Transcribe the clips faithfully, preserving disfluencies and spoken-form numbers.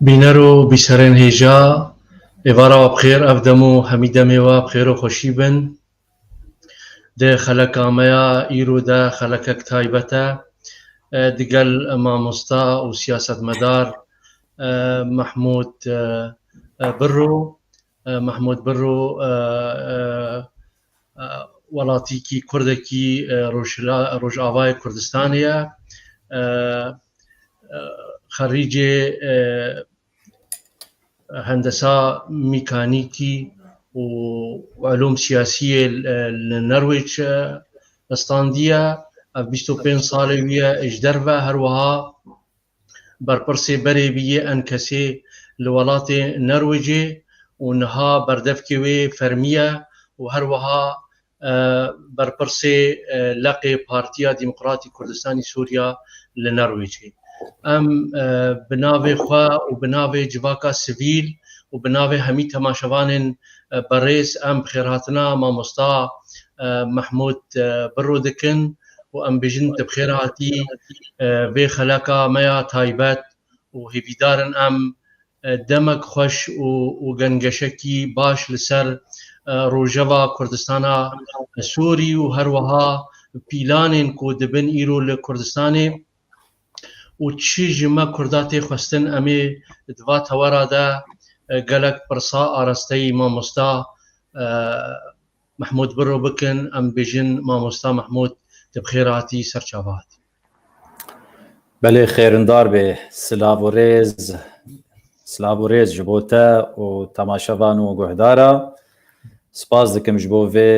Bîner û bîserên hêja, êvara we bi xêr, ev dem û hemî demê we bi xêr û xweşî bin. Di xeleka me ya îro de xelekek taybet e. E, digel mamosta û siyasetmedar, e, Mehmûd, e, e, Birro, e, Mehmûd Birro, e, e, e, welatîkî Kurdekî, e, Rojhila-, Rojavayê Kurdistanê ye. E, e, xerîcê, e, hendesa mîkanîkî û elûm siyasiyê, e, li Nerwêc, e, standiye. Ev bîst û pênc salê wî ye ji derve, her wiha berpirsê berê bî yê N K S'ê li welatê Nerwêcê û niha berdevkê wê fermî ye û her wiha, e, berpirsê, e, leqê Partiya Demokratî Kurdistanî Sûriya li Nerwêcê. Em, e, bi navê xwe û bi navê civaka sivîl û bi navê hemî temaşevanên, e, berêz, em bi xêrhatina mamosta, e, Mehmûd, e, Birro dikin û em bijin tu bi xêr hatî, e, vê xeleka me ya taybet û hêvîdar in em, e, demek xweş û, û gengeşekî baş li ser, e, rojeva Kurdistana Sûrî û her wiha pîlanên ku dibin îro li Kurdistanê û çi ji me Kurda tê xwestin, em ê di va tewera de, e, gelek pirsa arasteyî mamosta, e, Mehmûd Birro bikin, em bêjin, mamosta Mehmûd, tu bi xêr hatî, ser çava hatî. Belê, xêrindar bê. Silav û rêz, silav û rêz ji bo te û temaşevan û guhdara. Spas dikim ji bo vê,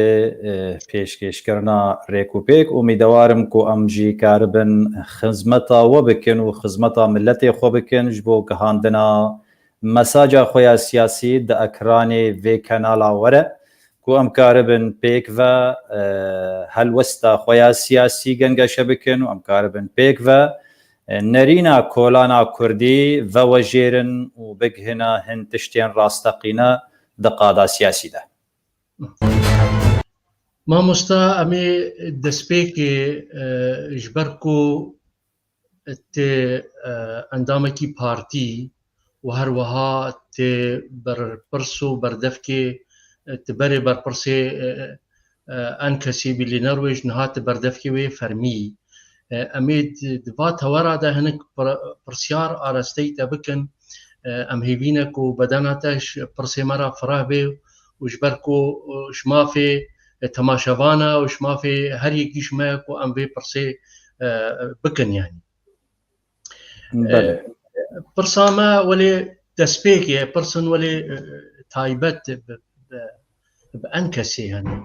e, pêşkêşkirina rêk û pêk. Umîdewar im ku em jî karibin xizmeta we bikin û xizmeta miletê xwe bikin ji bo gihandina mesaja xwe ya siyasî di ekranê vê kenala we re, ku em karibin pêk ve, e, helwesta xwe ya siyasî gengeşe bikin û em karibin pêk ve, e, nerîna kolana kurdî vewejêrin û bigihina hin tiştên rasteqîne di qada siyasî de. Mamosta, em ê destpêkê, e, ji ber ku tê, e, endamekî partî û her wiha tê berpirs û berdevkê, e, ti berê berpirsê, e, e, enkesî bî li Norwêj niha di berdevkê wê fermî. E, em ê di, di va tewera de hinek pir-, pirsyar arasteyî te bikin. E, em hêvî ne ku bedena te ji pirsê me re fireh bê û ji ber ku, e, ji mafê, e, temaşevana û ji mafê her yekî ji me ku em vê pirsê, e, bikin yanî. Belê. E, pirsa me welê destpêk e, pirsin welê, e, taybet bi, bi, bi enkesê hene.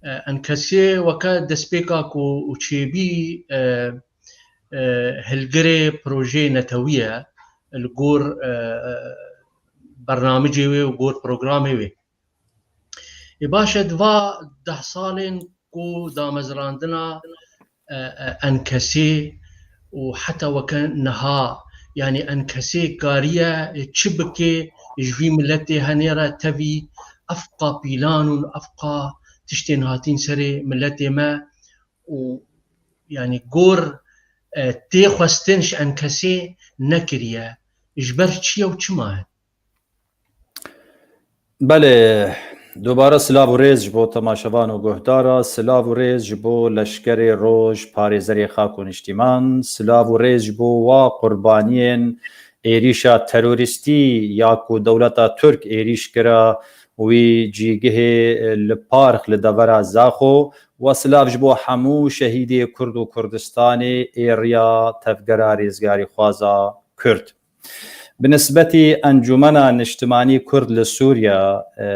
E, enkesê weke destpêka ku û çêbî, e, e, hilgirê projeyê netewî ye, li gor, e, e, bernamicê wê û gor programê wê. Ê baş e, di va deh salên ku damezrandina, e, e, enkesê û heta weke niha, yanî enkesê kariye, e, çi bike ji vî miletê henê re tevî evqa pîlan û evqa tiştên hatîn serê miletê me û, yanî gor, e, tê xwestin ji enkesê nekiriye. Ji ber çi ye û çima ye? Belê, dubare silav û rêz ji bo temaşevan û guhdara, silav û rêz ji bo Leşkerê Roj, Parêzerê Xak û Niştîman, silav û rêz ji bo wa qurbaniyên êrîşa terorîstî ya ku dewleta Tirk êrîş kira wî cîgihê li Parx li devera Zaxo, wa silav ji bo hemû şehîdê Kurd û Kurdistanê ê riya tevgera rêzgarîxwaza Kurd. Bi nisbetî Encûmena Niştimanî Kurd li Sûriya, e,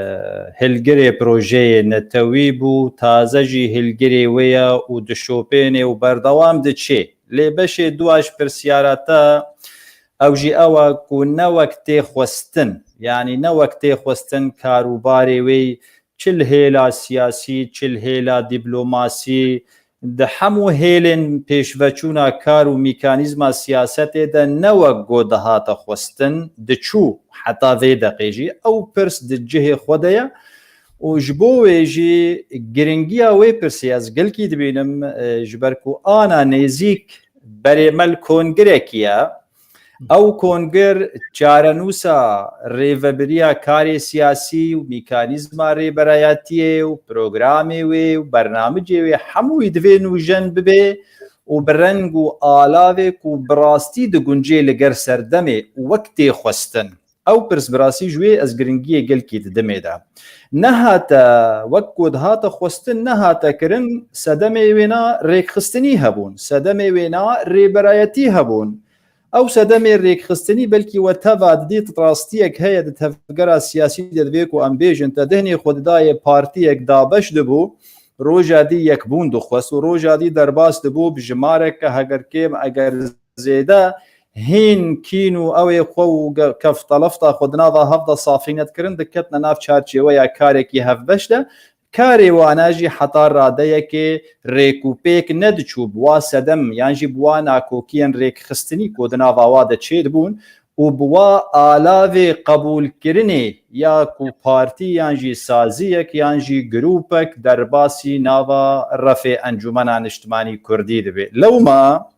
hilgirê projeyê netewî bû, taze jî hilgirê wê ye û dişopêne û berdewam diçe. Lê beşê dua ji pirsiyara te, ew jî ew e ku ne wek tê xwestin, yanî ne wek tê xwestin karûbarê wê çi li hêla siyasî, çi li hêla dîplomasî, di hemû hêlên pêşveçûna kar û mîkanîzma siyasetê de ne wek ku dihate xwestin, diçû heta vê deqê jî ew pirs di cihê xwe de ye û ji bo wê jî giringiya wê pirsê ez gelkî dibînim, e, ji ber ku ana nêzîk berê me li kongirekî ye, Ew kongir çarenûsa rêvebiriya karê siyasî û mîkanîzma rêberayetiyê û programê wê û bernamicê wê hemûyî divê nûjen bibe û bi reng û alavê ku bi rastî diguncê li ger serdemê û wek tê xwestin. Ew pirs bi rastî ji wê ez giringiyê gelkî didimê de. Nehate, wek ku dihate xwestin, nehate kirin, sedemê wêna rêkxistinî hebûn, sedemê wêna rêberayetî hebûn. Ew sedemê rêkxistinî belkî we teva didît rastiyek heye di tevgera siyasî de, divê ku em bêjin te dihnê xwe didayê partiyek dabeş dibû, roja dî yekbûn dixwest û roja dî derbas dibû bi jimareke heger kêm eger zêde hîn kîn û ew ê xwe û ge-, keftelefta xwe di nava hev de safî nedkirin, diketine nav çarçêweya karekî hevbeş de. Karê wana jî heta radeyekê rêk û pêk nediçû bi wa sedem yan jî bi wa nakokiyên rêkxistinî ku di nava wa de çêdibûn û bi wa alavê qebûlkirinê ya ku partî yan jî saziyek yan jî grûpek derbasî nava refê Encûmena Niştimanî Kurdî dibe. Lewma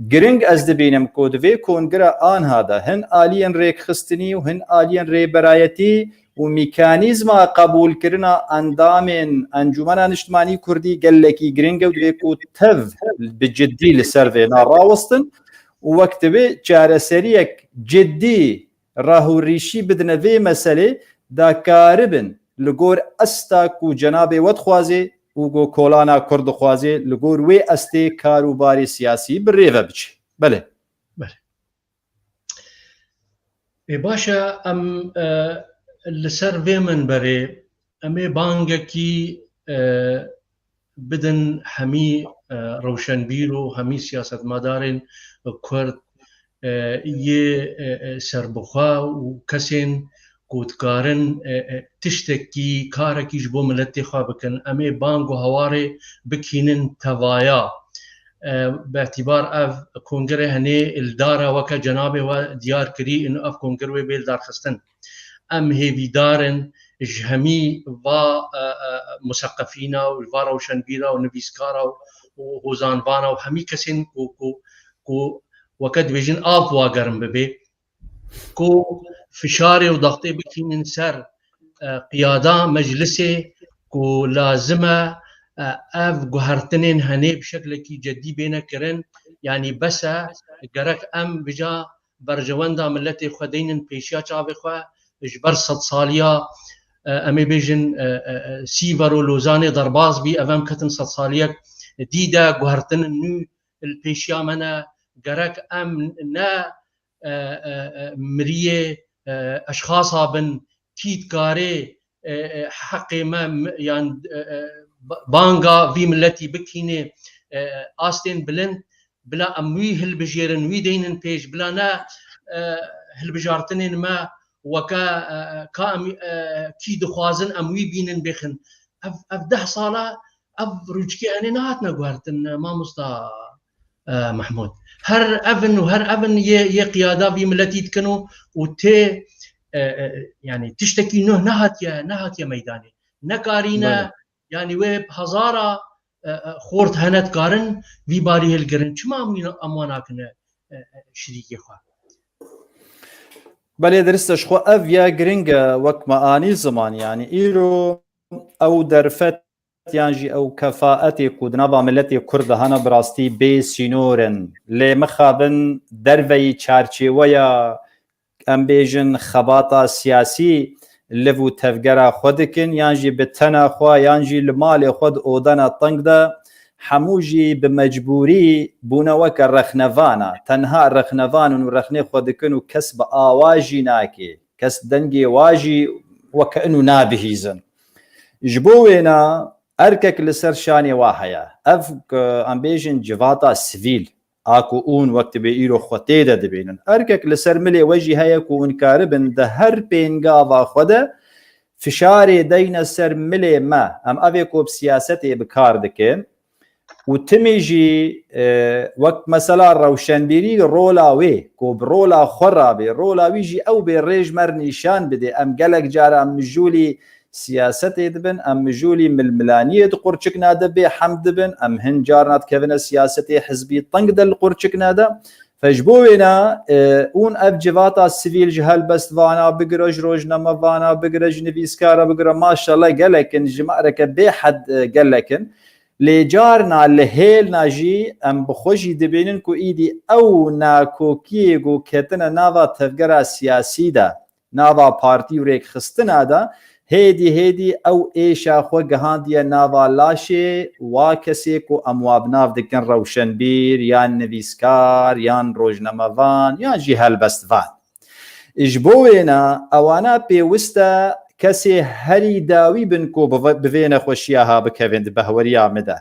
giring ez dibînim ku di vê kongre anha de hin aliyên rêkxistinî û hin aliyên rêberayetî û mîkanîzma qebûlkirina endamên Encûmena Niştimanî Kurdî gelekî giring e û divê ku tev bi ciddî li ser vêna rawestin û wek divê çareseriyek ciddî reh û rîşî bidine vê meselê da karibin li gor asta ku cenabê we dixwazê û ku kolana Kurd dixwazê li gor wê estê kar û barê siyasî bi rê ve biçe. Belê. Belê. Ê, baş e, em, e, li ser vê minberê em ê bangekî, e, bidin hemî, e, rewşenbîr û hemî siyasetmedarên Kurd, e, yê, e, e, serbixwe û kesên ku dikarin, e, e, tiştekî, karekî ji bo miletê xwe bikin. Em ê bang û hewarê bikînin tevaya. E, bi îtîbar ev kongre henê li dar e, weke cenabê we diyar kirî, û ev kongre wê bê lidarxistin. Em hêvîdar in ji hemî va, e, e, museqefîna û va rewşenbîra û nivîskara û, û hozanvana û hemî kesên ku, ku, ku weke dibêjin av wa germ bibe, ku fişarê û daxtê bikînin ser, e, qiyada meclisê ku lazim e e, ev guhertinên henê bi şeklekî cedî bêne kirin. Yanî bes e, gerek em vêca berjewenda miletê xwe deynin pêşiya çavê xwe, ji ber sedsaliya, e, em ê bêjin, e, e, e, Sîver û Lozanê derbas bî, ev em ketin sedsaliyek dî de, guhertinên nû li pêşiya me ne, gerek em ne, e, e, e, miriyê, e, eşxasa bin, kî dikarê, e, e, heqê me, m-, yan, e, e, ba-, banga vî miletî bikînê, e, e, astên bilind, bila em wî hilbijêrin, wî deynin pêş, bila ne, e, hilbijartinên me weke, e, e, ka em, e, kî dixwazin em wî bînin bêxin. Ev, ev deh sala ev rûçikê enê nehatine guhertin, mamosta, e, Mehmûd. Her evin û her evin yê, yê qiyada vî miletî dikin û, û tê, e, e, yanî tiştekî nuh nehatiye, nehatiye meydanê. Nekarîne, Belê. yanî wê hezara, e, e, xort hene dikarin vî barî hilgirin. Çima em wî, em wan nakine, e, e, şirîkê xwe? Belê dirist e, ji xwe ev ya giring e, wek me anî ziman, yanî îro ew derfet yan jî ew kefaetê ku di nava miletê Kurd de hene bi rastî bê sînor in. Lê mixabin derveyî çarçêweya, em bêjin, xebata siyasî liv û tevgera xwe dikin, yan jî bi tena xwe, yan jî li malê xwe di odena teng de, hemû jî bi mecbûrî bûne weke rexnevana. Tenha rexnevan in û rexnê xwe dikin û kes bi awa jî nake. Kes dengê wa jî weke inu nabihîzin. Ji bo wêna erkek li ser şanê wa heye. Ev, ku em bêjin, civata sivîl, a ku hûn wek dibê îro xwe tê de dibînin. Erkek li ser milê we jî heye ku hûn karibin di her pêngava xwe de fişarê deyne ser milê me. Em evê ku bi siyasetê bi kar dikin û timî jî, e, wek mesela rewşenbîrî rola wê, ku bi rola xwe rabê, rola wî jî ew bê rêj me re nîşan bidê. Em gelek cara mijûlî siyasetê dibin, em mijûlî milmilaniyê di qurçikna de bêhem dibin, em hin carna dikevine siyasetê hizbî teng de li qurçikna de. Fe ji bo wêna, e, hûn ev civata sivîl ji helbestvana bigire, ji rojnamevana bigire, ji nivîskara bigire, maşallah gelek in, ji me re ke bêhed, e, gelek in. Lê carna li hêlna jî em bi xwe jî dibînin ku îdî ew nakokiyê ku ketine nava tevgera siyasî de, nava partî û rêkxistina de, hêdî hêdî ew êşa xwe gihandiye nava laşê wa kesê ku em wa bi nav dikin rewşenbîr, yan nivîskar, yan rojnamevan, yan jî helbestvan. Ji bo wêna ewana pêwist e kesê herî dawî bin ku bi, bi vê nexweşiya ha bikevin di behweriya min de.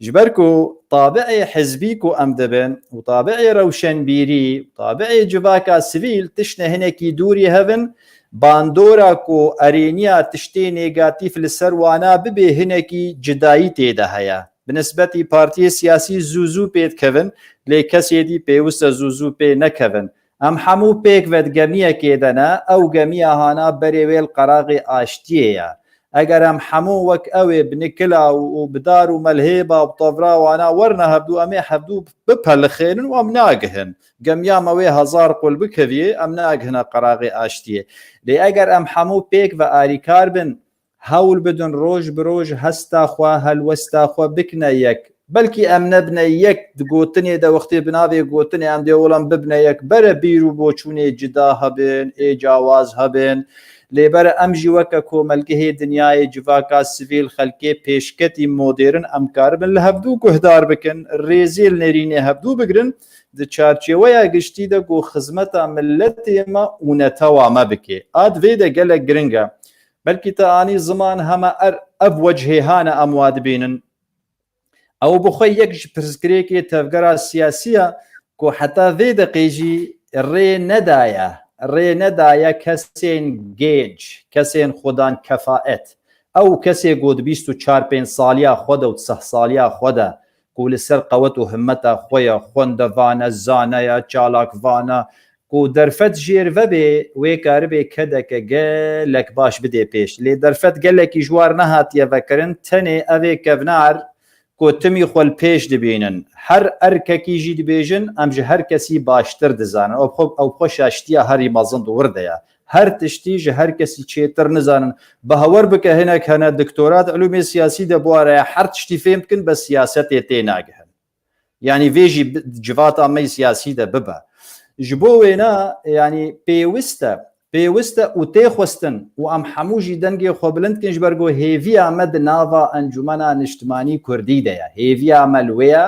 Ji ber ku tabiê hizbî ku em dibin û tabiê rewşenbîrî û tabiê civaka sivîl tiştine hinekî dûrî hev in, bandora ku erêniya tiştê negatîf li ser wana bibê hinekî cidayî tê de heye. Bi nisbetî partiyê siyasî zû zû pê dikevin, lê kesê dî pêwist e zû zû pê nekevin. Em hemû pêk ve di gemiyekê de ne, ew gemiya hana berê wê li qeraxê aştiyê ye. Eger em hemû wek ew ê bi nikila û, û bi dar û melhêba û bi tevra wana werine hevdû, em ê hevdû bipelixênin û em nagihin. Gemiya me wê hezar qul bikeviyê, em nagihine qeraxê aştiyê. Lê eger em hemû pêk ve arîkar bin, hewl bidin roj bi roj hesta xwe, helwesta xwe bikine yek. Belkî em nebine yek di gotinê de, wextê bi navê gotinê em dê wela em bibine yek. Bere bîr û boçûnê cida hebin, ê cawaz hebin. Lê bere em jî weke komelgehê dinyayê, civaka sivîl, xelkê pêşketî modêrin em karibin li hevdû guhdar bikin, rêzê li nêrînê hevdû bigirin, di çarçêweya giştî de ku xizmeta miletê me û netewa me bike. A di vê de gelek giring e. Belkî te anî ziman hema er, ev wecihê hane em wa dibînin. Ew bi xwe yek ji pirsgirêkê tevgera siyasî ye ku heta vê deqê jî rê nedaye, rê nedaye kesên gênc, kesên xwedan kefaet. Ew kesê ku di bîst û çar pênc saliya xwe de û di seh saliya xwe de ku li ser qewet û himmeta xwe ye, xwendevan e, zane ye, çalakvan e, ku derfet jêr vebê, wê karibê kedeke gelek baş bidê pêş. Lê derfet gelekî ji war nehatiye vekirin, tenê ev ê kevnar ku timî xwe li pêş dibînin. Her erkekî jî dibêjin, em ji her kesî baştir dizanin. Ew xwe, ew xwe şaştiya herî mezin di wir de ye. Her tiştî ji her kesî çêtir nizanin. Bi hewer bike hinek hene doktora di ilûmê siyasî de bi wa re ye, her tiştî fêm dikin, bes siyasetê tê nagihin. Yanî vê jî bi-, civata me yê siyasî de bibe. Ji bo wêna, yanî pêwist e, pêwist e û tê xwestin û em hemû jî dengê xwe bilind kin, ji ber ku hêviya me di nava Encûmena Niştimanî Kurdî de ye. Hêviya me li wê ye,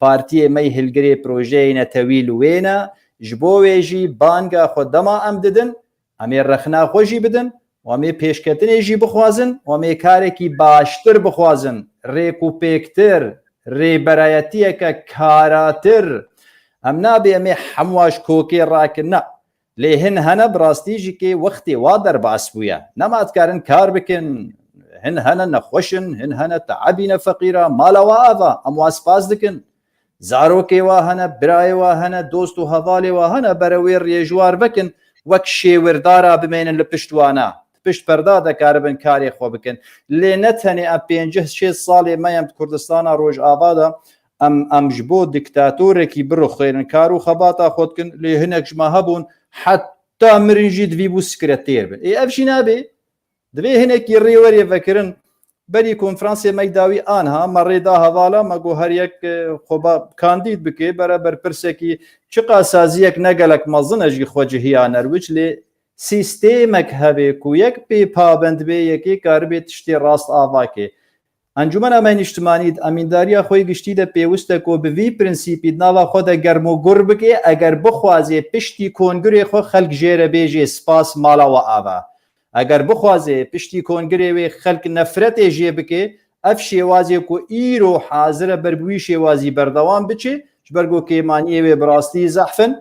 partiyê me yê hilgirê projeyê netewî li wê ne. Ji bo wê jî banga xwe dema em didin, em ê rexna xwe jî bidin, û em ê pêşketinê jî bixwazin, û em ê karekî baştir bixwazin, rêkûpêktir, rêberayetiyeke karatir. Em nabê em ê hemû ji kokê rakin, na. Lê hin hene bi rastî jî kê wextê wa derbas bûye. Nema dikarin kar bikin, hin hene nexweş in, hin hene teebî ne feqîra, mala wa ava, em wa spas dikin. Zarokê wa hene, birayê wa hene, dost û hevalê wa hene, bere wê rêjwar vekin, wek şêwirdara bimênin li pişt wana. Di pişt perda de karibin karê xwe bikin. Lê ne tenê em pêncî şêst salê me yem di Kurdistana Rojava de, em, em ji bo dîktatorekî birixêrin, kar û xebata xwe dikin, lê hinek ji me hebûn, heta mirin jî divî bû sekretêr bin. Ê ev jî nabe. Divê hinekî rê were vekirin. Berî konferansê me yê dawî anha me rê da hevala, me got her yek, e, xwe ba kandîd bike, bere berpirsekî çiqa saziyek ne gelek mezin e jî xwe cihiya Nerwic, lê sîstemek hebe ku yek pê pabend bê, yekê karibê tiştê rast ava ke. Encûmena me Niştimanî di emîndariya xwe yê giştî de pêwist e ku bi vî prensîpî di nava xwe de germogur bike, eger bixwaze piştî kongirê xwe xelk jê re bêje spas, mala we ava. Eger bixwaze piştî kongirê wê xelk nefretê jê bike, ev şêwazê ku îro hazir e ber bi wî şêwazî berdewam biçe, ji ber ku kêmaniyê wê bi rastî zehf in.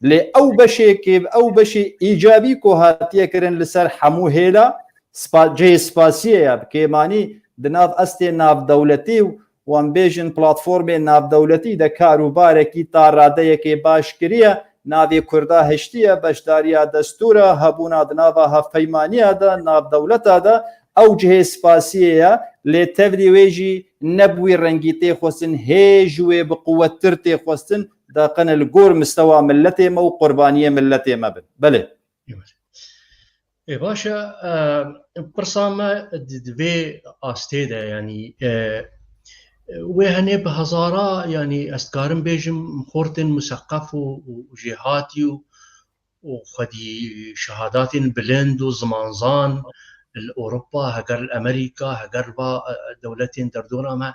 Lê ew beşê kê, ew beşê îcabî ku hatiye kirin li ser hemû hêla spa-, cihê spasiyê ye, bi kêmanî di nav estê navdewletî û, û em bêjin platformê navdewletî de karûbarekî ta radeyekê baş kiriye, navê Kurda hiştiye, beşdariya destûra, hebûna di nava hevpeymaniya de, navdewleta de, ew cihê spasiyê ye, lê tevlî wê jî ne bi wî rengî tê xwestin, hê ji wê bi quwettir tê xwestin, daqene li gor mistewa milletê me û qurbaniyê milletê me bin. Belê. Ê, baş e, e, pirsa me di, di vê astê de, yanî, e, wê henê bi hezara, yanî, ez dikarim bêjim, xortên museqef û, û jêhatî û, û xwedî şehadatên bilind û zimanzan li Ewropa, heger li Amerîka, heger va, e, dewletên derdora me,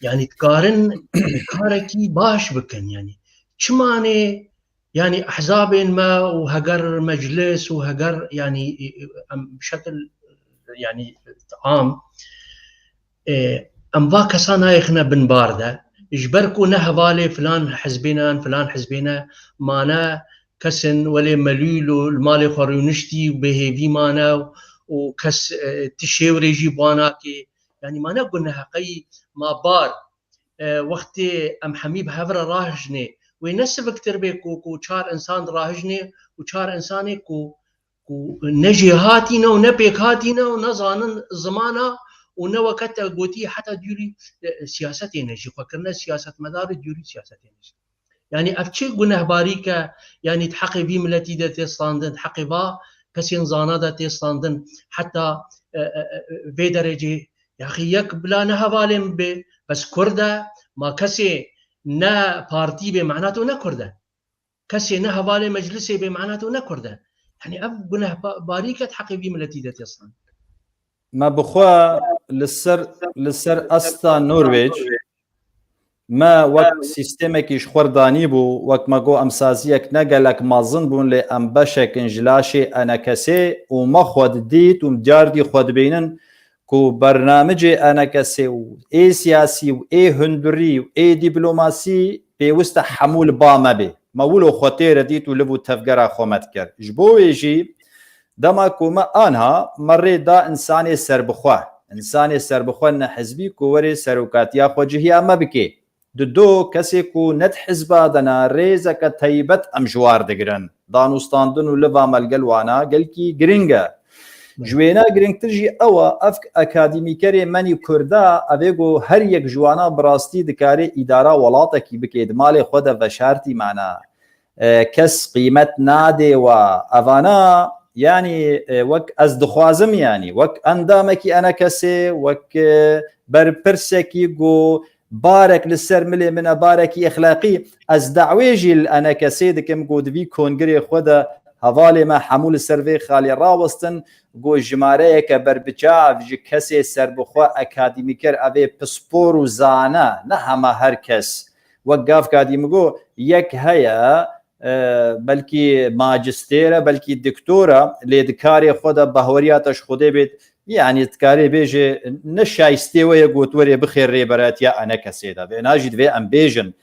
yanî, dikarin karekî baş bikin, yanî, çimanê Yanî ehzabên me û heger meclis û heger, yanî, em bi şekil, yanî, am, e, em va kesa nayêxine bin bar de. Ji ber ku ne hevalê filan hizbê ne yan filan hizbê ne, mane kesin welê melûl û li malê xwe rûniştî û bêhêvî mane û kes, e, ti şêwrê jî bi wan nake. Yanî mane guneheqeyî ma bar. E, wextê em hemî bi hev re rahijnê, wê ne siviktir bê ku, ku çar insan dirahijnê û çar insanê ku, ku ne jêhatî ne û ne pêkhatî ne û nezanin zimana û ne weke te gotî heta dûrî, e, siyasetê ne jî, xwe kirine siyasetmedar û dûrî siyasetê ne jî. Yanî ev çi gunehbarîk e, yanî di heqê vî miletî de tê standin, di heqê va kesên zana de tê standin, heta, e, e, e, vê derecê, yaxî yek bila ne hevalê min bê, bes Kurd e, ma kesê ne partî bê, mena to ne Kurd e. Kesê ne hevalê meclisê bê, mena to ne Kurd e. Yanî ev gunehbarîk e di heqê vî miletî de tê standin. Me bi xwe li ser, li ser asta Norwêc, me wek sîstemekî ji xwe re danîbû, wek me got, em saziyek ne gelek mezin bûn, lê em beşek in ji laşê E N K S'ê û me xwe didît û em diyar dî xwe dibînin ku bernamicê E N K S'ê û ê siyasî û ê hundirî û ê dîplomasî pêwist e hemû li ba me bê. Me wilo xwe tê re dît û liv û tevgera xwe me dikir. Ji bo wê jî dema ku me anha me rê da însanê serbixwe, însanê serbixwe nehizbî ku were serokatiya xwe cihiya me bike. Di do kesê ku ne di hizba de ne, rêzeke taybet em ji war digirin. Danûstandin û liva me li gel wana gelkî giring e. Ji wêna giringtir jî ew e, ev akademîkerê menî Kurda, ev ê ku her yek ji wana bi rastî dikare îdara welatekî bike, di malê xwe de veşartî mane. E, kes qîmet nadê we. Evana Yanî, e, wek ez dixwazim, yanî, wek endamekî enekesê, wek, e, berpirsekî ku barek li ser milê min e, barekî exlaqî, ez dawê jî li enekesê dikim ku di vî kongirê xwe de hevalê me hemû li ser vê xalê rawestin, ku jimareyeke berbiçav ji kesê serbixwe akademîker, ev ê pispor û zane, ne hema her kes. Wek gavka dî min got, yek heye, e, belkî macistêr e, belkî doktor e, lê di karê xwe de bahweriya te ji Xwedê bêt, yanî dikarê bêje, ne şayistê we ye got werê bixê rêberayetiya enekesê de. Vêna jî divê em bêjin.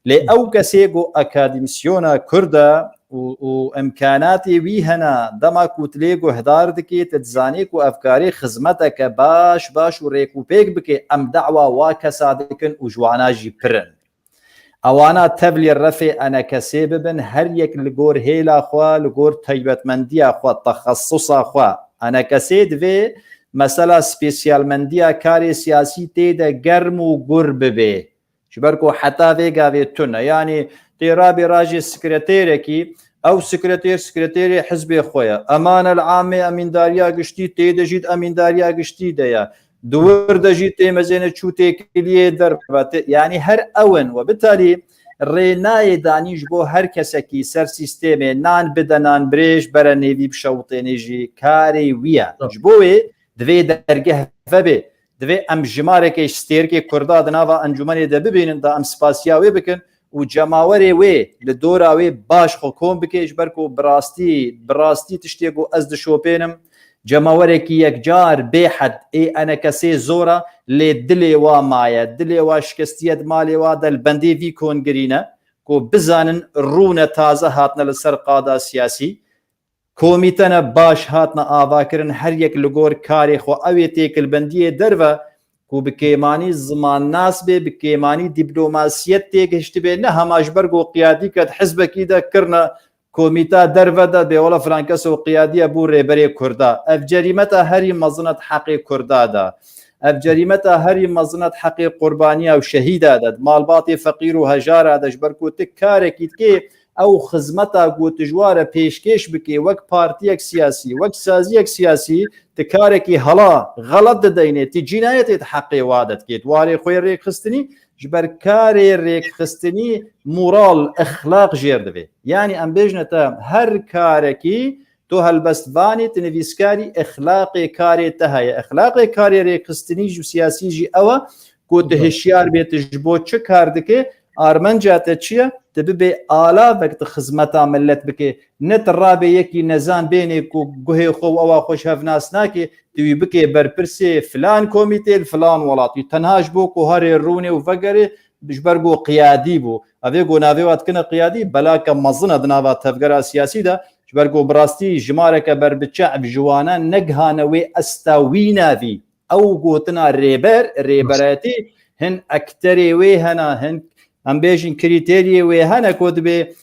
Lê ew kesê ku akademîsyona Kurd e û, û imkanatê wî hene, dema ku tu lê guhdar dikê, tu dizanê ku ev karê xizmeteke baş, baş û rêkûpêk bike, em dawa wa kesa dikin û ji wana jî pir in. Ewana tevlî refê enekesê bibin, her yek li gor hêla xwe, li gor taybetmendiya xwe, texesusa xwe. Enekesê divê mesela spesiyalmendiya karê siyasî tê de germ û gur bibe. Ji ber ku heta vê gavê tune. Yanî tê rabê rajê sekreterekî, ew sekreter, sekreterê hizbê xwe ye. Emanel amê emîndariya giştî tê de jî di emîndariya giştî de ye. Di wir de jî tê mezêne çû têkiliyê derve. Tê, yanî her ew in we bitalî rê nayê danî ji bo her kesekî ser sîstemê nan bide nan birêj bere nêvî bişewitênê jî karê wî ye. Ji bo wê divê dergeh vebê. Divê em jimareke ji stêrkê Kurda di nava encûmenê de bibînin, da em spasiya wê bikin û cemawerê wê li dora wê baş xwe kom bike, ji ber ku bi rastî, bi rastî tiştê ku ez dişopênim, cemawerekî yekcar bêhed ê enekesê zor e, lê dilê wa maye, dilê wa şikestiye di malê wa de li bendê vî kongirî ne, ku bizanin rûne taze hatine li ser qada siyasî. Komîte ne baş hatine avakirin, her yek li gor karê xwe, ew ê têkilbendiyê derve ku bi kêmanî zimannas bê, bi kêmanî dîplomasiyet têgihiştibê, ne hema ji ber ku qiyadî ke di hizbekî de kirine komîta derve de bê wela filan kes û qiyadî ye bû rêberê Kurda. Ev cerîmeta herî mezin e di heqê Kurda de. Ev cerîmeta herî mezin e di heqê qurbaniya û şehîda de, di malbatê feqîr û hejara de, ji ber ku tu karekî dikê, ew xizmeta ku tu ji wa re pêşkêş bikê wek partiyek siyasî, wek saziyek siyasî, tu karekî hela, xelet dideynê, tu cînayetê di heqê wa de dikê. Di warê xwe yê rêkxistinî, ji ber karê rêkxistinî moral, exlaq jêr divê. Yanî em bêjine te her karekî tu helbestvanî, tu nivîskarî, exlaqê karê te heye. Exlaqê karê rêkxistinî jî û siyasî jî ew e ku tu hişyar bê, tu ji bo çi kar dike, armenca te çi ye, tu bibê alavek, tu xizmeta millet bike. Ne tu rabê yekî nezan bênê ku guhê xwe û ewa xwe ji hev nas nake, tu wî bikê berpirsê filan komîtê li filan welatî. Tenha ji bo ku herê rûnê û vegerê ji ber ku qiyadî bû. Ev ê ku navê wa dikine qiyadî, belake mezin e di nava tevgera siyasî de, ji ber ku bi rastî jimareke berbiçav ji wana negihane wê esta wî navî. Ew gotina rêber, rêberayetî hin ekterê wê hene, hin em bêjin krîteriyê wê hene ku dibê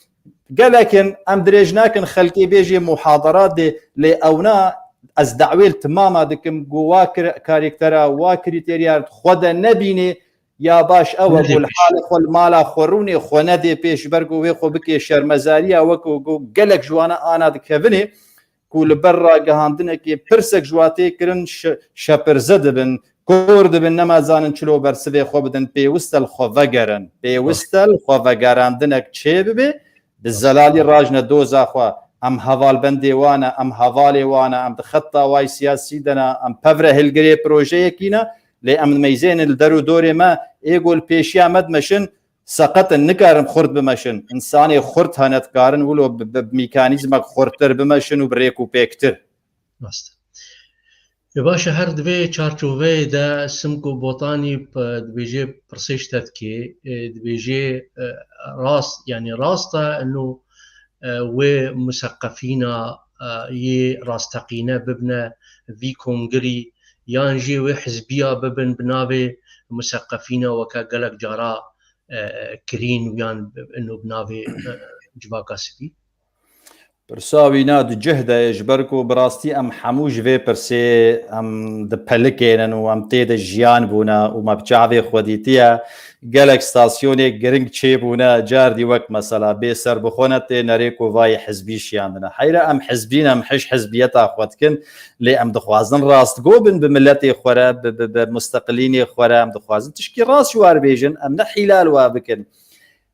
gelek in, em dirêj nakin xelkê bêjê muhadarat dê, lê ewna ez dawê li timama dikim ku wa kir-, karîktera, wa krîteriya xwe de nebînê, ya baş ew e ku li halê xwe li mala xwe rûnê xwe nedê pêş, ji ber ku wê xwe bikê şermezariya, wek ku gelek ji wana ana dikevinê ku li ber ragihandinekê pirsek ji wa tê kirin şe-, şepirze dibin, kor dibin, nema zanin çilo bersivê xwe bidin, pêwist e li xwe vegerin. Pêwist e li xwe vegerandinek çê bibe, bi zelalî rajne doza xwe. Em hevalbendê wan e, em hevalê wan e, em di xeta way siyasî de ne, em pevre hilgirê projeyekî ne, lê em meyzênin li der û dorê me, ê ku li pêşiya me dimeşin, seqet in, nikarin xurt bimeşin. Însanê xurt hene dikarin wilo bi, bi, bi mîkanîzmek xurttir bimeşin û bi rêk û pêktir. Rast e. Ê, baş e, her di vê çarçoveyê de Simko Botanî p-, dibêje pirsê ji te dikê, ê, dibêje, e, rast, yanî rast e, ino, e, wê museqefîna, e, yê rasteqîne bibine vî kongirî, yan jî wê hizbiya bibin bi navê museqefîna weke gelek cara, e, kirîn û yan ino bi navê, e, Civaka Sivîl? Pirsa wî na di cih de ye, ji ber ku bi rastî em hemû ji vê pirsê em dipelikênin û em tê de jiyan bûne û me bi çavê xwe dîtiye. Gelek stasyonê giring çêbûne, cardî wek mesela bê serbixwe ne tê nerê ku vayê hizbî şiyandine. Heyre em hizbî ne, em hij hizbiyeta xwe dikin, lê em dixwazin rastgo bin bi miletê xwe re, bi, bi, bi musteqilînê xwe re, em dixwazin tişkî rast ji war bêjin, em ne hîla li wa bikin.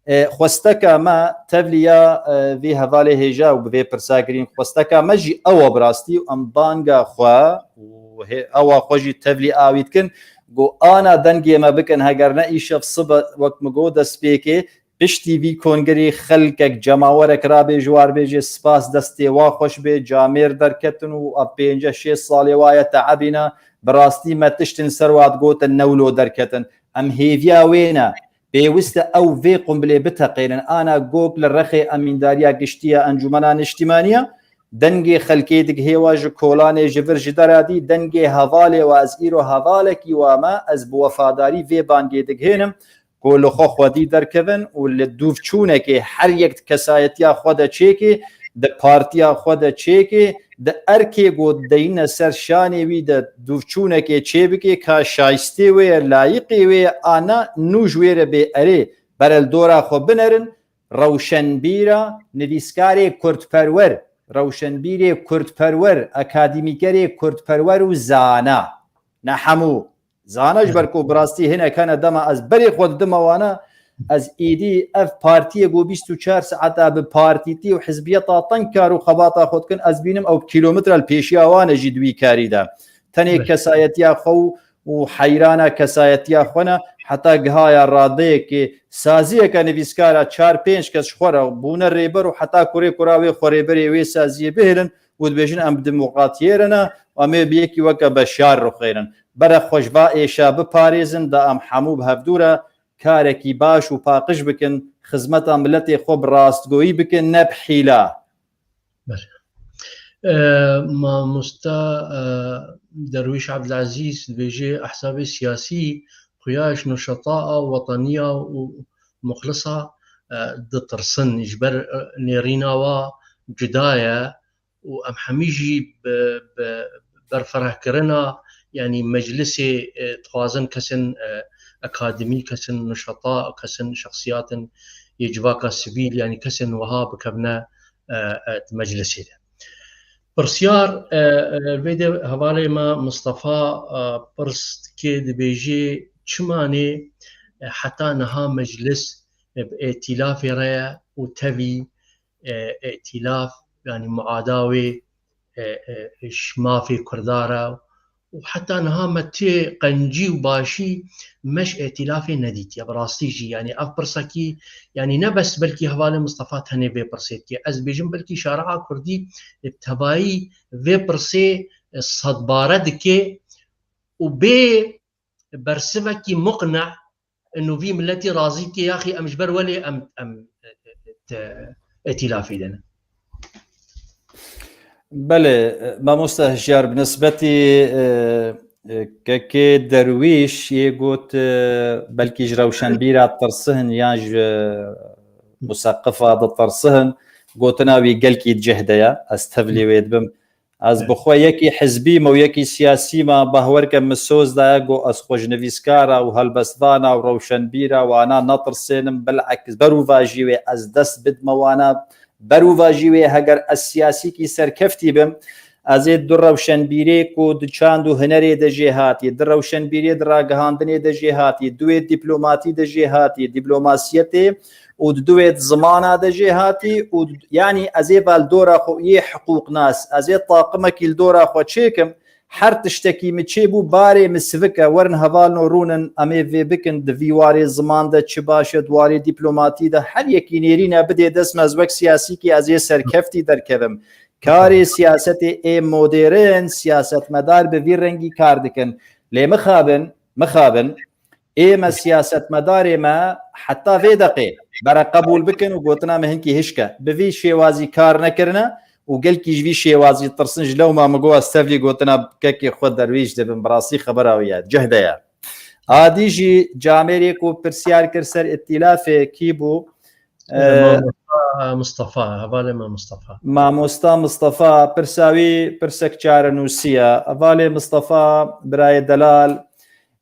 E, xwesteka me tevlî ya, e, vî hevalê hêja û bi vê pirsa girîn xwesteka me jî ew e bi rastî û em banga xwe û hê-, ewa xwe jî tevlî awî dikin. Got, ana dengê me bikin, heger ne îşev sibe, wek min got destpêkê, piştî vî kongerî xelkek, cemawerek rabê ji war bêjê, spas destê wa xweş bê, camêr derketin û ev pênce şêst salê wa ye teebîne, bi rastî me tiştin ser wa digotin newlo derketin. Em hêviya wê ne. Pêwist e ew vê qumbilê biteqênin. Ana gok li rexê Emîndariya Giştî ya Encûmena Niştîmaniya, dengê xelkê digihê wa ji kolanê ji vir ji dera dî, dengê hevalê wa, ez îro hevalekî wa me, ez bi wefadarî vê bangê digihênim ku li xwe xwedî derkevin û li dûvçûnekê her yek di kesayetiya xwe de çêkê, di partiya xwe de çêkê, di erkê ku deyne ser şanê wî de dûvçûnekê çêbikê ka şayistê wê ye, layiqê wê ye, ana nû ji wê re bê erê, bere li dora xwe binerin, rewşenbîra, nivîskarê kurdperwer, rewşenbîrê kurdperwer, akademîkerê kurdperwer û zana. Ne hemû. Zana ji ber ku bi rastî hinek hene dema ez berê xwe didime wana, ez êdî ev partiyê ku bîst û çar saeta bi partîtî û hizbiyeta teng kar û xebata xwe dikin, ez bînim ew bi kîlometre li pêşiya wan e jî di wî karî de. Tenê Evet. kesayetiya xwe û, û heyrana kesayetiya xwe ne, heta gihaya radeyekê saziyeke nivîskara çar pênc kes ji xwe re bûne rêber û heta kurê kura wê xwe rêberê wê saziyê bihêlin û dibêjin, em bi demokratiyê re ne, em ê bi yekî weke beşar rixwêrin. Bere xwe ji va êşa biparêzin, da em hemû bi hevdû re karekî baş û paqij bikin, xizmeta miletê xwe bi rastgoyî bikin, ne bi hîla. Belê. E, mamosta, e, Derwîş Ebdilezîz dibêje, ehzabê siyasî xuya ji nuşeta a, wetaniya û muxlisa, e, ditirsin. Ji ber, e, nêrîna wa cuda ye û em hemî jî bi, bi berfirehkirina, yanî meclisê, e, dixwazin kesên, e, akademî, kesên nuşeta, kesên şexsiyatin yê civaka sivîl, yanî kesên wiha bikevine, e, e, di meclisê de. Pirsyar, e, e, vê de hevalê me Mistefa, e, pirs dike, dibêje, çima nê, e, heta niha meclis, e, bi îtîlafê re ye û tevî, e, îtîlaf, yanî muada wê, e, e, ji mafê Kurda re û heta niha me tê qencî û başî me ji îtîlafê nedîtiye. Bi rastî jî, yanî ev pirsekî, yanî ne bes belkî hevalê Mistefa tenê vê pirsê dike. Ez dibêjim belkî şare'a Kurdî, e, tevayî vê pirsê, e, sedbare dike û bê bersivekî muqne û vî miletî razî dike, yaxî em ji ber welê em, em, e, e, te, îtîlafê de ne. Belê, mamoste Hişyar, bi nisbetî, e, e, kekê Derwîş yê got, e, belkî ji rewşenbîra ditirsihin yan ji museqifa ditirsihin, gotina wî gelkî di cih de ye. Ez tevlî wê dibim. Ez Evet. bi xwe yekî hizbî me û yekî siyasî me, bahwer ke min soz daye, got ez xwe ji nivîskara û helbestvana û rewşenbîra wana netirsênim, bileks berûvajî wê ez dest bidime wana, berûvajî wê heger ez siyasîkî serkeftî bim, ez ê du rewşenbîrê ku di çand û hunerê de jê hatî, di rewşenbîrê di ragihandinê de jê hatî, di wê dîplomatî de jê hatî, dîplomasiyetê û di duwê di zimana de jê hatî û di, yanî ez ê val dora xwe yê hiqûqnas, ez ê taqimekî li dora xwe çêkim, her tiştekî min çêbû, barê min sivik e, werin hevalno rûnin, em ê vê bikin, di vî warê ziman de çi baş e, di warê dîplomatî de her yekî nêrîne bidê dest me, ez wek siyasîkî ez ê serkeftî derkevim. Karê siyasetê ê modêrn, siyasetmedar bi vî rengî kar dikin. Lê mixabin, mixabin, ê me siyasetmedarê me heta vê deqê bere qebûl bikin û gotina me hinkî hişk e. Bi vî şêwazî kar nekirine û gelkî ji vî şêwazî tirsin, ji lewma min got ez tevlî gotina kekê xwe Derwîş dibim. Bi rastî xebera wî ye. Cih de ye. A dî jî camêrê ku pirsyar kir ser îtîlafê kî bû, Ee, Mamosta Mustafa, hevalê me Mustafa. Mamosta Mustafa, pirsa wî pirsek çarenûsî ye. Hevalê Mustafa, birayê delal,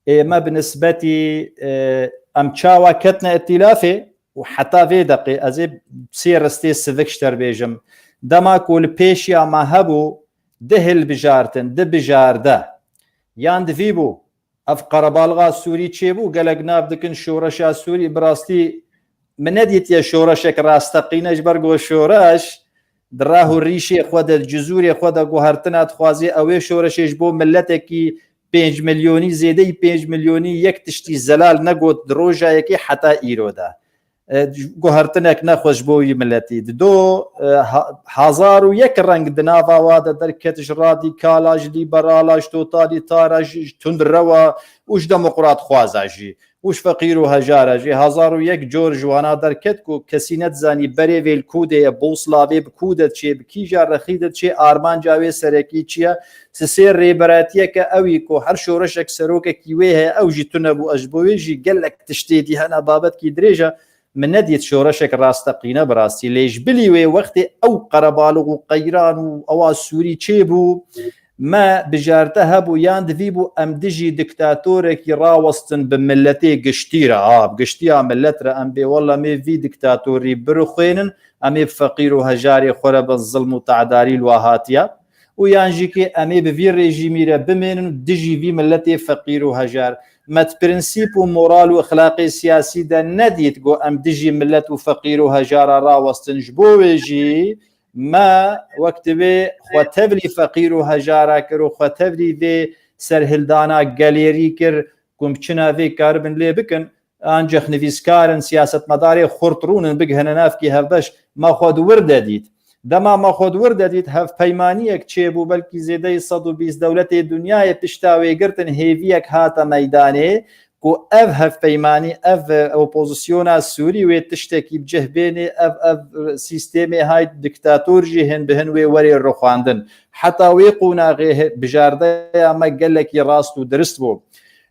ê me bi nisbetî, e, em çawa ketine îtîlafê û heta vê deqê ez ê sê ristê sivik ji te re bêjim. Dema ku li pêşiya me hebû, di hilbijartin, di bijarde, yan divî bû, ev qerebalga Sûrî çêbû, gelek nav dikin şoreşa Sûrî, bi rastî min nedîtiye şoreşek rasteqîne, ji ber ku şoreş di rah û rîşê xwe de, di cizûrê xwe de guhertina dixwazê, ew ê şoreşê ji bo miletekî pênc milyonî, zêdeyî pênc milyonî yek tiştî zelal negot di roja yekê heta îro de. E, guhertinek nexweş bo wî miletî. Dido, e, ha-, hazar û yek reng di nava wa de derket, ji radîkala, ji lîberala, ji totalîtara, ji, ji tundrewa û ji demokratxwaza jî û ji feqîr û hejara jî. Hazar û yek cor ji wana derket ku kesî nedizanî berê vê li ku de ye, boslavê bi ku de diçê, bi kîja rexî de diçê, armanca wê serekî çi ye. Sisê rêberetiyeke ewî ku her şoreşek serokekî wê heye, ew jî tune bû. Ez ji bo wê jî gelek tiştê dî hene, babetkî dirêj e. Min nedît şoreşek rasteqîne bi rastî. Lê ji bilî wê wextê ew qerebalix û qeyran û ewa Sûrî çêbû, me bijarte hebû yan divî bû em dijî diktatorekî rawestin bi miletê giştî re. A, bi giştiya milet re em bê wella me vî diktatorî birixwênin, em ê bi feqîr û hejarê xwe re bin, zilm û tedarî li wa hatiye. Û yan jî kê em ê bi vî rejîmî re bimênin û dijî vî miletê feqîr û hejar. Me di prensîp û moral û exlaqê siyasî de nedît ku em dijî milet û feqîr û hejara rawestin. Ji bo wê jî me wek divê xwe tevlî feqîr û hejara kir û xwe tevlî vê serhildana gelêrî kir ku em çi navê karibin lê bikin. Ancak nivîskar in, siyasetmedarê xurt rûn in, bigihine nav kî hevbeş, me xwe di wir de dît. Dema me xwe di wir de dît, hevpeymaniyek çêbû, belkî zêdeyî sed û bîst dewletê dinyayê pişta wê girtin, hêviyek hate meydanê, ku ev hevpeymanî, ev, e, opozisyona Sûrî wê tiştekî bi cih bênê, ev, ev, e, sîstemê hay diktator jî hin bi hin wê werê rixwandin. Heta wê qonaxê he-, bijardeya me gelekî rast û dirist bû.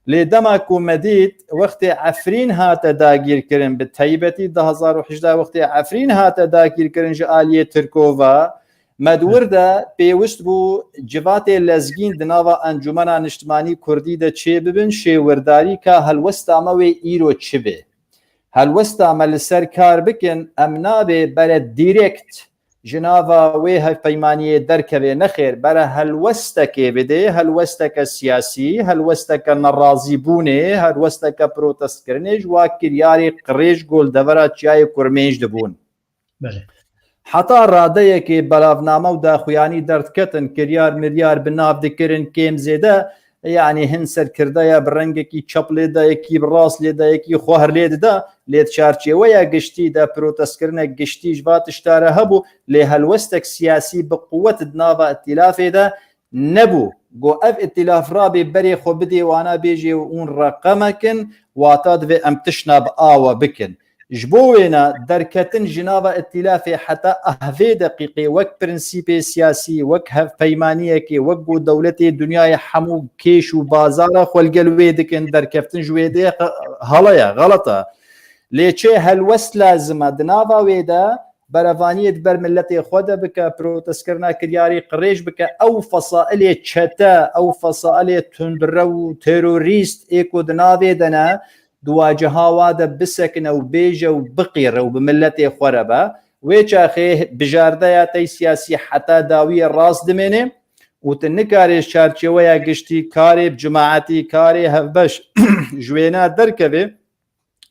Lê dema ku me dît, wextê Efrîn hate dagîrkirin, bi taybetî du hazar û hejdeh wextê Efrîn hate dagîrkirin ji aliyê Tirko ve, me di wir de pêwist bû civatê lezgîn di nava Encûmena Niştimanî Kurdî de çêbibin, şêwirdarî ka helwesta me wê îro çi be. Helwesta me li ser kar bikin, em nabê bere dîrekt ji nava wê hevpeymaniyê derkeve, nexêr, bere helwestekê bidê, helwesteke siyasî, helwesteke nerazîbûnê, helwesteke protestkirinê ji wa kiryarê qirêj ku li devera Çiyayê Kurmênc dibûn. Belê. Heta radeyekê belavname û daxuyanî derdiketin, kiryar miryar bi nav dikirin kêm zêde, yanî hin serkirdeya bi rengekî çep lê de, yekî bi rast lê de, yekî xwehr lê dida, lê di çarçêweya giştî de protestkirinek giştî ji va tişta re hebû, lê helwestek siyasî bi quwet di nava îtîlafê de nebû. Got, ev îtîlaf rabê berê xwe bidê wana, bêjê hûn reqemek in, wata divê em tişna bi awe bikin. Ji bo wêne derketin ji nava îtîlafê heta ah vê deqîqê wek prensîpê siyasî, wek hevpeymaniyekê, wek ku dewletê dinyayê hemû kêş û bazara xwe li gel wê dikin, derkeftin ji wê dê qe-, hale ye, xelet e. Lê çi helwest lazim e di nava wê de berevaniyê di ber miletê xwe de bike, protestkirina kiryarî qirêj bike, ew fesailê çete, ew fesailê tundrew û terorîst ê ku di navê de ne, di waciha wa de bisekine û bêje û biqîre û bi miletê xwe re be. Wê çaxê bijardeya te siyasî heta dawiyê rast dimêne û tu nikarê ji çarçeweya giştî karê bi cemaetî, karê hevbeş ji wêna derkeve.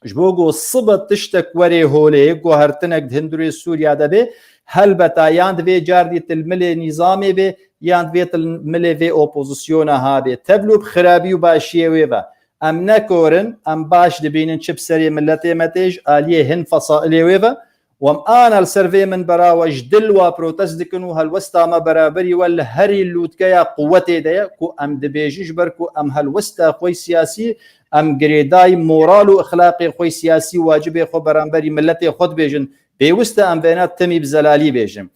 Ji bo ku sibe tiştek werê holê, guhertinek di hundirê Sûriya de bê, helbeta yan divê cardî tu li milê nîzamê bê, yan divê tu li milê vê opozisyona ha bê. Tevlû bi xirabî û başiyê wê ve. Em nekorin, em baş dibînin çi bi serê miletê me tê ji aliyê hin fesailê wê ve. Û em ana li ser vê minbera we ji dil we protest dikin û helwesta me beraberî we li herî lûtkeya quwetê de ye ku em dibêjin, ji ber ku em helwesta xwe siyasî, em girêdayî moral û exlaqê xwe siyasî, wacibê xwe beramberî miletê xwe dibêjin. Pêwist e em vêna timî bi zelalî bêjin.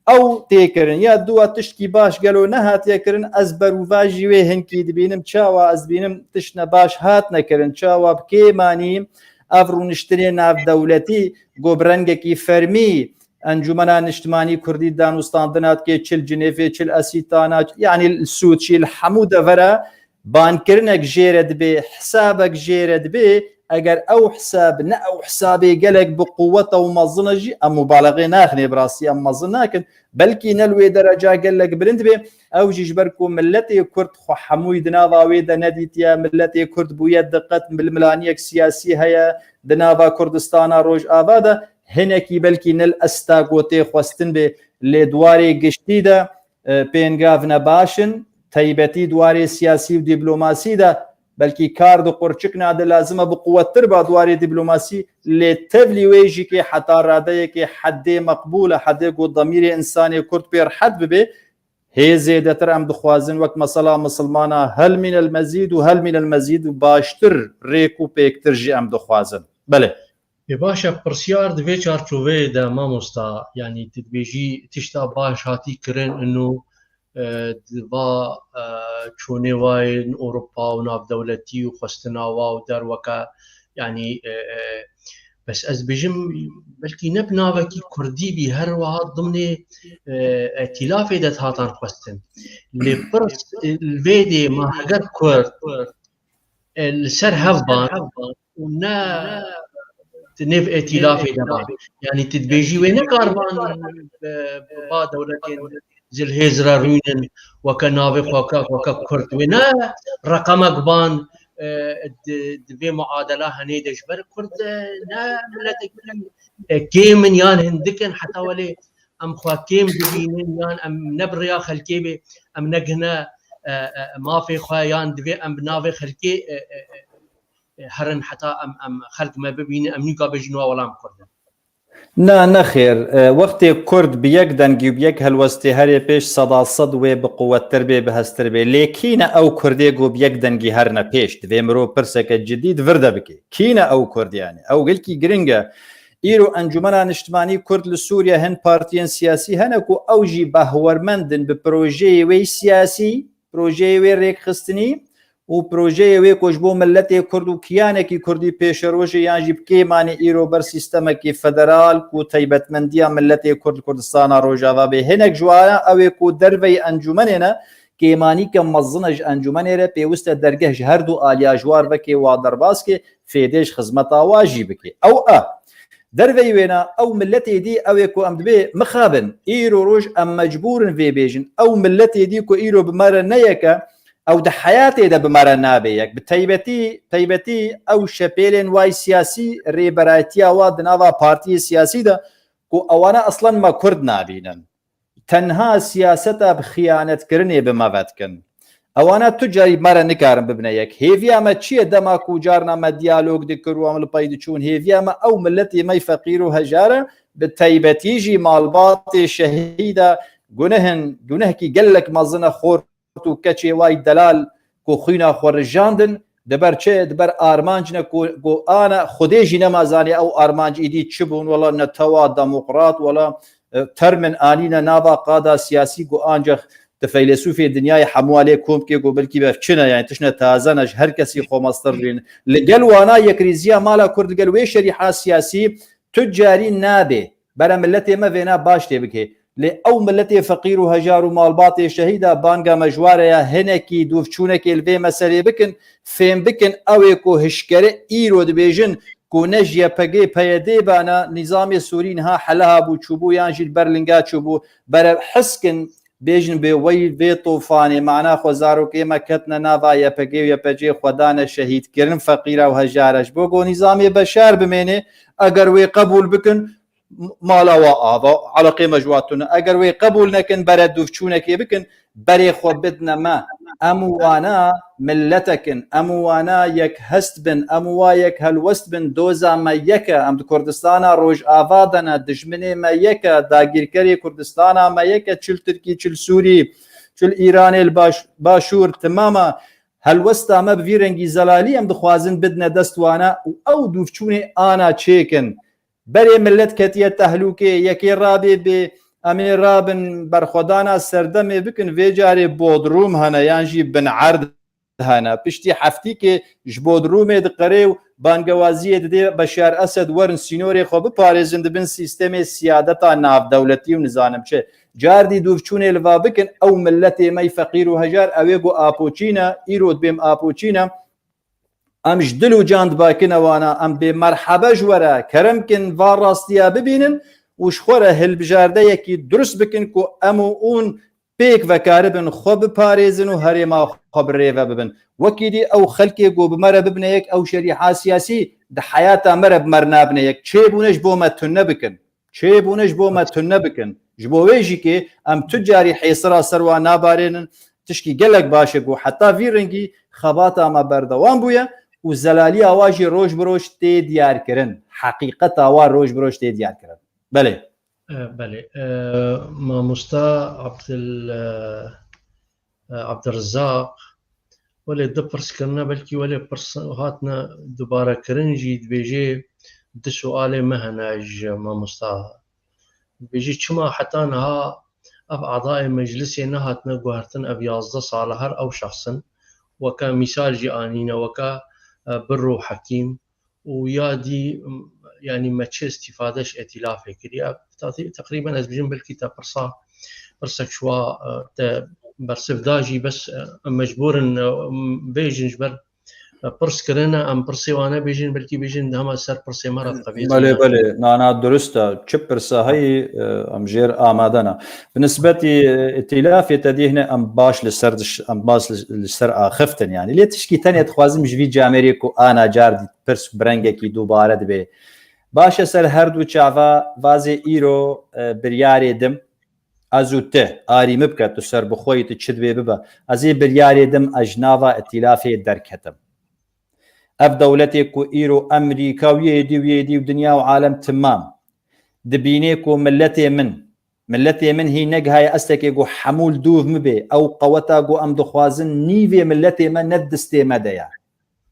Ew têkirin ya dû wa tiştkî baş gelo nehatiye kirin, ez berûvajî wê hinkî dibînim. Çawa ez dibînim tiştine baş hatine kirin, çawa bi kêmanî ev rûniştinê navdewletî ku bi rengekî fermî Encûmena Niştimanî Kurdî danûstandina dike, çi li Cinêvê, çi li Esîtana, yanî li Sûçî, li hemû devera bankirinek jê re dibe, hisabek jê re dibe, eger ew hisab ne ew hisabê gelek bi quweta û mezin e jî, em mubaleğê naxinê, bi rastî em mezin nakin, belkî ne li wê dereca gelek bilind be, ew jî ji ber ku miletê Kurd xwe hemûyî di nava wê de nedîtiye, miletê Kurd bûye diqet, milmilaniyek siyasî heye di nava Kurdistana Rojava de, hinekî belkî ne li esta ku tê xwestin be, lê di warê giştî de, e, pêngav ne baş in, taybetî di warê siyasî û dîplomasî de, belkî kar di qurçikna de lazim e bi quwettir ba di warê dîplomasî, lê tevlî wê jî kê heta radeyekê hedê meqbûl e, hedê ku demîrê însanê Kurd pê rihet bibe, hê zêdetir em dixwazin wek mesela misilmana hel mînel mezîd û hel mînel mezîd û baştir rêk û pêktir jî em dixwazin. Belê. Ê baş e, pirsyar di vê çarçoveyê de mamosta, yanî tu dibêjî tişta baş hatî kirin ino, e, di va, e, çonê wayên Ewropa û navdewletî û xwestina wa û derweke, yanî, e, e, bes ez dibêjim belkî ne bi navekî kurdî bî, her wiha dimnê, e, îtîlafê de dihatan xwestin. Lê pirs, e, li vê dê ma heger kurd, e, li ser hev ban û ne di nêv îtîlafê de ban. Yanî tu dibêjî wê nekariban bi, bi va dewletên zilhêz re rûnin, weke navê xwe, weke, weke Kurd. Wê ne reqemek ban, e, di, di vê muadela henê de ji ber Kurd, e, ne miletekî, e, kêm in yan hindik in, heta welê em xwe kêm dibînin yan em ne bi rêya xelkê bê, em negihne, e, e, mafê xwe yan divê em bi navê xelkê, e, e, e, e, herin heta em, em xelk me bibînin, em nîka bêjin wa welam Kurd in. Na, nexêr. E, wextê Kurd bi yek dengî û bi yek helwestê herê pêş, seda sed wê bi quwettir bê, bi heztir bê. Lê kî ne ew Kurdê ku bi yek dengî herine pêş? Divê mirov pirseke cidî di vir de bike. Kî ne ew Kurd yanî? Ew gelkî giring e. Îro Encûmena Niştimanî Kurd li Sûriye hin partiyên siyasî hene ku ew jî bahwermend in bi projeyê wê siyasî, projeyê wê rêkxistinî û projeyê wê ku ji bo miletê Kurd û kiyanekî Kurdî pêşerojê yan jî bi kêmanî îro ber sîstemekî federal ku taybetmendiya miletê Kurd li Kurdistana Rojava bê. Hinek ji wana ew ê ku derveyî encûmenê ne, kêmanîke mezin e ji encûmenê re, pêwist e dergeh ji her du aliya ji war vekê, wa derbas ke, fêdê ji xizmeta wa jî bike. Ew e. Derveyî wêna, ew miletê dî, ew ê ku em dibê mixabin, îro roj em mecbûr in vê bêjin. Ew miletê dî ku îro bi me re ne yek e, ew di heyatê de bi me re nabe yek. Bi taybetî, taybetî ew şepêlên way siyasî, rêberayetiya wa di nava partiyê siyasî de ku ewana eslan me Kurd nabînin. Tenha siyaseta bi xiyanetkirinê bi me ve dikin. Ewana tu carî me re nikarin bibine yek. Hêviya me çi ye? Dema ku carna me diyalog dikir û em li pey diçûn, hêviya me ew miletê me feqîr û hejar e, bi taybetî jî malbatê şehîda guneh in, gunehkî gelek mezin e, xort û keçê way delal ku xwîna xwe rijandin, di ber çi? Di ber armanc ne ku, ku ana Xwedê jî nema zanî ew armanc îdî çi bûn, wela netewa demokrat, wela, e, termin anîne nava qada siyasî ku ancax di feylesûfê dinyayê hemû alê kom bike ku belkî bev çi ne, yani tiştine taze ne, ji her kesî xwe mestir rîn. Li gel wana yekrîziya mala Kurd, li gel wê şerîha siyasî tu carî nabê. Bere miletê me vêna baş tê bike. Lê ew miletê feqîr û hejar û malbatê şehîda banga me ji wa re ya hinekî dûvçûnekê li vê meselê bikin, fêm bikin, ew ê ku hişkere îro dibêjin ku ne ji Y P G, P Y D bana nîzamê Sûrî niha heleha bû çûbû yan jî li ber linga çûbû, berev hiskin bêjin bê wey vê tofanê, mana xwe zarokê me ketine nava Y P G û Y P G xwe dane şehîd kirin, feqîra û hejara ji bo ku nîzamê Beşar bimêne, eger wê qebûl bikin, mala wa ava, eleqê me ji wa tune. Eger wê qebûl nekin, bere dûvçûnekê bikin, berê xwe bidne me. Em û wana miletek in, em û wana yek hest bin, em û wa yek helwest bin, doza me yek e. Em di Kurdistana Rojava de ne, dijminê me yek e, dagîrkerê Kurdistana me yek e, çi li Tirkî, çi li Sûrî, çi li Îranê, li baş-, Başûr, timama helwesta me bi vî rengî zelalî em dixwazin bidne dest wana û ew dûvçûnê ana çêkin. Berê milet ketiye tehlûkê, yekê rabê bê, em ê rabin berxwedana serdemê bikin, vê carê bodrûm hene yan jî bin erd hene. Piştî heftîkê ji Bodrûmê diqere û bangewaziyê dide Beşar Esed werin sînorê xwe biparêzin, dibin sîstemê siyadeta navdewletî û nizanim çi. Cardî dûvçûnê li va bikin, ew miletê me yî feqîr û hejar, ew ê ku apoçî ne, îro dibêm apoçî ne. Em ji dil û can dibakin ewana, em bê merhebe ji we re, kerem kin va rastiya bibînin û ji xwe re hilbijardeyekî durust bikin ku em û ûn pêk vekaribin xwe biparêzin û herêma xwe bi rê ve bibin. Wekî dî ew xelkê ku bi me re bibine yek, ew şerîha siyasî di heyata me re bi me re nabine yek. Çêbûne ji bo me tune bikin. Çêbûne ji bo me tune bikin. Ji bo wê jî kê em tu carî hêsira ser wan nabarênin. Tişkî gelek baş e ku heta vî rengî xebata me berdewam bûye û zelaliya wa jî roj bi roj tê diyarkirin. Heqîqeta wa roj bi roj tê diyarkirin. Belê. E, belê. E, mamosta Abdil, e, e, Abdirizaq, welê du pirs kirine, belkî welê pirs hatine dubarekirin jî, dibêjê du sualê me hene ji mamosta. Dibêjî çima heta niha ev adayê meclisê nehatine guhertin, ev yazdeh sal e her ew şexs in, weke mîsal jî anîne, weke, e, Birro Hekîm, û ya dî, m-, yanî me çi îstîfade ji îtîlafê kiriye? Te-, teqrîben ez bijim belkî te pirsa, pirsek ji wa, e, te bersiv da jî, bes, e, em mecbûr in, e, m-, bêjin ji ber, e, pirs kirine, em pirsê wan nebêjin, belkî bêjin di hema ser pirsê me re diqevêzin. Belê, belê, na, na, durust e. Çi pirsa heyî, e, em jêr amade ne. Bi nisbetî, e, îtîlafê te dî hine em baş li ser diş-, em baş li, li ser axiftin yanî. Lê tişkî tenê dixwazim ji vî camêrê ku ana car dî pirs bi rengekî dubare dibe. Baş e ser her du çava vazê îro, e, biryarê dim, ez û ti, arî min bike, tu serbixwe yî, tu çi dibê bibe. Ez ê biryarê dim, ez ji nava îtîlafê derketim. Ev dewletê ku îro Emerîka wî yê dî, wî yê dî û dinya û alem timam dibînê ku miletê min, miletê min hî negihaye estekê ku hemû li dûv min bê. Ew qeweta ku em dixwazin nîvê miletê me ne di distê me de ye.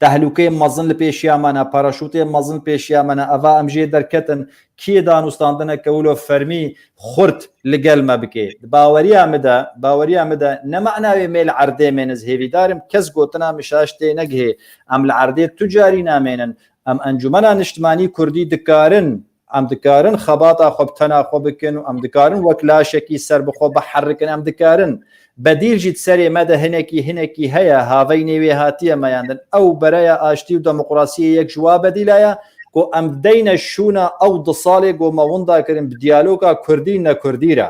Tehlûkeyê mezin li pêşiya me ne, paraşûtê mezin li pêşiya me ne. Eva em jê derketin, kî danûstandineke wilo fermî xurt li gel me bike? Di baweriya min de, baweriya min de ne manayê me li erdê mêne, ez hêvîdar im, kes gotina min şaş tê negihê. Em li erdê tu carî namênin. Em Encûmena Niştimanî Kurdî dikarin, em dikarin xebata xwe bi tena xwe bikin û em dikarin wek laşekî ser bi xwe biherikin, em dikarin. Bedîl jî di serê me de hinekî, hinekî heye, haveynê wê hatiye meyandin. Ew bereya aştî û demokrasiyê yek ji wa bedîla ye ku em deyne şûna ew du salê ku me winda kirin bi diyaloga kurdî ne kurdî re.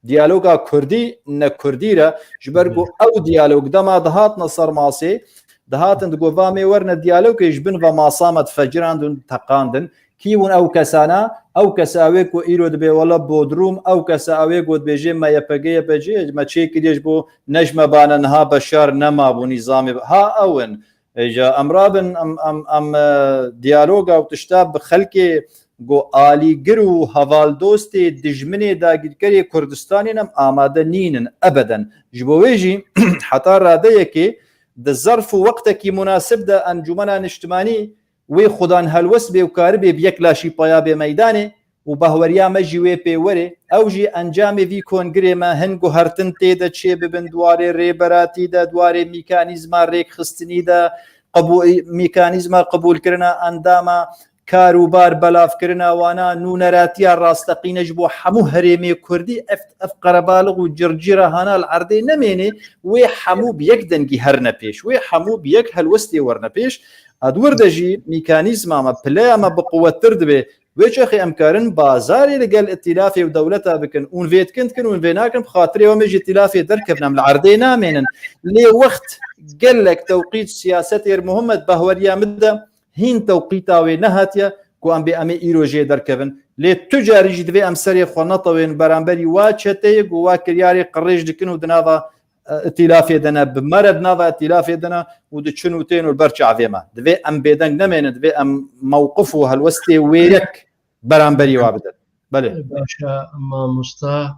Diyaloga kurdî ne kurdî re, ji ber ku ew diyalog dema dihatine ser masê, dihatin digot va em ê werine diyalogê, ji bin ve masa me difecirandin, teqandin. Kî bûn ew kesana? Ew kesa wê ku îro dibê wele Bodrum, ew kesa wê ku dibêjê me Y P G, Y P G, me çê kiriye ji bo ne ji me bane niha Beşar nemabû nîzamê. Ha ew in. Êca em rabin, em, em, em, e, diyaloga û tişta bi xelkê ku alîgir û hevaldostê dijminê dagîrkerê Kurdistanê ne, em amade nînin ebeden. Ji bo wê jî heta radeyekê di zerf û wextekî munasib de Encûmena Niştimanî wê xudan helwest bê û karibê bi yek laşî paya bê meydanê û bahweriya me jî wê pê werê. Ew jî encamê vî kongirê me hin guhertin tê de çê bibin, di warê rêberatî de, di warê mîkanîzma rêkxistinî de, qebû-, mîkanîzma qebûlkirina endama kar û bar belavkirina wana, nûneratiya rasteqîne ji bo hemû herêmê kurdî, ev, ev qerebalix û circîra hana li erdê nemêne, wê hemû bi yek dengî herine pêş, wê hemû bi yek helwestê werine pêş. A di wir de jî mîkanîzma me, pileya me bi quwettir dibe. Wê çaxê em karin bazarê li gel îtîlafê û dewleta bikin. Hûn vê dikin dikin, hûn vê nakin, bi xatirê we me ji îtîlafê derkevin, em li erdê namênin. Lê wext gelek tewqît siyasetê muhim e, di bahweriya min de hîn tewqîta wê nehatiye ku em bê em ê îro jê derkevin. Lê tu carî jî divê em serê xwe netewên beramberî wa çeteyê ku wa kiryarê qirêj dikin û di nava, e, îtîlafê de ne, bi me re di nava îtîlafê de ne û diçin û tên û li ber çavê me. Divê em bêdeng nemênin, divê em mewqif û helwestê wê yek beramberî wa bidin. Belê. Baş e, mamosta,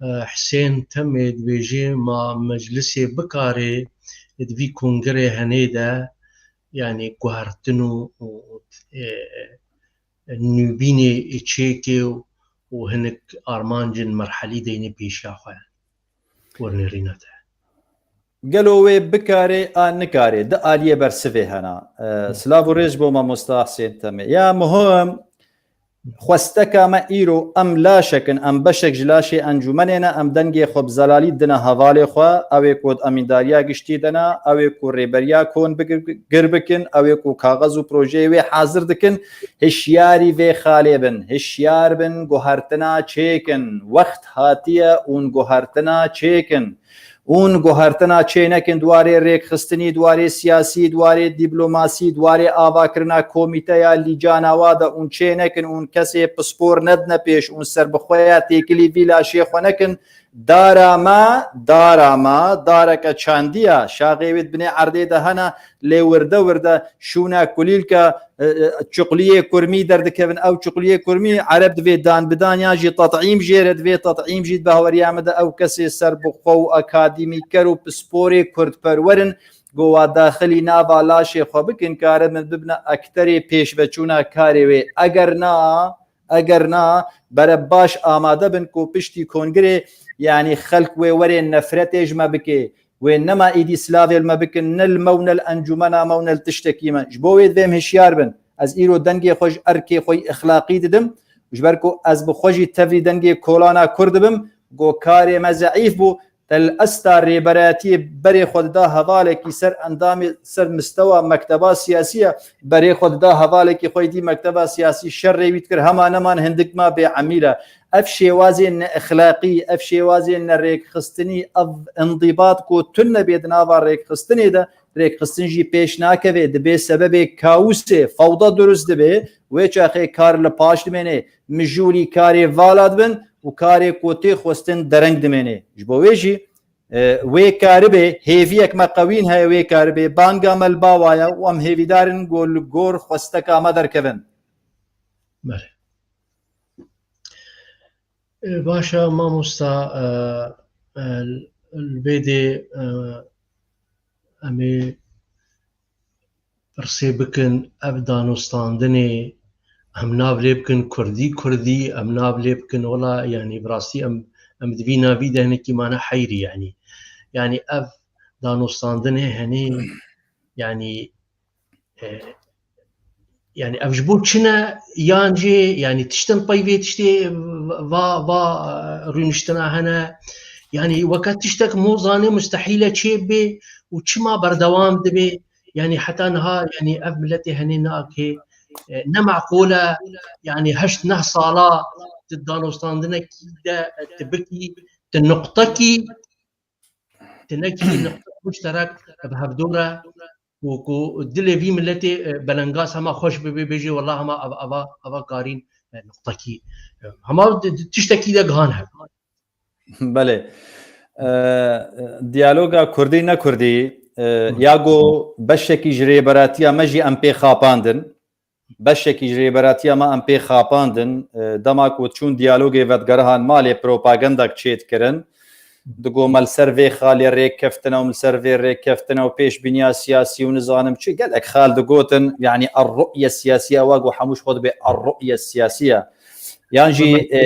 e, Hisên Temê dibêjê ma meclisê bikarê di vî kongirê henê de, yanî guhertin û, û, e, nûbînê çêkê û, û hinek armancên merhelî deynê pêşiya xwe. Wernêrîna te. Gelo wê bikarê a nikarê, di aliyê bersivê hena. E, silav û rêz bo mamosta Husên Temê. Ya muhim, xwesteka me îro em laşek in, em beşek ji laşê encûmenê ne, em dengê xwe bi zelalî dine hevalê xwe, ew ê ku emîndariya giştî dene, ew ê ku rêberiya kon bigir-, gir bikin, ew ê ku kaxez û projeyê wê hazir dikin, hişyarî vê xalê bin, hişyar bin, guhertina çêkin, wext hatiye hûn guhertina çêkin. Hûn guhertina çê nekin di warê rêkxistinî, di warê siyasî, di warê dîplomasî, di warê avakirina komîteya lîcana wa de hûn çê nekin, hûn kesê pispor nedine pêş, hûn serbixweya têkilî vî laşê xwe nekin. Dara me, dara me, dareke çandî ya, şaxê wê di binê erdê de hene, lê wirde wirde şûna kulîlka, e, e, çuqliyê kurmî derdikevin. Ew çuqliyê kurmî ereb divê dan bidan yan jî tet'îm jê re divê, tet'îm jî di bahweriya min de ew kesê serbixwe û akademîker û pisporê kurdperwer in, go wa daxilî nava laşê xwe bikin, karibin bibine ekterê pêşveçûna karê wê. Eger na, eger na, bere baş amade bin ku piştî kongirê, yanî xelk wê werê nefretê ji me bike. Wê nema êdî silavê li me bikin, ne li me û ne li encûmena me û ne li tiştekî me. Ji bo wê divê em hişyar bin. Ez îro dengê xwe ji erkê xwe yî exlaqî didim. Ji ber ku ez bi xwe jî tevlî dengê kolana Kurd dibim, go karê me zeîf bû, te li esta rêberetiyê berê xwe dida hevalekî ser endamê, ser mistewa mekteba siyasî ye, berê xwe dida hevalekî xwe yî dî mekteba siyasî şerê wî dikir, hema neman hindik ma bê emîl e. Ev şêwazên neexlaqî, ev şêwazên nerêkxistinî, ev indîbat ku tune bê di nava rêkxistinê de, rêkxistin jî pêş nakeve, dibê sebebê kaosê, fewda durust dibe, wê çaxê kar li paş dimêne, mijûlî karê vala dibin û karê ku tê xwestin dereng dimêne. Ji bo wê jî, e, wê karibe, hêviyek me qewîn heye wê karibe, banga me li ba wa ye û em hêvîdar in ku li gor xwesteka me derkevin. Belê. E, baş e, mamosta, e, e, li vê dê, e, em ê pirsê bikin, ev danûstandinê, em nav lê bikin kurdî, kurdî, em nav lê bikin, wela, yanî, bi rastî em, em di vî navî de hinekî mane heyrî, yanî. Yanî, ev danûstandinê henê, yanî, e, yanî, ev ji bo çi ne, yan jî, yanî, tiştin pey vê tiştê va, va, e, rûniştina hene, yanî, weke tiştek mo zanê mustehîl e çê bê û çima berdewam dibe, yanî, heta niha, yanî, ev miletê henê nake, e, ne meqûl e, yanî, heşt neh sala tu danûstandinekî de, e, tu bikî, tu nuqtekî, tu nekî nuqtek muşterek bi hevdor e, ku, ku dilê vî miletê, e, belengaz hema xweş bibe, bêjê, wela hema eva, eva, eva karîn, e, nuqtekî, e, hema di, di, tiştekî de gihan hev. Belê. E, diyaloga kurdî ne kurdî, e, ya go beşekî ji rêberatiya me jî em pê xapandin. Beşekî ji rêberatiya me em pê xapandin. E, dema ku çûn diyalogê vedigerihan malê, propagandek çê dikirin. Digo me li ser vê xalê rêk keftine û me li ser vê rêk keftine û pêşbîniya siyasî û nizanim çi. Gelek xal digotin, yanî er-ru'ye siyasiye, ewa ku hemû ji xwe dibê er-ru'ye siyasiye. Yan jî, e,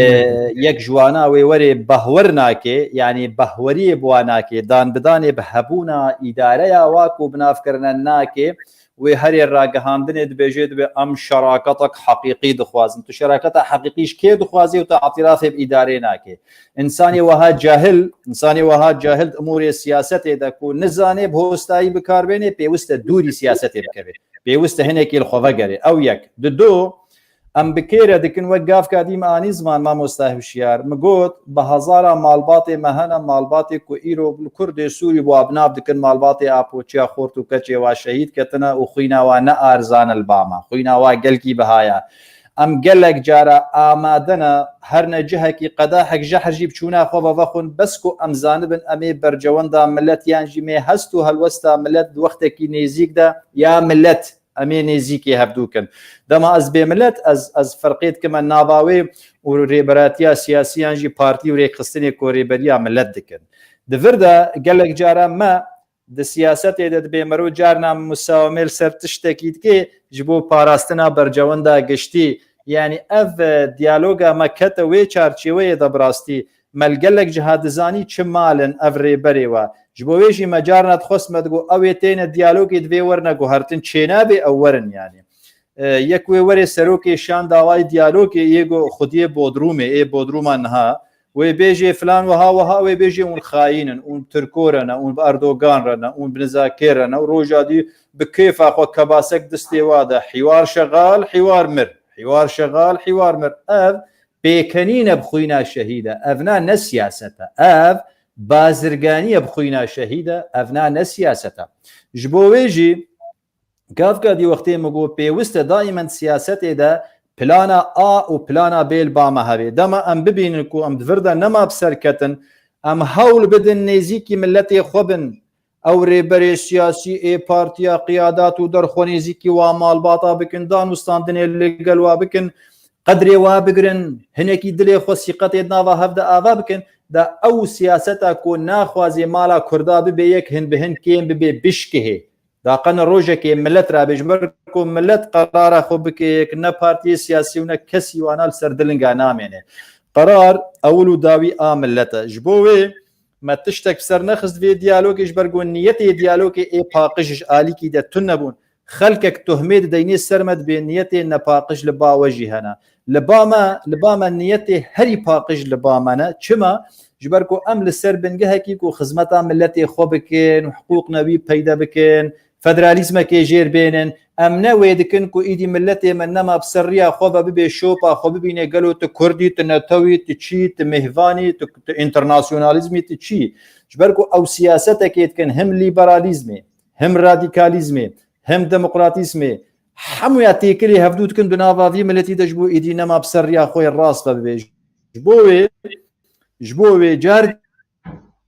yek ji wana wê werê behwer nake, yanî behweriyê bi wan nake, danbidanê bi hebûna îdareya wa ku bi nav kirine nake, wê herê ragihandinê dibêjê, dibê em şeraketek heqîqî dixwazin. Tu şeraketa heqîqî ji kê dixwazî û tu îtirafê bi îdarê nake? Însanê weha cahil, însanê weha cahil di umûrê siyasetê de ku nizane bi hostayî bi kar bêne, pêwist e dûrî siyasetê bikeve. Pêwist e hinekî li xwe vegerê. Ew yek. Di du, em bi kê re dikin, wek gavka dî me anî ziman, mamosta Hişyar. Min got, bi hezara malbatê me hene, malbatê ku îro li Kurdê Sûrî bi wa bi nav dikin, malbatê Apoçiya, xort û keçê wa şehîd ketine û xwîna wa ne arzan e li ba me. Xwîna wa gelkî biha ye. Em gelek cara amade ne, her ne cihekî qedehek jehr jî bi çûna xwe ve vexwin, bes ku em zanibin em ê bercewenda milet yan jî mê hest û helwesta milet di wextekî nêzîk de ya milet em ê nêzîkê hevdû kin. Dema ez bê milet, ez, ez ferqê dikime nava wê û rêberatiya siyasî yan jî partî û rêkxistinê ku rêberiya milet dikin. Di vir de gelek cara me di siyasetê de dibê mero carna musawemê li ser tiştekî dike ji bo parastina bercewenda giştî. Yanî ev, e, diyaloga me kete wê çarçêweyê de bi rastî me li gelek ciha dizanî çi mal in ev rêberê we. Ji bo wê jî me carna dixwest me digot, ew ê têne diyalogê divê werine guhertin, çênabê ew werin yanî. E, yek wê werê serokê şan dawayî diyalogê yê go xwediyê Bodrûmê, ê Bodrûma niha, wê bêjê filan wiha wiha, wê bêjê hûn xayîn in, hûn Tirko re ne, hûn bi Erdogan re ne, hûn bi nizakê re ne û roja dî bi kêfa xwe kebasek distê wa de, hîwar şexal, hîwar mir, hîwar şexal, hîwar mir. Ev pêkenîn e bi xwîna şehîd e. Ev na ne siyaset e. Ev bazirganî ye bi xwîna şehîd e. Ev na ne siyaset e. Ji bo wê jî gavka dî wextê min got pêwist e daîmen siyasetê de plana A û plana B li ba me hebe. Dema em bibînin ku em di vir de nema bi ser ketin, em hewl bidin nêzîkî miletê xwe bin. Ew rêberê siyasî ê partiya qiyadat û derxwenêzîkî wa malbata bikin, danûstandinê li gel wa bikin, qedrê wa bigirin, hinekî dilê xwe sîqetê di nava hev de ava bikin, da ew siyaseta ku naxwazê mala Kurda bibe yek, hin bi hin kêm bibe, bişkihê. Da qene rojekê milet rabe, ji ber ku milet qerara xwe bike yek, ne partiyê siyasî û ne kesî wana li ser dilinga namêne. Qerar ewil û dawî a milet e. Ji bo wê me tiştek bi ser nexist vê diyalogê, ji ber ku niyetê diyalogê ê paqij ji alîkî de tune bûn. Xelkek tuhmê dideynê ser me dibê niyetê nepaqij li ba we jî hene. Li ba me, li ba me niyetê herî paqij li ba me ne. Çima? Ji ber ku em li ser bingehekî ku xizmeta miletê xwe bikin, hiqûq newî peyde bikin, federalîzmekê jêr bênin, em ne wê dikin ku îdî miletê me nema bi ser riya xwe ve bibê şopa xwe bibîne gelo tu Kurd î, tu netew î, tu çi yî, tu mêhvan î, tu, tu înternasyonalîzm î, tu çi yî. Ji ber ku ew siyasetekê dikin, him lîberalîzmê, him radîkalîzmê, him demokratîzmê, hemûya têkilî hevdû dikin di nava vî miletî de ji bo îdî nema bi ser riya xwe yê rast ve bibê. Ji bo wê, ji bo wê car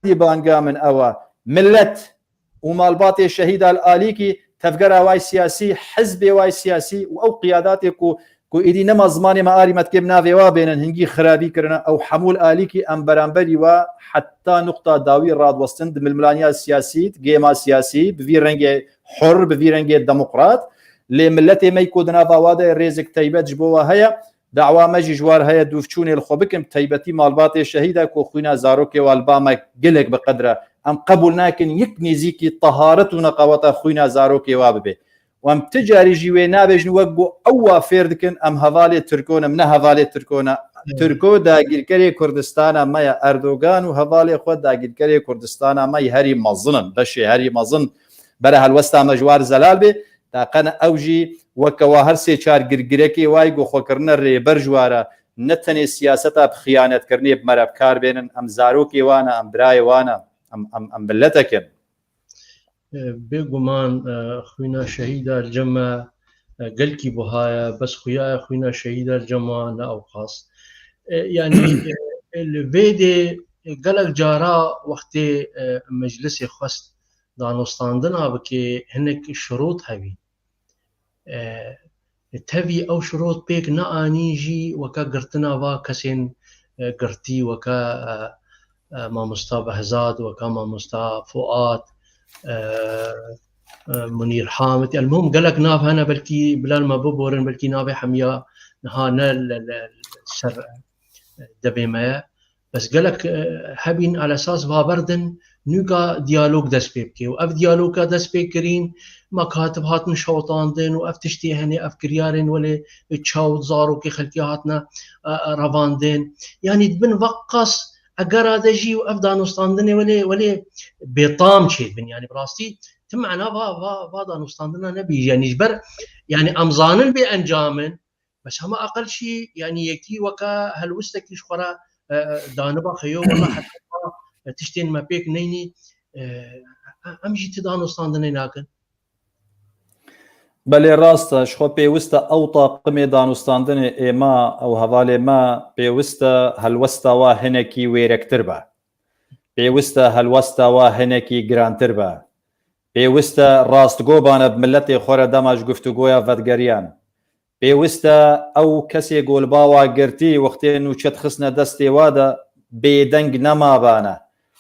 dî banga min ew e. Milet û malbatê şehîda li alîkî, tevgera way siyasî, hizbê way siyasî û ew qiyadatê ku, ku êdî nema zimanê me arî me dikê bi navê wa bênin, hingî xirabî kirine, ew hemû li alîkî em beramberî wa heta nuqta dawî radiwestin di milmilaniya siyasî, di gêma siyasî, bi vî rengê hur, bi vî rengê demokrat. Lê miletê me ku di nava wa de rêzek teybet ji bo wa heye, dawa me jî ji war heye dûvçûnê li xwe bikin, bi teybetî malbatê şehîda ku xwîna zarokê wa li ba me gelek bi qedr e. Em qebûl nakin yek nêzîkî teharet û neqaweta xwîna zarokê wa bibe. Û em ti carî jî wê nabêjin wek ku ew wa fêr dikin, em hevalê Tirko ne, em ne hevalê Tirko ne. Tirko dagîrkerê Kurdistana me ye, Erdogan û hevalê xwe dagîrkerê Kurdistana me yê herî mezin in, beşê herî mezin bere helwesta me ji war zelal bê. Taqe ne ew jî weke wa her sê çar girgirekê wayî ku xwe kirine rêber ji ware, ne tenê siyaseta bi xiyanetkirinê bi me re bi kar bênin. Em zarokê wan e, em birayê wan e, em, em, em miletek in. E, bêguman, e, xwîna şehîda li cem me, e, gelkî buha ye, bes xuya ye xwîna şehîda li cem wan ne ewqas. E, yanî, e, e, li vê dê, e, gelek cara wextê, e, meclisê xwest danûstandina bike, hinek şirot hebî. E, tevî ew şirot pêk neanî jî weke girtina va kesên, e, girtî, weke, e, e, mamosta Behzad, weke mamosta Fuat, e, e, Munîr Hamid. Elmuhim gelek nav hene, belkî bila li me biborin, belkî navê hemiya niha ne li, li, li ser, e, devê me ye. Bes gelek, e, hebîn alesas va berdin, nûka diyalog dest pê bike. Û ev diyaloga dest pê kirîn, me katib hatin şewitandin û ev tiştê hene, ev kiryarên welê çaw zarokê xelkê hatine, e, e, revandin. Yanî dibin veqas egera de jî û ev danûstandinê welê, welê bêtam çêdibin. Yanî bi rastî ti mana va, va, va danûstandina nebî. Yanî ji ber, yanî em zanin bê encam in, bes hema aqil jî, yanî yekî weke helwistekî ji xwe re, e, e, daniba xeyo, wela heta, e, tiştên me pêk neynî, e, e, em jî ti danûstandinê nakin. Belê rast e, ji xwe pêwist e ew taqimê danûstandinê ê me, ew hevalê me, pêwist e helwesta wa hinekî wêrektir be. Pêwist e helwesta wa hinekî girantir be. Pêwist e rastgo bane bi miletê xwe re dema ji guftûgoya vedigeriyan. Pêwist e ew kesê ku li ba wa girtî wextê nûçe dixistine destê wa de bêdeng nemabane.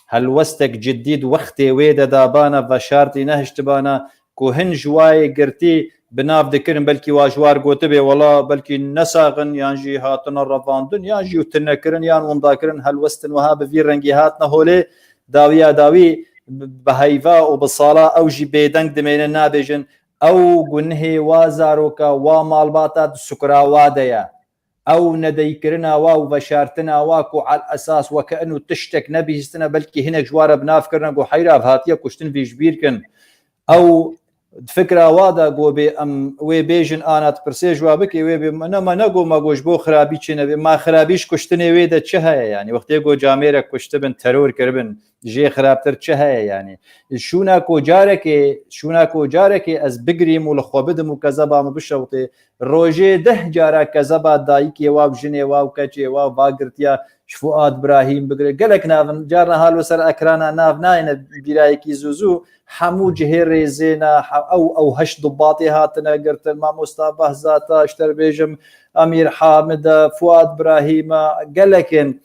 Helwestek cidî di wextê wê de dabane veşartî nehiştibane ku hin ji wayê girtî bi nav dikirin, belkî wa ji war gotibê, wela belkî nesaxin, yan jî hatine revandin, yan jî tune kirin, yan winda kirin, helwestin wiha bi vî rengî hatine holê, dawiya dawî bi heyva û bi sala ew jî bêdeng dimêne, nabêjin, ew gunihê wa zaroka, wa malbata di sukura wa de ye. Ew nedeykirina wa û veşartina wa ku al esas weke inu tiştek nebihîstine, belkî hinek ji wa re bi nav kirine ku heyra ev hatiye kuştin, vî ji bîr kin. Ew di fikra wa de ku bê em wê bêjin ana dipirsê ji wa bikê, wê bê me ne, me ne got, me got ji bo xirabî çê nebê. Ma xirabî ji kuştinê wê de çi heye yanî? Wextê ku camêrek kuştibin, teror kiribin, jê xirabtir çi heye yanî? Şûna ku carekê, şûna ku carekê ez bigirîm û li xwe bidim û kezeba min bişewitê, rojê deh cara kezeba dayikê wa û jinê wa û keçê wa va girtiya ji Fuad Birahîm bigire. Gelek nav in, carna hal li ser ekrana nav nayêne bîrayekî zû zû, hemû cihê rêzê ne, he-, ew, ew heşt dubatê hatine girtin, mamosta Behzata, ji te re bêjim, Emîr Hamide, Fuad Birahîme, gelek in.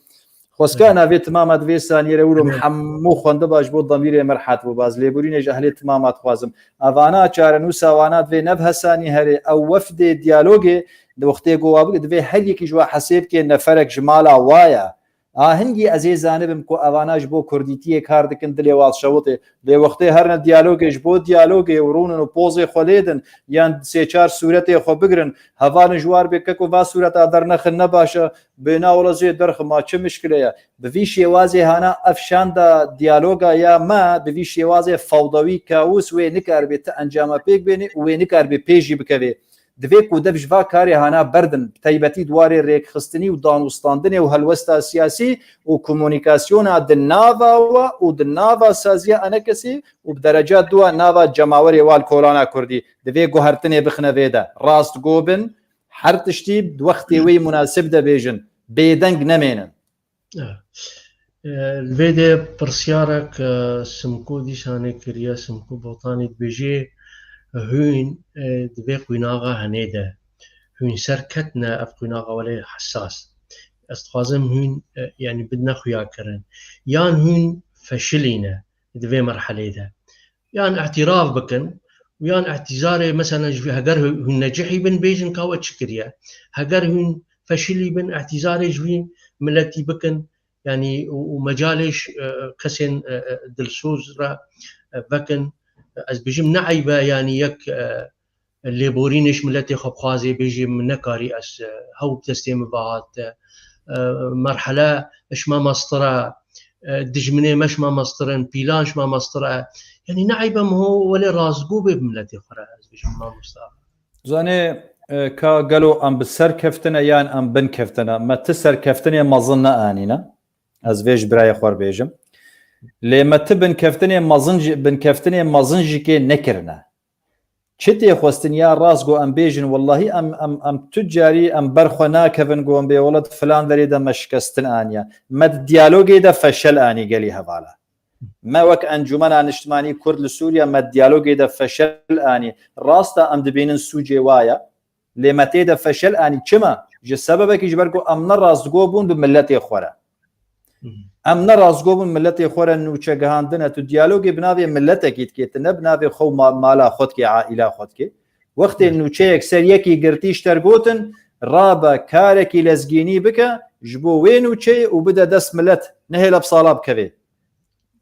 Xwezka navê timama di vê saniyê re wilo hemû xwendiba ji bo demîrê me rehet bû. Baz lêborînê ji ehlê timama dixwazim. Evana çarenûsa wana divê nev hesanî herê. Ew wefdê diyalogê di wextê ku wa bike, divê her yekî ji wa hesê bike neferek ji mala wa ye. A hingî ez ê zanibim ku evana ji bo kurdîtiyê kar dikin, dilê wa dişewitê. Lê wextê herine diyalogê, ji bo diyalogê û rûnin û pozê xwe lê din, yan sê çar sûretê xwe bigirin, hevalin ji war bê, keko va sûreta dernexin ne baş e, bê na wela zê derxima, çi mişkile ye? Bi vî şêwazê hana ev şanda diyaloga ya me, bi vî şêwazê fewdawî, kaos, wê nikaribe ti encama pêk bênê û wê nikaribe pê jî bikevê. Divê ku dev ji va karê hana berdin, bi taybetî di warê rêkxistinî û danûstandinê û helwesta siyasî û komunîkasyona di nava we û di nava saziya enekesê û bi dereca dua nava cemawerê wa li kolana kurdî. Divê guhertinê bixine vê de. Rastgo bin, her tiştî di wextê wê munasib de bêjin. Bêdeng nemênin. E, e, li vê de pirsyarek, e, Simko dîsanê kiriye, Simko Botanî dibêjê, hûn, e, di vê quînaxa henê de, hûn ser ketine ev quînaxa welê hesas. Ez dixwazim hûn, e, yanî bidine xuyakirin. Yan hûn feşilîne di vê merhelê de. Yan îtiraf bikin û yan îtîzarê, mesela, ji vî, heger hûn necihî bin, bêjin ka we çi kiriye. Heger hûn feşilî bin, îtîzarê ji vî miletî bikin, yanî û, û mecalê ji, e, kesên, e, e, dilsoz re, e, vekin. Ez bêjim ne eyb e, yanî yek, e, lêborînê ji miletê xwe bixwazê, bêjê min nekarî, ez, e, hew bi destê min ve hat, e, merhele ji me mestir e, e, dijminê me ji me mestir in, pîlan ji me mestir e. Yanî ne eyb e, ho welê rastgo bê bi miletê xwe re, ez bêjim mamosta. Zanê, e, ka gelo em bi ser keftine yan em bin keftine? Me ti serkeftinê mezin neanîne. Ez vê ji birayê xwe re bêjim. Lê me ti binkeftinê mezin jî, binkeftinê mezin jî kê nekirine. Çi tê xwestin ya rast, go em bêjin, wellahî em, em, em tu carî em ber xwe nakevin, go em bê welat filan derê de me şikestin aniye. Me di diyalogê de feşel anî gelî hevala. Me wek Encûmena Niştimanî Kurd li Sûriye me diyalogê de feşel anî. Rast e, em dibînin sûcê wa ye. Lê me tê de feşel anî. Çima? Ji sebebekî ji ber ku em ne rastgo bûn bi miletê xwe re. Em ne rastgo bûn miletê xwe re nûçe gihandine. Tu diyalogê bi navê miletekî dikê, tu ne bi navê xwe û ma-, mala xwe dikê, aîla xwe dikê. Wextê nûçeyek ser yekî girtî ji te re gotin, rabe karekî lezgînî bike ji bo wê nûçeyê û bide dest milet, nehêle bi sala bikevê.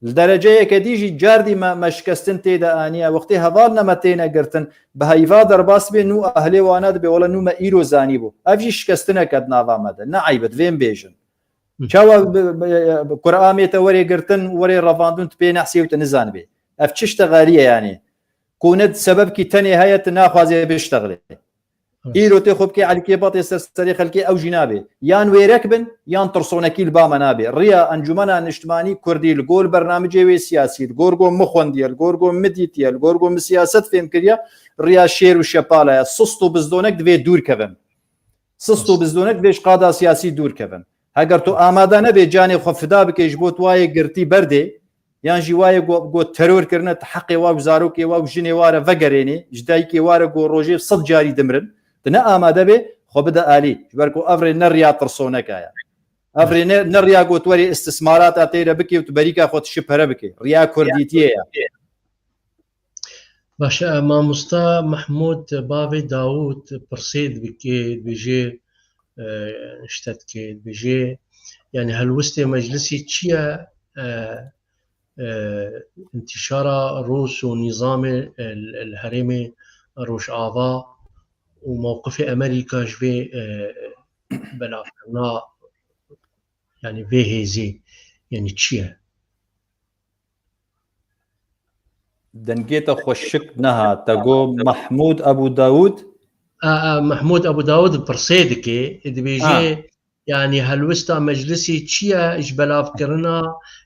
Li dereceyeke dî jî cardî me, me şikestin tê de aniye. Wextê heval ne me têne girtin, bi heyva derbas bê, nû ehlê wana dibê, wela nû me îro zanîbû. Ev jî şikestineke di nava me de. Ne eyb e, divê em bêjin. Çawa bi, bi, bi Quramê te werê girtin, werê revandin, tu pê nehsê û tu nizanibê. Ev çi ştexalî ye yanî? Ku ne sebebkî tenê heye, tu naxwazê biştexilê. Îro tê xwe bikê Elîkê Batê ser serê xelkê, ew jî nabê. Yan wêrek bin, yan tirsonekî li ba me nabê. Riya Encûmena Niştimanî Kurdî li gor bernamicê wê siyasî, li gor go min xwendiye, li gor go min dîtiye, li gor go min siyaset fêm kiriye, riya şêr û şepala ye. Sist û bizdonek divê dûr kevin. Sist û bizdonek divê ji qada siyasî dûr kevin. Heger tu amade nebê canê xwe fida bikê ji bo tu wayê girtî berdê, yan jî wayê go, go teror kirine, tu heqê wa û zarokê wa û jinê wa re vegerênê, ji dayikê wa re go rojê sed carî dimirin, tu ne amade bê, xwe bide alî. Ji ber ku ev rê ne riya tirsoneka ye. Ev rê ne, ne riya go tu werê istismarata tê re bikê û tu berîka xwe tu şi pere bikê. Riya kurdîtiyê ye. Baş e, mamosta Mehmûd bavê Dawûd pirsê dibike, dibêje, e, şte dike, dibêje, yani helwestê meclisê çi ye, e, e, întîşara Rûs û nîzamê, e, li herêmê Rojava û mewqifê Amerîka ji vê, e, belavkirina, yani vê hêzê, yani çi ye? Dengê te xweşik nehat. Te got Mehmûd Ebû Dawûd? A, a, Mehmûd Ebû Dawûd pirsê dike, dibêje, Ha. yani helwesta meclisê çi ye ji belavkirina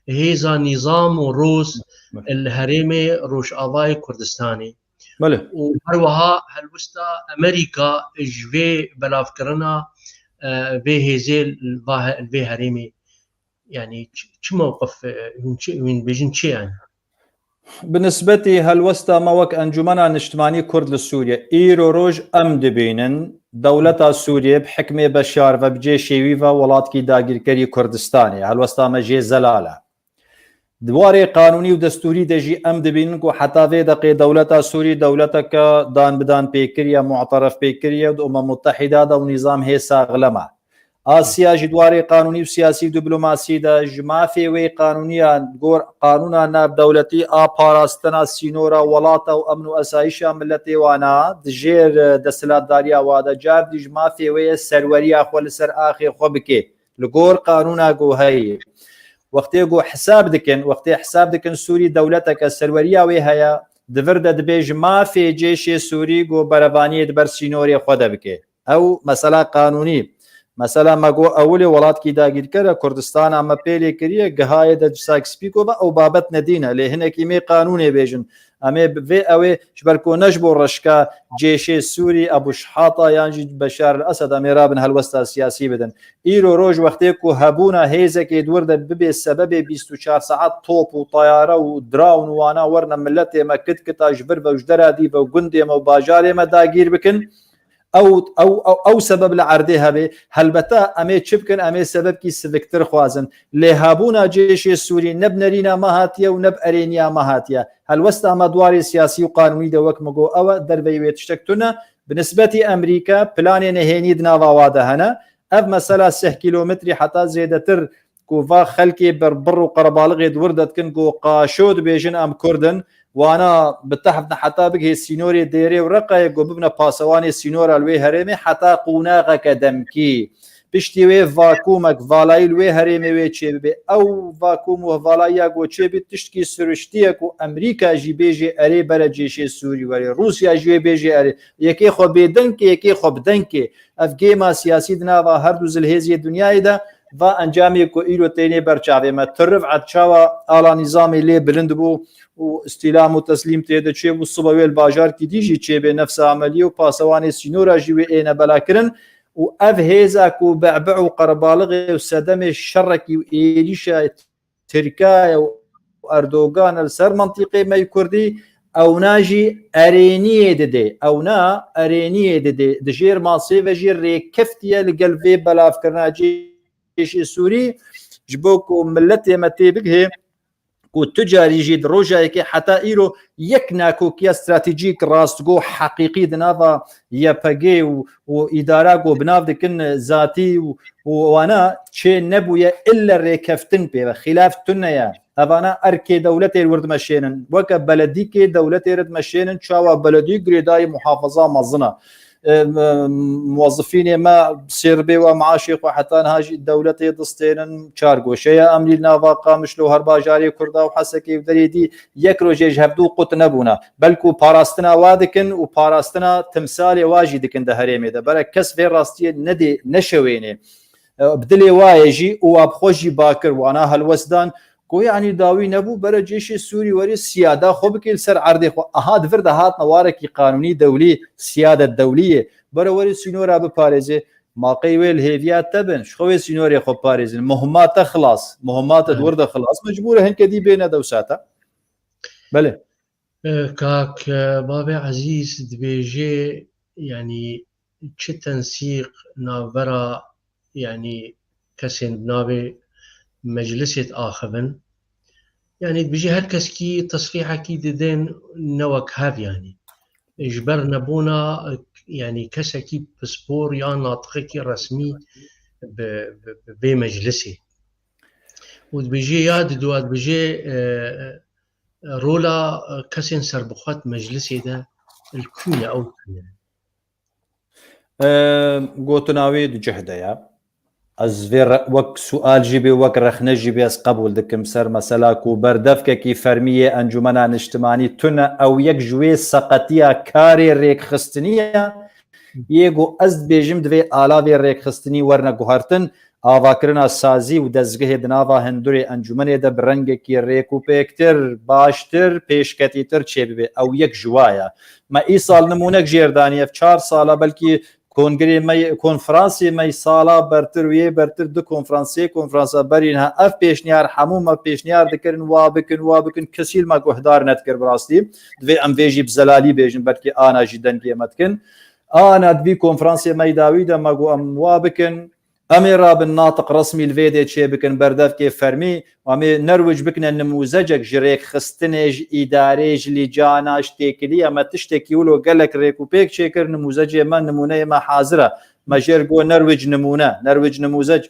hêza nîzam û Rûs Bele. li herêmê Rojavayê Kurdistanê? Bele. Û her wiha helwesta Amerîka ji vê belavkirina, e, vê hêzê li va he-, li vê herêmê, yani çi, çi mewqif, e, hûn çi, hûn bêjin çi yani? Bi nisbetî helwesta me wek Encûmena Niştimanî Kurd li Sûriye, îro roj em dibînin, dewleta Sûriye bi hikmê Beşar ve, bi cêşê wî ve welatkî dagîrkerî Kurdistanê, helwesta me jê zelal e. Di warê qanûnî û destûrî de jî em dibînin ku heta vê deqê dewleta Sûrî dewleteke dan bi dan pê kiriye, mu'teref pê kiriye, di Umem Mutehîda de û nîzam hê saxlem e. Asya jî di warê qanûnî û siyasî û diplomasî de ji mafê wê qanûniya gor qanûna navdewletî a parastina sînora welata û emn û esayîşa miletê wana di jêr, e, desthilatdariya wa de car dî ji mafê wê ye serweriya xwe li ser axê xwe bike. Li gor qanûna ku heye. Wextê ku hesab dikin, wextê hesab dikin Sûrî dewleteke serweriya wê heye, di vir de dibê ji mafê cêşê Sûrî ku berevaniyê di ber sînorê xwe de bike. Ew mesela qanûnî. Mesela me got ewilê welatkî dagîrker e, Kurdistana me pê lê kiriye, gihayê de Sykes-Picot ve ew babet nedîne. Lê hinekî mê qanûnê bêjin. Em ê bi vê ew ê ji ber ku ne ji bo reşka cêşê Sûrî, Ebû Şihata yan jî Beşar el Esed em ê rabin helwesta siyasî bidin. Îro roj wextê ku hebûna hêzekê di wir de bibê sebebê bîst û çar saet top û tayare û drawon û wana werine miletê me kit kita ji vir ve û ji dera dî ve û gundê me û bajarê me dagîr bikin, ew, ew, ew, ew sebeb li erdê hebe. Helbete em ê çi bikin? Em ê sebebkî siviktir xwazin. Lê hebûna cêşê Sûrî ne bi nerîna me hatiye û ne bi erêniya me hatiye. Helwesta me di warê siyasî û qanûnî de wek min got ew e, derveyî wê tiştek tune. Bi nisbetî Emerîka planê nehênî di nava wa de hene. Ev mesela sih kîlometrî heta zêdetir ku va xelkê ber bir û qerebalixê di wir de dikin ku qaşo dibêjin em Kurd in, wana bi tehf ne heta bigihê sînorê Dêrê û Reqayê ku bibine pasewanê sînora li wê herêmê heta qûnaxeke demkî. Piştî wê vakûmek, valayî li wê herêmê wê çêbibe. Ew vakûm û valayiya ku çêbî tiştkî siruştî ye ku Emerîka jî bêjê erê bere cêşê Sûrî werê. Rûsya jî wê bêjê erê. Yekê xwe bêdeng kê, yekê xwe bi deng kê. Ev gêma siyasî di nava her du zilhêziyê dinyayê de va encamê ku îro tênê ber çavê me. Tu riv'et çawa ala nîzamê lê bilind bû û îstîlam û teslîm tê de çêbû, sibe wê li bajarkî dî jî çêbê nefsa emeliyê û pasewanê sînora jî wê êne belakirin û ev hêza ku be'be û qerebalixê û sedemê şerekî û êrîşa Tirkaya û Erdogan li ser mintîqê me yê Kurdî, ewna jî erêniyê didê. Ewna erêniyê didê. Di jêr masê ve jî rêkeftiye li gel vê belavkirina cêşê Sûrî, ji bo ku miletê me tê bigihê ku tu carî jî di roja yekê heta îro yek nakokiya stratejîk rastgo heqîqî di nava Y P G û, û îdara ku bi nav dikin zatî û, û wana çê nebûye ille rêkeftin pê ve. Xîlaf tune ye. Evana erkê dewletê li wir dimeşênin. Weke beledîkê dewletê re dimeşênin, çawa beledî girêdayî muhafaza mezin e. E, m-, muwezifînê me sêr bê we maaşê xwe heta niha jî dewletê distênin, çar goşeya emnî li nava Qamişlo her bajarê Kurda û Hesekê û derê dî yek rojê ji hevdû qut nebûne. Belkû parastina wa dikin û parastina timsalê wa jî dikin di herêmê de. Bere kes vê rastiyê nedê, neşewênê. E, bi dilê wa ye jî û wa bi xwe jî bakir wana helwest dan ku yanî dawî nebû bere cêşê Sûrî werê siyada xwe bike li ser erdê xwe. Aha di vir de hatine warekî qanûnî dewlî, siyadet dewlî ye. Bere werê sînora biparêzê. Ma qey wê li hêviya te bin, ji xwe wê sînorê xwe parêzin. Muhima te xilas, muhima te di wir de xilas. Mecbûr e hinke dî bêne dewsa te. Belê. E, kak, e, bavê Ezîz dibêje, yanî çi tensîq navbera, yanî kesên bi navê meclisê diaxivin. Yanî dibêje her keskî tesrîhekî didên ne wek hev, yanî ji ber nebûna, yanî kesekî pispor ya natiqekî resmî bi, bi, bi vê meclisê. Û dibêje ya didu, dibêje, e, rola, e, kesên serbixwe di meclisê de li kû ne, ew kû ne? Gotina wê di cih de ye. Ez vê re-, wek sual jî bê, wek rexne jî bê, ez qebûl dikim ser mesela ku berdevkekî fermî yê Encûmena Niştimanî tune, ew yek ji wê seqetiya karê rêkxistinî ye. Yê ku ez dibêjim divê alavê rêkxistinî werne guhertin, avakirina sazî û dezgehê di nava hindurê encûmenê de bi rengekî rêkûpêktir, baştir, pêşketîtir çêbibe. Ew yek ji wa ye. Me îsal nimûnek jêr danî, ev çar sala belkî kongrê me, konferansê me sala bertir û yê bertir du konferans, sê konferansa berî niha ev pêşniyar hemû me pêşniyar dikirin, wa bikin, wa bikin, kesî li me guhdar nedikir bi rastî. Divê em vê jî bi zelalî bêjin, belkî ana jî dengê me dikin. Ana di vî konferansê me yî dawî de me got em wa bikin. Em ê rabin natiq resmî li vê dê çê bikin, berdevkê fermî, em ê Nerwic bikine nimûzecek ji rêkxistinê, ji îdarê, ji lîcana, ji têkiliyê. Me tiştekî wilo gelek rêk û pêk çêkir, nimûzecê me, nimûneyê me hazir e. Me jêr got Nerwic nimûne, Nerwic nimûzec.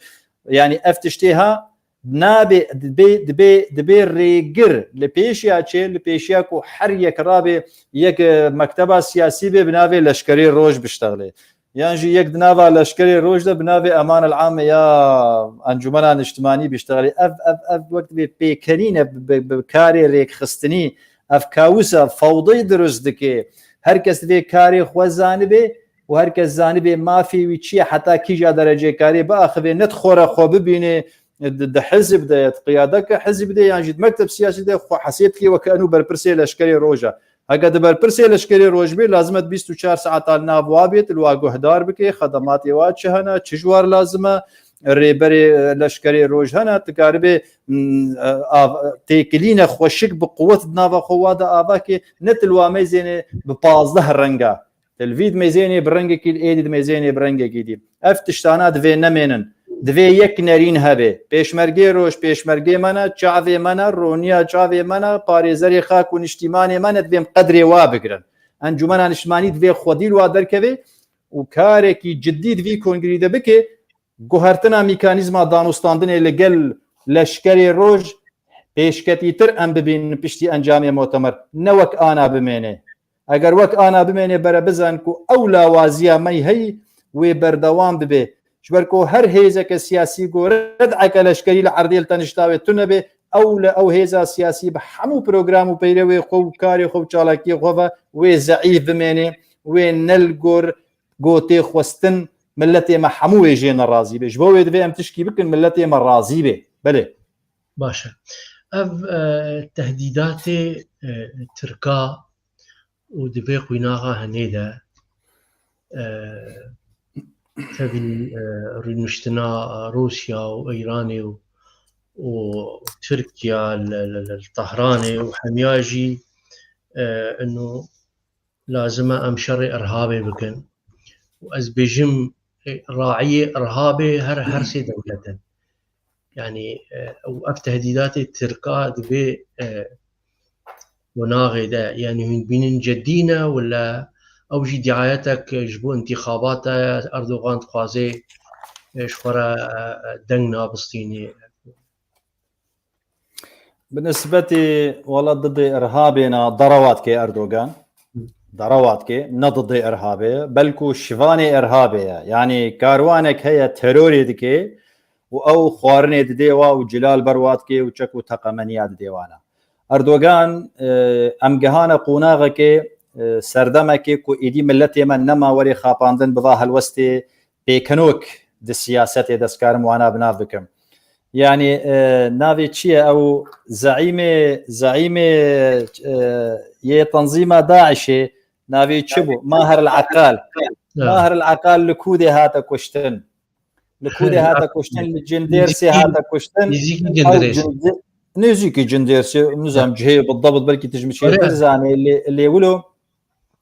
Yanî ev tiştê ha nabe, dibê, dibê, dibê rêgir li pêşiya çê, li pêşiya ku her yek rabê yek, e, mekteba siyasî bê bi navê Leşkerê Roj biştexlê. Yan jî yek di nava Leşkerê Roj de bi navê Eman el Ame ya Encûmena Niştimanî biştexlê. Ev, ev, ev wek divê pêkenîn e bi, bi, bi karê rêkxistinî. Ev kawisa fewdeyî dirust dike. Her kes divê karê xwe zanibe û her kes zanibe mafê wî çi ye, heta kîja derecê karê biaxive, ne di xwe re xwe bibîne, di, di hizb de ye, di qiyadeke hizb de yan jî di mekteb siyasî de xwe hesêb dike weke enû berpirsê Leşkerê Roj e. Heke di berpirsê Leşkerê Roj bê, lazim e di bîst û çar saeta li nav wa bê, tu li wa guhdar bike, xedematê wa çi hene, çi ji war lazim e, rêberê, e, Leşkerê Roj hene, tu karibê, mm, e, av-, têkilîne xweşik bi quwet di nava xwe wa de ava ke, ne tu li wa meyzênê bi pazdeh renga. Tu li vî dimeyzênê bi rengekî, li êdî dimeyzênê bi rengekî dî. Ev tiştana divê nemênin. Divê yek nerîn hebe. Pêşmergê roj, pêşmergê me ne, çavê me ne, roniya çavê me ne, parêzerê xak û niştîmanê me ne, divê em qedrê wa bigirin. Encûmena Niştimanî divê xwedî li wa derkeve û karekî cidî di vî kongrî de bike, guhertina mîkanîzma danûstandinê li gel Leşkerê Roj pêşketîtir em bibînin piştî encamê motemer. Ne wek ana bimêne. Eger wek ana bimêne, bere bizan ku ew lawaziya me heyî wê berdewam bibe. Ji ber ku her hêzeke siyasî ku red'eke leşkerî li erdê li tenişta wê tune be, ew li ew hêza siyasî bi hemû program û peyrewê xwe û karê xwe û çalakiyê xwe ve wê zeîf bimêne, wê ne li gor gotê xwestin miletê me hemû wê jê nerazî be. Ji bo wê divê em tişkî bikin, miletê me razî be. Belê. Baş e. Ev, e, tehdîdatê, e, Tirka û di vê quînaxa henê de, e, tevî, e, rûniştina Rûsya û Îranê û, û Tirkiya li, li, li Tehranê û hemiya jî, e, ino lazim e em şerê irhabê bikin. Û ez bêjim, e, raiyê irhabê her, her sê dewlet in. Yanî, e, û ev tehdîdatê Tirka di vê, e, qonaxê de, yanî hûn bînin ceddî ne wila ew jî diayetek ji bo întîxabata ye, Erdogan dixwaze, e, ji xwe re, e, e, deng nabistînê? Bi nisbetî wela didê irhabê na derewa dike Erdogan. Derewa dike, ne didê irhabê ye, belku şivanê irhabê ye. Yanî karwanek heye terorê dike û ew xwarinê didê wa û cilal ber wa dike û çek û teqemeniya didê wana. Erdogan, e, em gihane qonaxekê, e, serdemekê ku êdî miletê me nema werê xapandin bi va helwestê pêkenok di siyasetê de, ez karim wana bi nav bikim. Yanî, e, navê çi ye ew zeîmê, zeîmê, e, yê tenzîma DAIŞê, navê çi bû? Maher el Eqal. Ha. Maher el Eqal li ku dê hate kuştin? Li ku dê hate kuştin? Li Cindêrsê hate kuştin. Nêzîkî Cindêrsê. Nêzîkî Cindêrsê, nizam cihê bidebt, belkî tu ji min çêtir zanî. Lê, lê wilo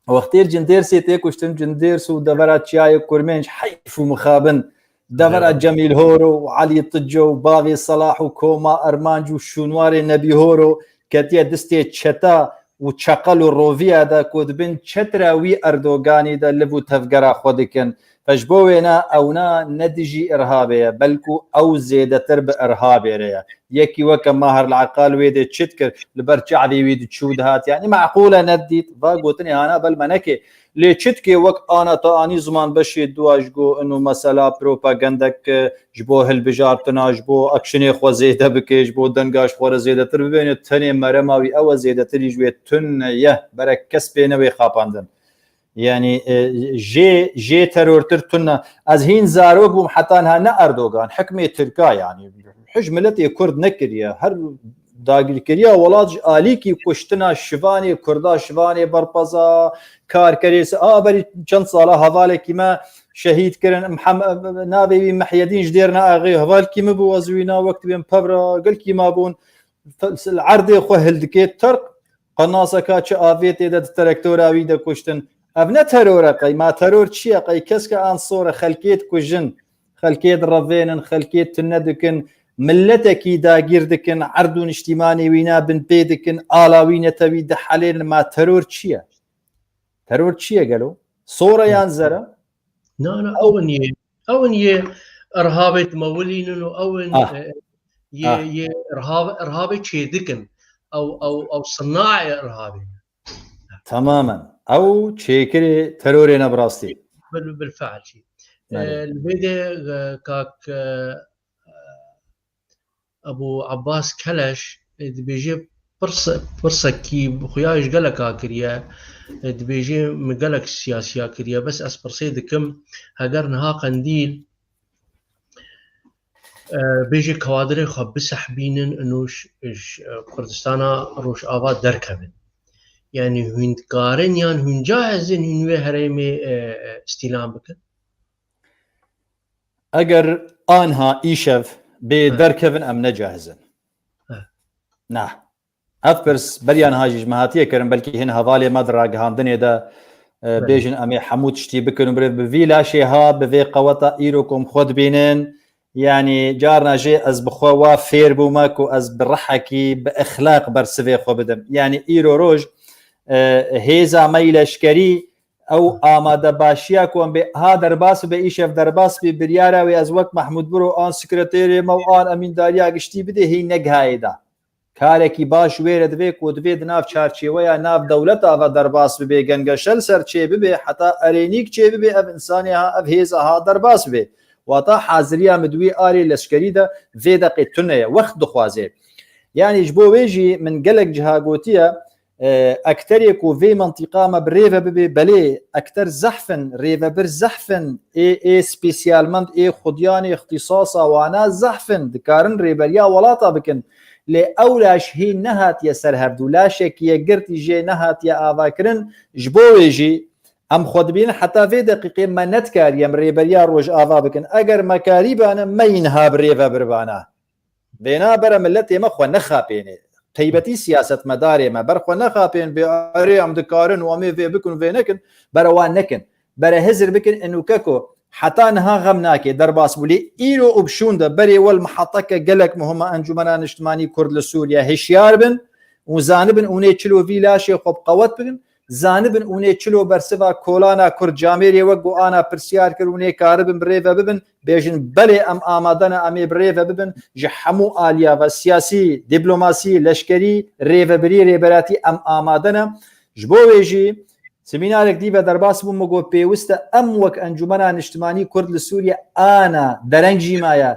wextê li Cindêrsê tê kuştin, Cindêrs û devera çiyayê Kurmênc, heyf û mixabin. Devera Cemîl Horo û Elî Tico û bavê Selah û koma Ermanc û şûnwarê Nebî Horo ketiye distê çeta û çeqel û roviya de ku dibin çetra wî Erdoganî de liv û tevgera xwe dikin. Fe ji bo wêne ewna ne dijî irhabê ye, belkû ew zêdetir bi irhabê re ye. Yekî weke Maher li Eqal wê dê çi dikir, li ber çavê wî diçû dihat. Yanî meqûl e, nedît. Va gotinê hana bel me neke. Lê çi dikê wek ana te anî ziman beşê dua ji go ino mesela propagandek, e, ji bo hilbijartina, ji bo aksiyonê xwe zêde bike, ji bo denga ji xwe re zêdetir bibêne, tenê merema wî ew e, zêdetirî ji wê tune ye. Berek kes pê newê xapandin. Yanî, e, jê, jê terortir tune. Ez hîn zarok bûm heta niha ne Erdogan, hikmê Tirka yanî. Hiç miletê Kurd nekiriye. Her dagirkeriya welat ji alîkî kuştina şivanê Kurda, şivanê berpeza, karkerê se-, a berî çend sala hevalekî me şehîd kirin. Mihem-, navê wî Mihyedîn ji dêr neaxê hevalkî min bû, ez wî na wek dibêm pevra gelkî mabûn. Fe-, li erdê xwe hildikê Tirk, qenaseka çi avê tê de di terektora wî de kuştin. Ev ne teror e qey, ma teror çi ye qey? Keske an sor e, xelkê dikujin, xelkê direvênin, xelkê tune dikin, miletekî dagîr dikin, erd û niştîmanê wî ne binpê dikin, ala wî netewî dihelênin, ma teror çi ye? Teror çi ye gelo? Sor e yan zer e? Na, na, ew in yê, ew in yê irhabê dimewilînin û ew in, Ah. e, yê, Ah. yê irhab-, irhabê çêdikin. Ew, ew, ew sinaê irhabê ne. Tamamen. Ew çêkirê terorê ne bi rastî. Bil, bil fiil jî. Belê. E, li vê de, e, kak, e, Ebû Ebbas Keleş, e, dibêje pirse-, pirsekî xuya ji geleka kiriye. E, dibêje min gelek siyasiya kiriye. Bes ez pirsê dikim, heger niha Qendîl, e, bêje kawadirê xwe bisehbînin û ji, ji Kurdistana Rojava derkevin. Yanî hûn dikarin yan hûn cahizin hûn wê herêmê, e, e, îstîlam bikin? Eger anha îşev bê He. derkevin, em ne cahiz in. He. Na. Ev pirs beriya niha jî ji me hatiye kirin, belkî hin hevalê me di ragihandinê de, e, Belê. bêjin em ê hemû tiştî bikin û birêv bi vî laşê ha, bi vê qeweta îro ku em xwe dibînin. Yanî carna jê ez bi xwe wa fêr bûme ku ez bi rihekî, bi exlaq bersivê xwe bidim. Yanî îro roj, e, hêza me yî leşkerî ew amadebaşiya ku em bê ha derbas bibe, îşev derbas bî, biryara wê ez wek Mehmûd Biro an sekreterê me û an emîndariya giştî bidê, hîn negihayê da. Karekî baş wê re divê ku divê di nav çarçêweya nav dewleta ve derbas bibe, gengeşe li ser çê bibe, heta erênîk çê bibe, ev însanê ha, ev hêza ha derbas bibe. Wata haziriya min di wî alê leşkerî de vê deqê tune ye, wext dixwaze. Yanî ji bo wê jî min gelek ciha gotiye, e, ekterê ku vê mentiqa me bi rê ve bibe, belê ekter zehf in, rêvebir zehf in, ê, ê spesiyalmend, ê xudiyanê ixtîsasa wana zehf in, dikarin rêberiya welata bikin. Lê ew laş hîn nehatiye ser hevdû, laşekî yekgirtî jê nehatiye avakirin. Ji bo wê jî em xwe dibînin heta vê deqîqê me nedikarî em rêberiya Rojava bikin. Eger me karîbane, me yî niha bi rêvebir bana. Vêna bere miletê me xwe nexapênê. Teybetî siyasetmedarê me ber xwe nexapên bê erê em dikarin û em ê vê bikin û vê nekin, bere wan nekin. Bere hizir bikin, enûke ku heta niha xem nake, derbas bû. Lê îro û bi şûn de berê wel miheteke gelek muhim e Encûmena Niştimanî Kurd li Sûriye hişyar bin û zanibin û nê çilo vî laşê xwe bi qewet bikin. Zanibin û nê çilo bersiva kolana Kurd camêrê wek ku ana pirsyar kir û nê karibin bi rê ve bibin, bêjin belê em amade ne, em ê bi rê ve bibin, ji hemû aliya ve siyasî, dîplomasî, leşkerî, rêvebirî, rêberatî em amade ne. Ji bo wê jî semînarek dî ve derbas bû, min got pêwist e em wek Encûmena Niştimanî Kurd li Sûriye ana dereng jî maye.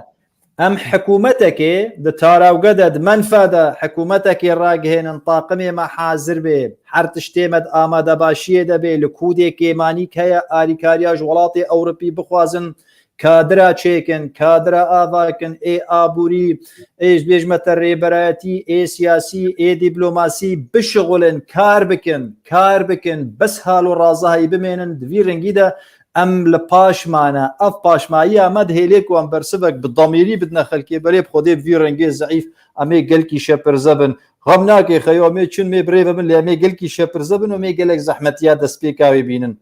Em hikûmetekê di tarawge de, di menfa de hikûmetekê ragihênin, taqimê me hazir bê, her tiştê me di amadebaşiyê de bê, li kûdê kêmanîk heye, alîkariya ji welatê Ewropî bixwazin, kadira çêkin, kadira avakin, ê aborî, ê ji bêjme te rêberayetî, ê siyasî, ê dîplomasî bişixulin, kar bikin, kar bikin, bes hal û razahayî bimênin, di vî rengî de em li paş mane. Ev paşmayiya me dihêlê ku em bersivek bi damêrî bidine xelkê, berê bi Xwedê bi vî rengê zeîf, em ê gelkî şepirze bin. Xem nake xeyo, em ê çin, em ê bi rê ve bin, lê em ê gelkî şepirze bin û em ê gelek zehmetiya destpêka wê bînin.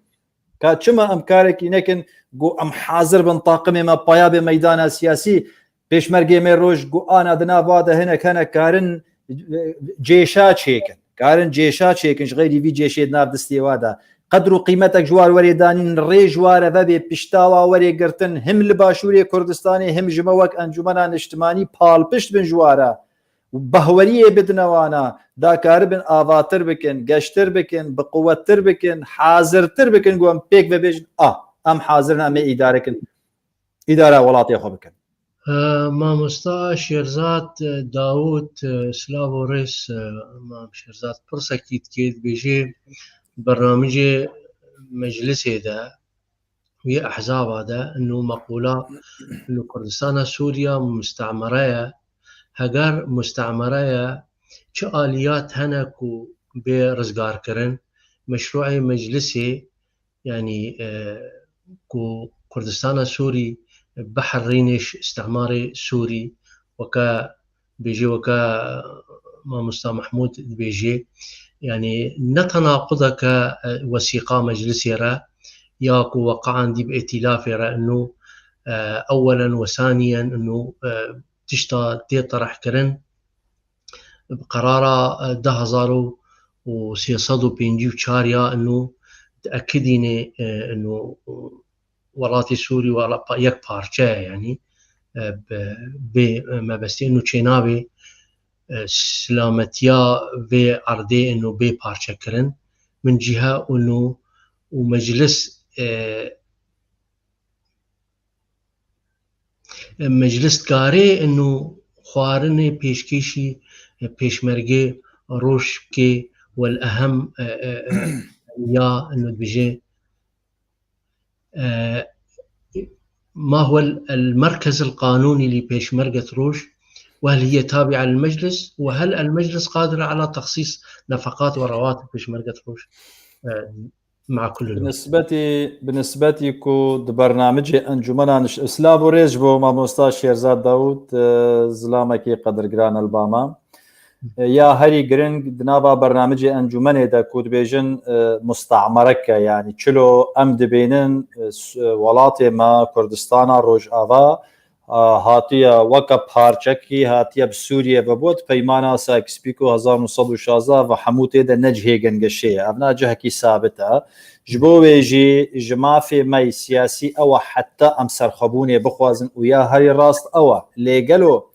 Ka çima em karekî nekin, ku em hazir bin taqimê me paya bê meydana siyasî, pêşmergê me roj ku ana di nav de hinek hene karin, e, cêşa çêkin. Karin cêşa çêkin, ji xeyrî vî cêşê di nav distê wa de. Qedr û qîmetek ji war werê danîn, rê ji war ve bê, pişta wa werê girtin, him li Başûrê Kurdistanê, him ji me wek Encûmena Niştimanî palpişt bin ji wara. Û behweriyê bidine wana, da karibin avatir bikin, geştir bikin, biquwettir bikin, hazirtir bikin, ku em pêk ve bêjin, a, em hazir in, em ê îdare kin, îdara welatê xwe bikin. E, Mamosta Şêrzad, e, Dawûd, e, silav û rêz, e, Mam Şêrzad, pirsekî dikê, dibêjê bernamijê meclisê de, wî ehzaba de, inu meqûla, inu Kurdistana Sûriya mustemere ye, heger mustemere ye, çi aliyat hene ku bê rizgarkirin, meşruê meclisê, yanî, e, ku Kurdistana Sûrî biherîne ji îstîmarê Sûrî, weke bêjê, weke Mamosta Mehmûd dibêjê, yanî ne tenaqudeke, e, wesîqa meclisê re, ya ku weqean dî bi îtîlafê re, inu, e, ewelen we saniyen, inu, e, tişta tê terehkirin, bi qerara, e, du hezar û sê sed û pêncî û çar ya, inu diekidîne, e, inu welatê Sûrî wela pa-, yek parçe ye, yanî, e, bi, bê mebestê, inu çênabê, e, silametiya vê erdê, inu bê parçekirin. Min cîha, inu û meclis, e, meclis dikarê inu xwarinê pêşkêşî pêşmergê roj bikê, wel ehem, e, e, e, ya inu dibêje, e, ما هو ال-، المركز القانوني لبيشمركة روج؟ وهل هي تابعة للمجلس؟ وهل المجلس قادر على تخصيص نفقات ورواتب بيشمركة روج؟ E, مع كل الوفاء. Bi nisbetî, bi nisbetî ku di bernamicê Encûmena Niş-, silav û rêz ji bo mamosta Şêrzad Dawûd, e, zilamekî qedirgiran el ba me. E, ya herî giring di nava bernamicê Encûmenê de ku dibêjin, e, mustamereke, yanî çilo em dibînin, e, s-, e, welatê me Kurdistana Rojava, a, hatiye weke parçekî, hatiye bi Sûriye ve bû, di peymana Sykes-Picot hezar nû sed û şazde ve hemû tê de ne cihê gengişê ye. Ev ne cihekî sabit e. Ji bo wê jî ji mafê me yî siyasî ew e heta em serxwebûnê bixwazin û ya herî rast ew e. Lê gelo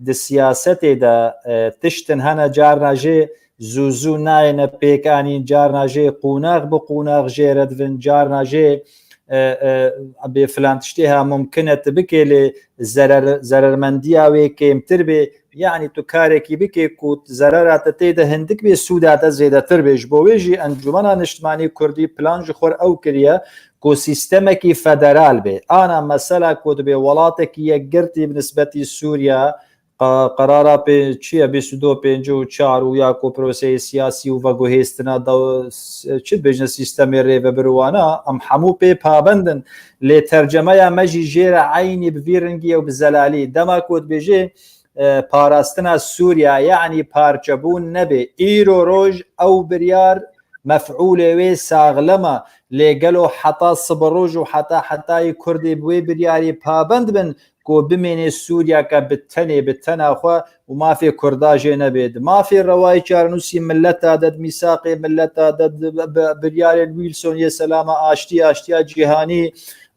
di siyasetê de, e, tiştin hene carna jê zû zû nayêne pêkanîn, carna jê qûnax bi qûnax jê re divin, carna jê, e, e, bê filan tiştê ha mumkin e tu bikê, lê zerer, zerermendiya wê kêmtir bê. Yanî tu karekî bikê ku zerera te tê de hindik bê, sûda te zêdetir bê. Ji bo wê jî Encûmena Niştimanî Kurdî plan ji xwe ew kiriye ku sîstemekî federal bê. Ana mesela ku dibê welatekî yekgirtî bi nisbetî Sûriya, qa-, qerara pê-, çi ye, bîst û du pêncî û çar û ya ku proseyê siyasî û veguhêstina da-, s-, çi dibêjin, sîstemê rêvebir û wana, em hemû pê pabend in. Lê tercemeya me jî jê re eynî bi vî ringî ye û bi zelalî. Dema ku dibêjê, e, parastina Sûriya, yanî parçebûn nebe. Îro roj ew biryar mef'ûlê wê saxlem e. Lê gelo heta sibiroj û heta hetayî Kurdê bi wê biryarî pabend bin ku bimênê Sûriyeke bi tenê, bi tena xwe û mafê Kurda jê nebê? Di mafê rewayê çarenûsî mileta de, di mîsaqê mileta de, di bi-, bi-, biryarên Wilson yê selama aştî, aştiya cîhanî,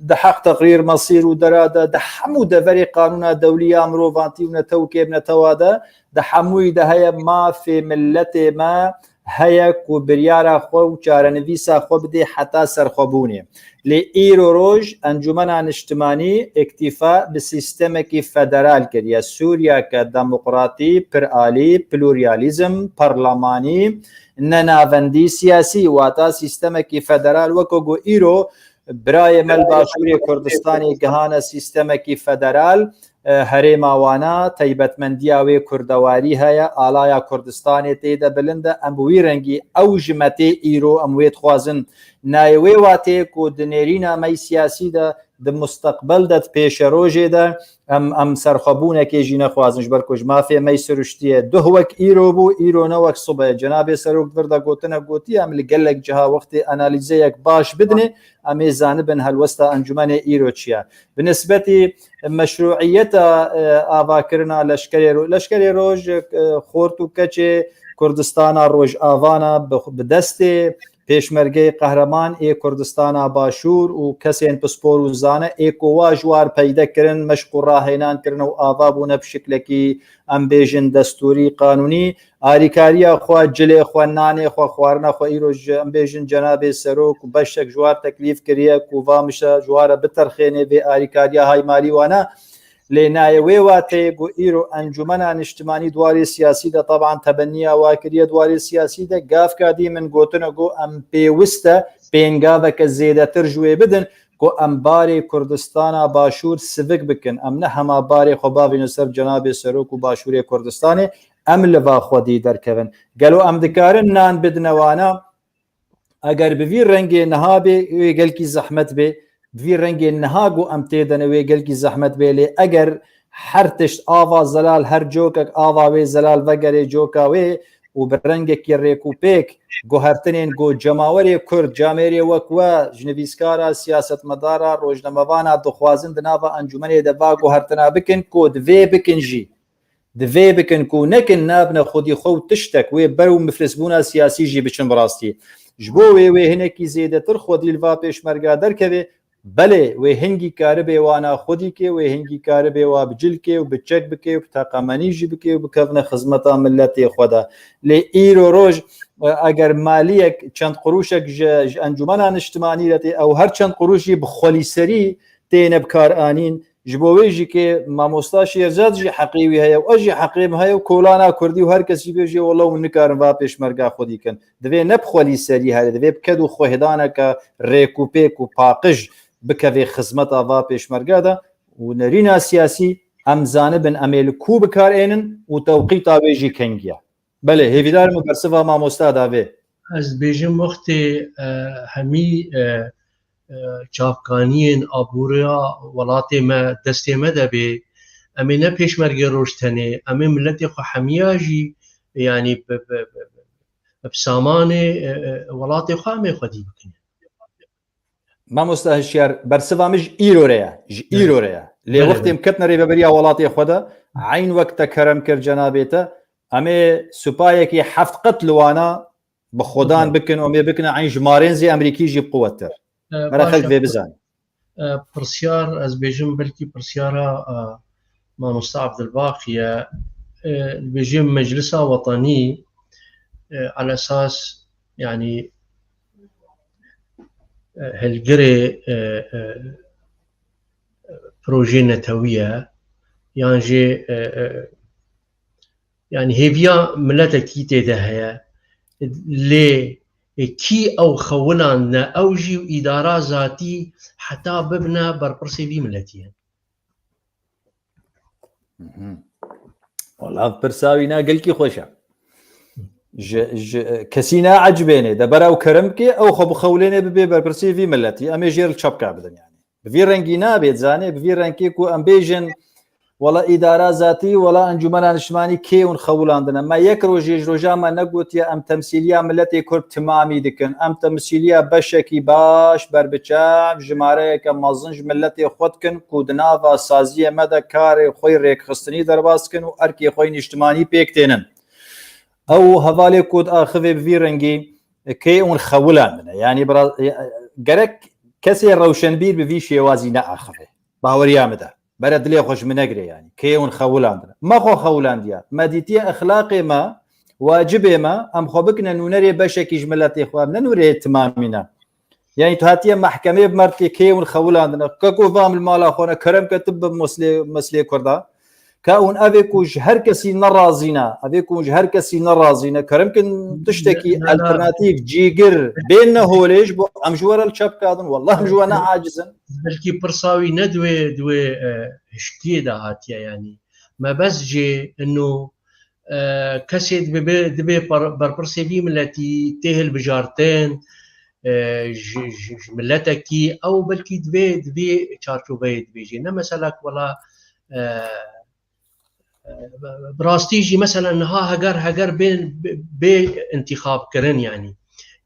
di heq teqrîr mesîr û dera de, di hemû deverê qanûna dewlî ya mirovantî û netewkê bi netewa de, di hemûyî de heye mafê miletê me heye ku biryara xwe û çarenivîsa xwe bidê heta serxwebûnê. Lê îro roj Encûmena Niştimanî îktîfa bi sîstemekî federal kiriye. Sûriyeke demokratî, piralî, pluralîzm, parlemanî, nenavendî siyasî, wata sîstemekî federal, weke ku îro birayê me li Başûrê Kurdistanê gihane sîstemekî federal, e, herêma wana, taybetmendiya wê kurdewarî heye, alaya Kurdistanê tê de bilind e, em bi wî rengî ew ji me tê îro, em wê dixwazin. Nayê wê watê ku di nêrîna me yî siyasî de di musteqbel de, di pêşerojê de em, em serxwebûnekê jî nexwazin, ji ber ku ji mafê me yî siruştiye. Duh wek îro bû, îro ne wek sibe. Cenabê Serok di vir de gotine gotiye, em li gelek ciha wextê analîzeyek baş bidinê, em ê zanibin helwesta encûmenê îro çi ye. Bi nisbetî meşrûiyeta, e, avakirina leşkerê Ro-, leşkerê Roj, e, xort û keçê Kurdistana Rojavana bi, bi destê pêşmergeyê qehreman ê Kurdistana Başûr û kesên pispor û zane ê ku wa ji war peyde kirin, meşq û rahênan kirine û ava bûne bi şiklekî, em bêjin, destûrî, qanûnî, arîkariya xwe, cilê xwe, nanê xwe, xwarina xwe îro ji, em bêjin, cenabê serok û beşek ji war teklîf kiriye ku va mişe ji ware biterxêne vê arîkariya haymalî wana. Lê nayê wê wateyê ku îro Encûmena Niştimanî di warê siyasî de, teban tebenniya wa kiriye di warê siyasî de, gavka dî min gotine ku em pêwist e pêngaveke zêdetir ji wê bidin ku em barê Kurdistana Başûr sivik bikin. Em ne hema barê xwe bavînin ser cenabê serok û Başûrê Kurdistanê, em li va xwedî derkevin. Gelo em dikarin nan bidine wana? Eger bi vî rengê niha bê, wê gelkî zehmet bê. Bi vî rengê niha ku em tê de ne, wê gelkî zehmet bê. Lê eger her tişt ava zelal, her cokek ava wê zelal vegerê coka wê û bi rengekî rêkûpêk guhertinên ku cemawerê Kurd, camêrê wek we, ji nivîskara, siyasetmedara, rojnamevana dixwazin di nava encûmenê de va guhertina bikin ku divê bikin jî. Divê bikin ku nekin nabne xwedî xwe û tiştek wê ber û miflisbûna siyasî jî biçin bi rastî. Ji bo wê wê hinekî zêdetir xwedî li va pêşmerga derkeve, belê wê hingî karibê wana xwedî ke, wê hingî karibê wa bi cil ke û bi çek bike û bi teqemenî jî bike û bikevine xizmeta miletê xwe de. Lê îro roj, e, eger maliyek, çend quruşek ji, ji Encûmena Niştimanî re tê, ew her çend quruş jî bi xwelîserî têne bikaranîn. Ji bo wê jî ke mamosta Şêrcad jî heqê wî heye û ez jî heqê min heye û kolana kurdî û her kesî bêjê, wela hûn nikarin va pêşmerga xwedî kin. Divê ne bi xwelîserî here, divê bi ked û xwehdaneke rêk û pêk û paqij bikevê xizmeta va pêşmerga de û nerîna siyasî em zanibin em ê li ku bikar ênin û tewqîta wê jî kengî ye. Belê, hêvîdar im bersiva mamosta da vê. Ez dibêjim wextê, e, hemî, e, e, çavkaniyên aboriya welatê me destê me de bê, em ê ne pêşmergê roj tenê, em ê miletê xwe hemiya jî, yanî bi, bi, bi, bi, bi samanê, e, e, welatê xwe em ê xwedî bikin. Mamosta Hişyar, bersiva min ji îro re ye. Ji Evet. îro re ye. Lê Belê, wextê belê. em ketine rêveberiya welatê xwe de, eyn wek te kerem kir cenabê te, em ê supayekî heft qet li wana bi xwedan Belê. bikin û em ê bikine eyn ji marênzê Emerîkî jî bi quwettir. E, Mere baş xelk e. vê bizane. E, pirsyar, ez bêjim belkî pirsyara, e, mamosta Abdulbaqî ye. E, dibêjim Meclisa Wetanî, e, alesas, yanî, e, hilgirê, e, e, projê netewî ye, yan jî, e, e, yanî hêviya miletekî tê de heye. Lê, e, kî ew xewilandine, ew jî û îdara zatî heta bibine berpirsê vî miletî ye. Mhm. Wala pirsa wî na gelkî xweş e. Ji, ji, kesî neecibênê, de bera ew kerem bike, ew xwe bixewlênê bibe berpirsê vî miletî. Em ê jê re çapka bidin yani. Bi vî rengî nabe, zanê, bi vî rengê ku em bêjin, wela îdara zatî, wela Encûmena Niştimanî kê hûn xewilandine. Me yek rojê ji roja me negotiye em temsîliya miletê Kurd timamî dikin. Em temsîliya beşekî baş, berbiçav, jimareyeke mezin ji miletê xwe dikin ku di nava saziyê me de karê xwe yê rêkxistinî derbas dikin û erkê xwe yê niştimanî pêk tênin. Ew hevalê ku diaxivê bi vî rengî, kê hûn xewilandine. Yanî bira-, gerek kesê rewşenbîr bi vî şêwazî neaxive. Baweriya min de. Bere dilê xwe ji min negire yanî. Kê hûn xewilandine. Me xwe xewilandiye. Me dîtiye exlaqê me, wacibê me, em xwe bikine nûnerê beşekî ji miletê xwe. Em ne nûnerê timamî ne. Yanî tu hatiye mehkemê bi merdkê kê hûn xewilandine. Ke ku vam li mala xwe ne, kerem ke tu bi meslê, meslê Kurda. Ka hûn evê ku ji her kesî nerazîne, evê ku hûn ji her kesî nerazîne, kerem kin tiştekî Na, na, na. alternatîf, cîgir, bên ne holê ji bo em ji we re li çepka din, wallah em ji we ne aciz in. Belkî pirsa wî ne di wê, di wê, e, hişkiyê de hatiye, yanî. Me bes jê ino, e, kesê dibe, dibe per-, berpirsê vî miletî tê hilbijartin, e, ji, ji, ji miletekî, ew belkî divê, divê çarçoveyê dibêjê. Ne mesela ku wela, e, e, bi rastî jî mesela niha heger, heger bên, bê, bê intîxabkirin yanî.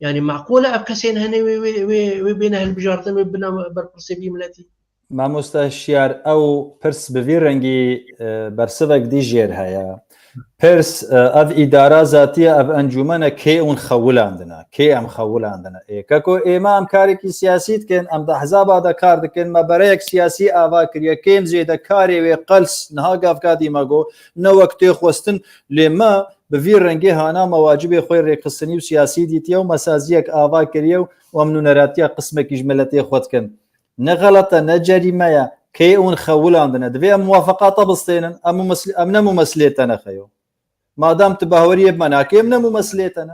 Yanî meqûl e ev kesên hene wê, wê, wê, wê bêne hilbijartin, wê bine berpirsê vî miletî? Mamoste Şiyar, ew pirs bi vî rengî, e, bersivek dî jêr heye. Pirs, e, ev îdara zatiye, ev encûmene kê hûn xewilandine, kê em xewilandine. Ê, keko ê me em karekî siyasî dikin, em di ehzaba de kar dikin, me bereyek siyasî ava kiriye, kêm zêde karê wê qels, niha gavkadî me got, ne wek tê xwestin, lê me bi vî rengê hana me wacibê xwe rêkxistinî û siyasî dîtiye û me saziyek ava kiriye û em nûneratiya qismekî ji miletê xwe dikin. Ne xelet e, ne cerîme ye. Kê hûn xewilandine. Divê em muwafeqata bistênin. Em mumes-, em ne mumesilê te ne xeyo. Madam tu baweriyê bi me nakê, em ne mumesilê te ne.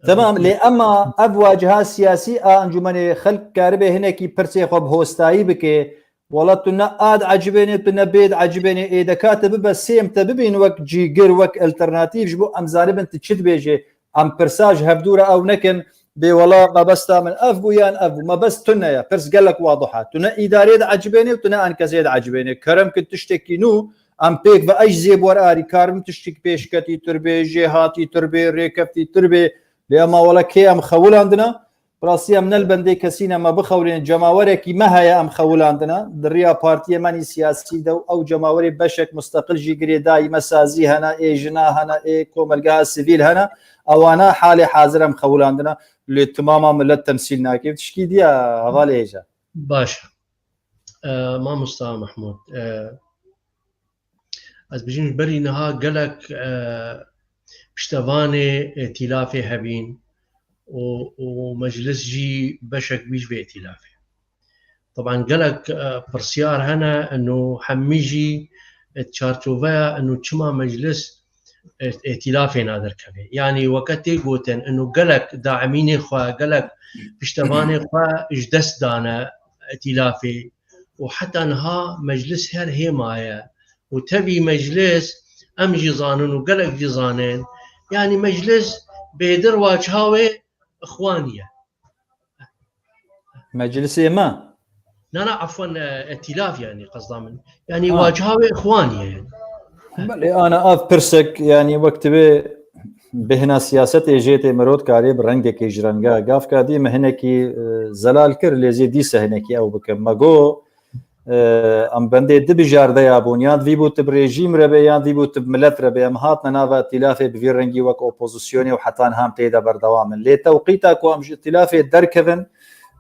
Temam, lê ema ev waciha siyasî a encûmenê xelk karibe hinekî pirsê xwe bi hostayî bike. Wela tu ne a diecibênê, tu ne bê diecibênê. Ê deka te bibe sêm te bibîn wek cîgir, wek alternatîf ji bo em zanibin tu çi dibêjê. Em pirsa ji hevdû re ew nekin, bê wela mebesta min ev bû yan ev bû. Mebest tune ye. Pirs gelek wadih e. Tu ne îdarê diecibênê û tu ne enkesê diecibênê. Kerem ki tiştekî nû, em pêk ve ej zêb wer arî, karin tiştek pêşketî tir bê, jêhatî tir bê, rêkeftî tir bê. Lê ema wela kê em xewilandina? Bi rastî em ne li bendê kesî ne, me bixewlên cemawerekî me heye em xewilandina. Di riya partiyê me nî siyasî de û ew cemawerê beşek musteqil jî girêdayî me sazî hene, ê jina hene, ê komelgeha sivîl hene. Ewana halê hazir em xewilandina. Lê timama milet temsîl nake. Tişkî diya hevalê hêja. Baş e. E, mamosta Mehmûd, e, ez bijîm ji berî niha gelek, e, piştevanê, e, tîlafê hebîn û, û meclis jî beşek bî ji vê tîlafê. Taban gelek, e, pirsyar hene, ino hemî jî, e, çarçoveya ino çima meclis, e, îtîlafê nadir kevê. Yanî weke tê gotin, ino gelek daimînê xwe, gelek piştevanê xwe ji dest dane îtîlafê û heta niha meclis her hê maye û tevî meclis em jî zanin û gelek jî zanin. Yanî meclis bêdir waçha wê ixwanî ye. Meclisê me? Na, na, efwen, e, îtîlaf yanî qezda min. Yanî Ha. waçha wê ixwanî ye yanî. Belê, ana ev pirsek, yanî wek divê bêhna siyasetê jê tê mirov karê bi rengekê ji renga. Gavka dî me hinekî, e, zelal kir, lê zê dîse hinekî ew bikim. Me got, e, em bendê du bijardeya bûn, yan divî bû tu bi rejîm re be, yan divî bû tu bi milet re be. Em hatine nava îtîlafê bi vî rengî wek opozisyonê û heta niha em tê de berdewam in. Lê tewqîta ku em ji îtîlafê derkevin,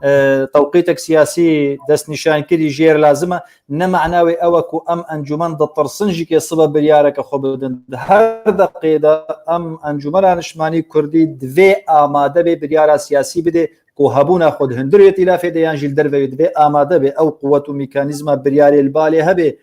e, tewqîtek siyasî destnîşankirî jêr lazim e. Ne mana wê ew e ku em encûmen ditirsin jî kê sibe biryareke xwe bidin. Di her deqê de em encûmena niştimanî kurdî divê amade bê biryara siyasî bidê ku hebûna xwe di hundirê îtîlafê de yan jî li derveyê divê amade bê. Ew quwet û mekanîzma biryarê li balê hebe.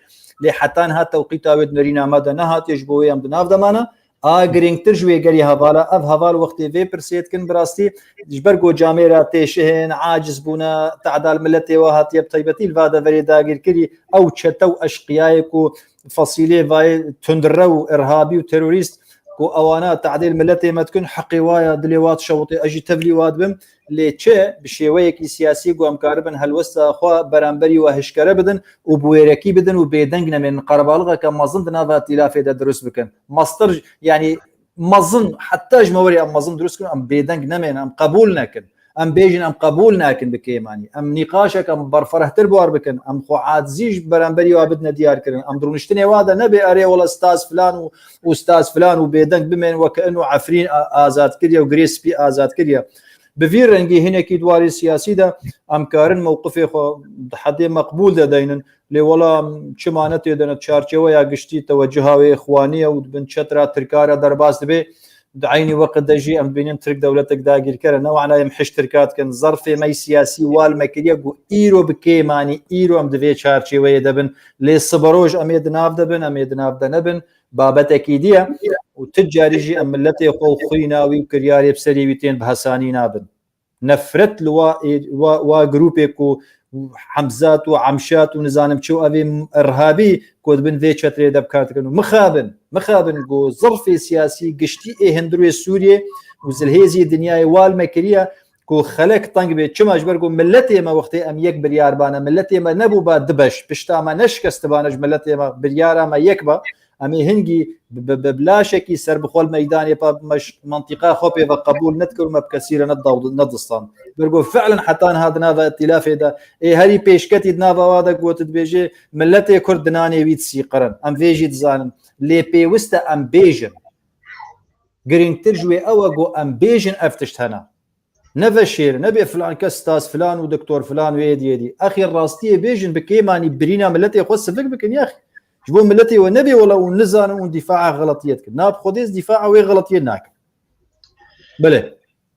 Lê heta niha tewqîta wê di nerîna me de nehatiye, ji bo wê em di nav de mane. A girîngtir ji wê gerî hevala, ev heval wextê vê pirsê dikin, bi rastî ji ber ku camêra têşihên, aciz bûne, tedal miletê we hatiye, bi taybetî li va deverê dagîrkirî, ew çete û eşqiyayê ku fesîlê vayê tundrew, irhabî û terorîst ku ewana tehdêl miletê me dikin, heqê wa ya, dilê wa dişewitê, ez jî tevlî wa dibim. Lê çi bi şêweyekî siyasî ku em karibin helwesta xwe beramberî we hişkere bidin û bi wêrekî bidin û bêdeng nemênin, qerebalixeke mezin di nava îtîlafê de dirust bikin. Mastir, yanî mezin, heta ji me werê em mezin dirust bikin, em bêdeng nemênin, em qebûl nekin. Em bêjin em qebûl nakin bi kêmanî. Em nîqaşek em berferehtir bi war bikin. Em xwe acizî ji beramberî wa bidine diyar kirin. Em di rûniştinê wa de nebe erê wela staz filan û, û staz filan û bêdeng bimên weke ino Efrîn a-, azad kiriye û Girê Spî azad kiriye. Bi vî rengî hinekî di warê siyasî de em karin mewqifê xwe di hedê meqbûl de deynin. Lê wela çima ne tê de ne çarçeweya giştî tewecuha wê ixwanî ye û di bin çetra Tirka re derbas dibe. Di eynî weqt de jî em dibînin Tirk dewletek dagîrker e. Ne wana em hişt Tirka dikin. Zerfê me yî siyasî wal me kiriye ku îro bi kêmanî, îro em di vê çarçêweyê de bin. Lê siberoj em ê di nav de bin, em ê di nav de nebin. Babetekî dî ye. Û tu carî jî em miletê xwe û xwîna wî û kiryarê bi serê wî tên bi hesanî nabin. Nefret li wa, wa, wa grûpê ku Hemzat û Emşat û nizanim çi û evê irhabî ku di bin vê çetirê de bi kar dikin û mixabin, mixabin ku zirfê siyasî giştî ê hundirê Sûriyê û zilhêzî dinyayê wal me kiriye ku xelek teng bê. Çima? Ji ber ku milletê me wextê em yek biryar bane, milletê me nebû ba du beş, pişta me neşikestibane ji milletê me, biryara me yek ba, em ê hingî bi, bi, bi, bi laşekî serbixwe li meydanê pa me ş-, mentiqa xwe pê ve qebûl nedikin û me bi kesî re nedaw-, nedistan. Ber ku fi'len heta niha di nava îtîlafê de, ê herî pêşketî di nava wa de got dibêje, milletê Kurd dinanê wî disîqirin. Em vê jî dizanin. Lê pêwist e em bêjin. Girîngtir ji wê ew e ku em bêjin ev tişt hene. Neveşêrin, nebê filan kes stas filan û doktor filan û êdî êdî. Exê rastiyê bêjin, bi kêmanî birîna miletê xwe sivik bikin, yexî. Ji bo miletê we nebê wela û nizanin û dîfaa xeletiyê dikin. Na bi Xwedê ez dîfaa wê xeletiyê nakim. Belê.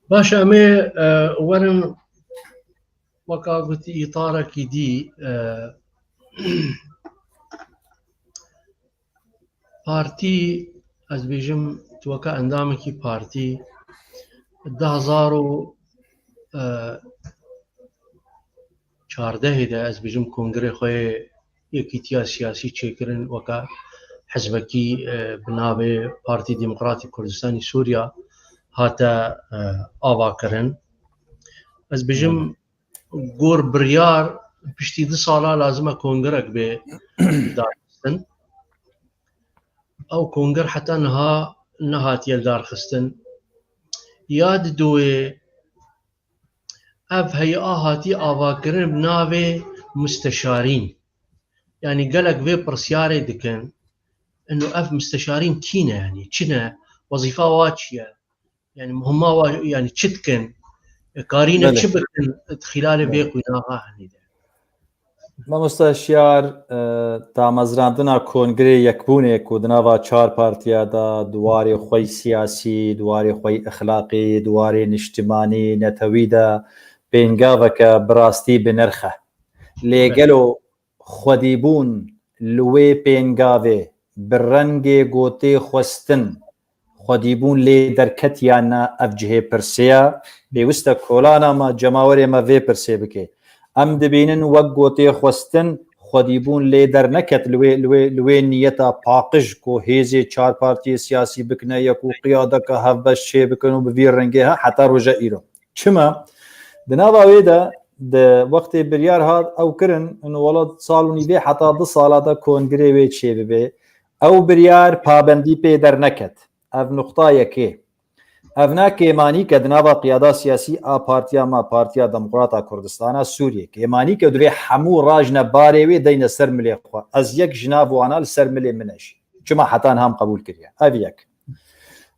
Baş, em ê, e, werin weka gotî îtarekî dî, e, partî, ez bêjim, tu weke endamekî partî, du hazar û çardehê de, ez bêjim, kongrê xwe yê yekîtiya siyasî çêkirin, weke hizbekî, e, bi navê Partî Demokratîk Kurdistanî Sûriya hate, e, avakirin. Ez bêjim, gor biryar piştî du sala lazim e kongrek bê darxistin. Ew konger heta niha nehatiye lidarxistin. Ya didoyê ev heya hatî avakirin bi navê musteşarîn. Yanî gelek vê pirsyarê dikin, ino ev musteşarîn kî ne, yanî çi ne, wezîfa wa çi ye? Yanî muhima wa, yanî çi dikin? Karîne Belê. Çi bikin di xîlalê vê Belê. Qunaxa henî de? Mamosta Şiyar, e, damezrandina Kongrê Yekbûnê ku di nava çar partiya de di warê xwe yî siyasî, di warê xwe yî exlaqî, di warê niştimanî, netewî de pêngaveke bi rastî bi nirx e. Lê Belê. Gelo xwedîbûn li wê pêngavê bi rengê gotê xwestin, xwedîbûn lê derket yan na, ev cihê pirsê ye. Pêwist e kolana me, cemawerê me vê pirsê bike. Em dibînin wek gotê xwestin, xwedîbûn lê derneket li wê, li wê, li wê niyeta paqij ku hêzê çar partiyê siyasî bikine yek û qiyadeke hevbeş çêbikin û bi vî rengê he heta roja îro. Çima? Di nava wê de, di wextê biryar hat ew kirin, û wela sal û nîvê heta du sala de kongrê wê çêbibe. Ew biryar pabendî pê derneket. Ev nuqta yekê. Ev ne kêmanîk e di nava qiyada siyasî a partiya me, Partiya Demokrata Kurdistana Sûriyê. Kêmanîk e, divê hemû rajne barê wê deyne ser milê xwe. Ez yek ji nav wana li ser milê min e jî. Çima heta niha em qebûl kiriye? Ev yek.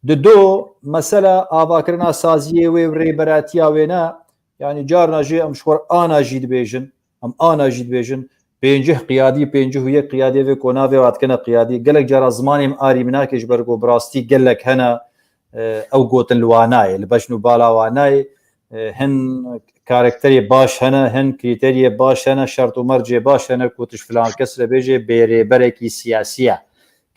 Di do, mesela avakirina saziyê wê û rêberatiya wê ne, yanî carna jî em ji xwe re ana jî dibêjin, em ana jî dibêjin, pêncî qiyadî, pêncî û yek qiyadê vê ku navê wa dikine qiyadî, gelek cara zimanê min arî min nake ji ber ku bi rastî gelek hene, e, ew gotin li wa nayê, li bejn û bala wa nayê, e, hin karakterê baş hene, hin krîteriyê baş hene, şert û mercê baş hene ku tu ji filan kes re bêjê bê rêberekî siyasî ye.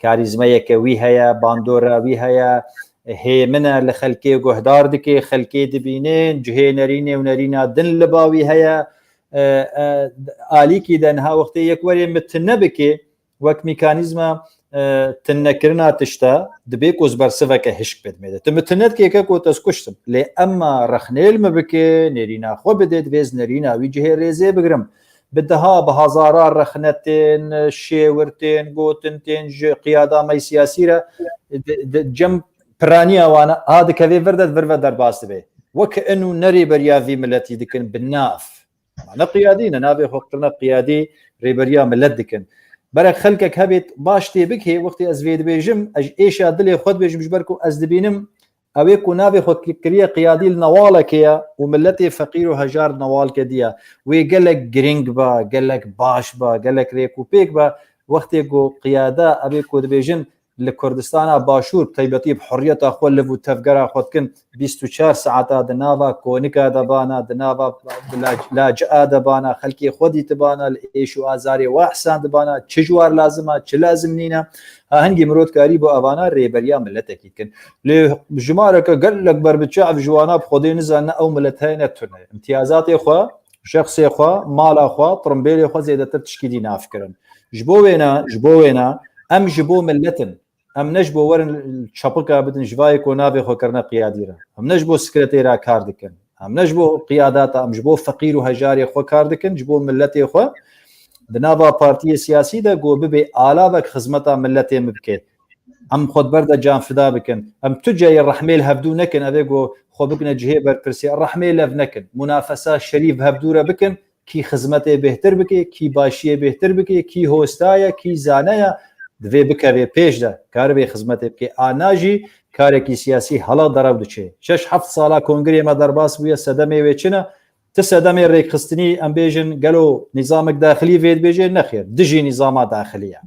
Karîzmayeke wî heye, bandora wî heye, hêmin e, li xelkê guhdar dike, xelkê dibînin, cihê nerînê û nerîna din li ba wî heye. E, e, alîkî de niha wextê yek werê min tune bike, wek mîkanîzma, e, tunekirina tişta, dibê ku ez bersiveke hişk bidimê de. Tu min tune dikê ke ku ez kuştim. Lê emma rexnê li min bike, nêrîna xwe bide, divê ez nêrîna wî cihê rêzê bigirim. Bi deha, bi hezara rexne tên, şêwir tên, gotin tên ji qiyada me siyasî re, di, di cem piraniya wan a dikeve vir de, vir ve derbas dibe. Wek inu ne rêberiya vî miletî dikin bi nav. Ma ne qiyadî, ne navê xwe kirine qiyadî, rêberiya milet dikin. Berek xelkek hebêt baş tê bikê, wextê ez vê dibêjim, ez ji êşa dilê xwe dibêjim, ji ber ku ez dibînim, ew ê ku navê xwe ki-, kiriye qiyadî li newalekê ye û miletê feqîr û hejar newal kediye. Wê gelek girîng ba, gelek baş ba, gelek rêk û pêk ba. Wextê ku qiyade, ew ê ku dibêjin, li Kurdistana Başûr, bi taybetî bi hurriyeta xwe liv û tevgera xwe dikin, bîst û çar saeta di nava konika de bana, di nava la-, lacia de bana, xelkê xwe dîtibana, li êş û azarê wa ihsan dibana, çi ji war lazim a, çi lazim nîne. Ha, hingî mirov dikarî bo evana rêberiya miletekî dikin. Lê jimareke gelek berbiçav ji wana bi Xwedê nizanine ew milet heye ne tune. Îmtiyazatê xwe, şexsê xwe, mala xwe, tirimbêlê xwe zêdetir tişkî dî nav kirin. Ji bo wêna, ji bo wêna, em ji bo milet in. Em ne ji bo werin çapika bidin ji vayê ku navê xwe kirine qiyadî re. Em ne ji bo sekretêra kar dikin. Em ne ji bo qiyadata, em ji bo feqîr û hejarê xwe kar dikin, ji bo miletê xwe. Di nava partiyê siyasî de ku bibê alavek xizmeta miletê min bike. Em xwe di ber de canfida bikin. Em tu cayê rehmê li hevdû nekin, ev ê ku xwe bikine cihê berpirsê, rehmê lev nekin. Munafesa şerîf bi hevdû re bikin, kî xizmetê bêhtir bike, kî başiyê bêhtir bike, kî hosta ye, kî zane ye, divê bikeve pêş de, karibê xizmetê bike. A na jî karekî siyasî hela derew diçe. Şeş heft sala kongrê me derbas bûye, sedemê wê çi ne? Ti sedemê rêkxistinî, em bêjin, gelo nîzamek daxilî vê dibêje? Nexêr, dijî nîzama daxilî ye.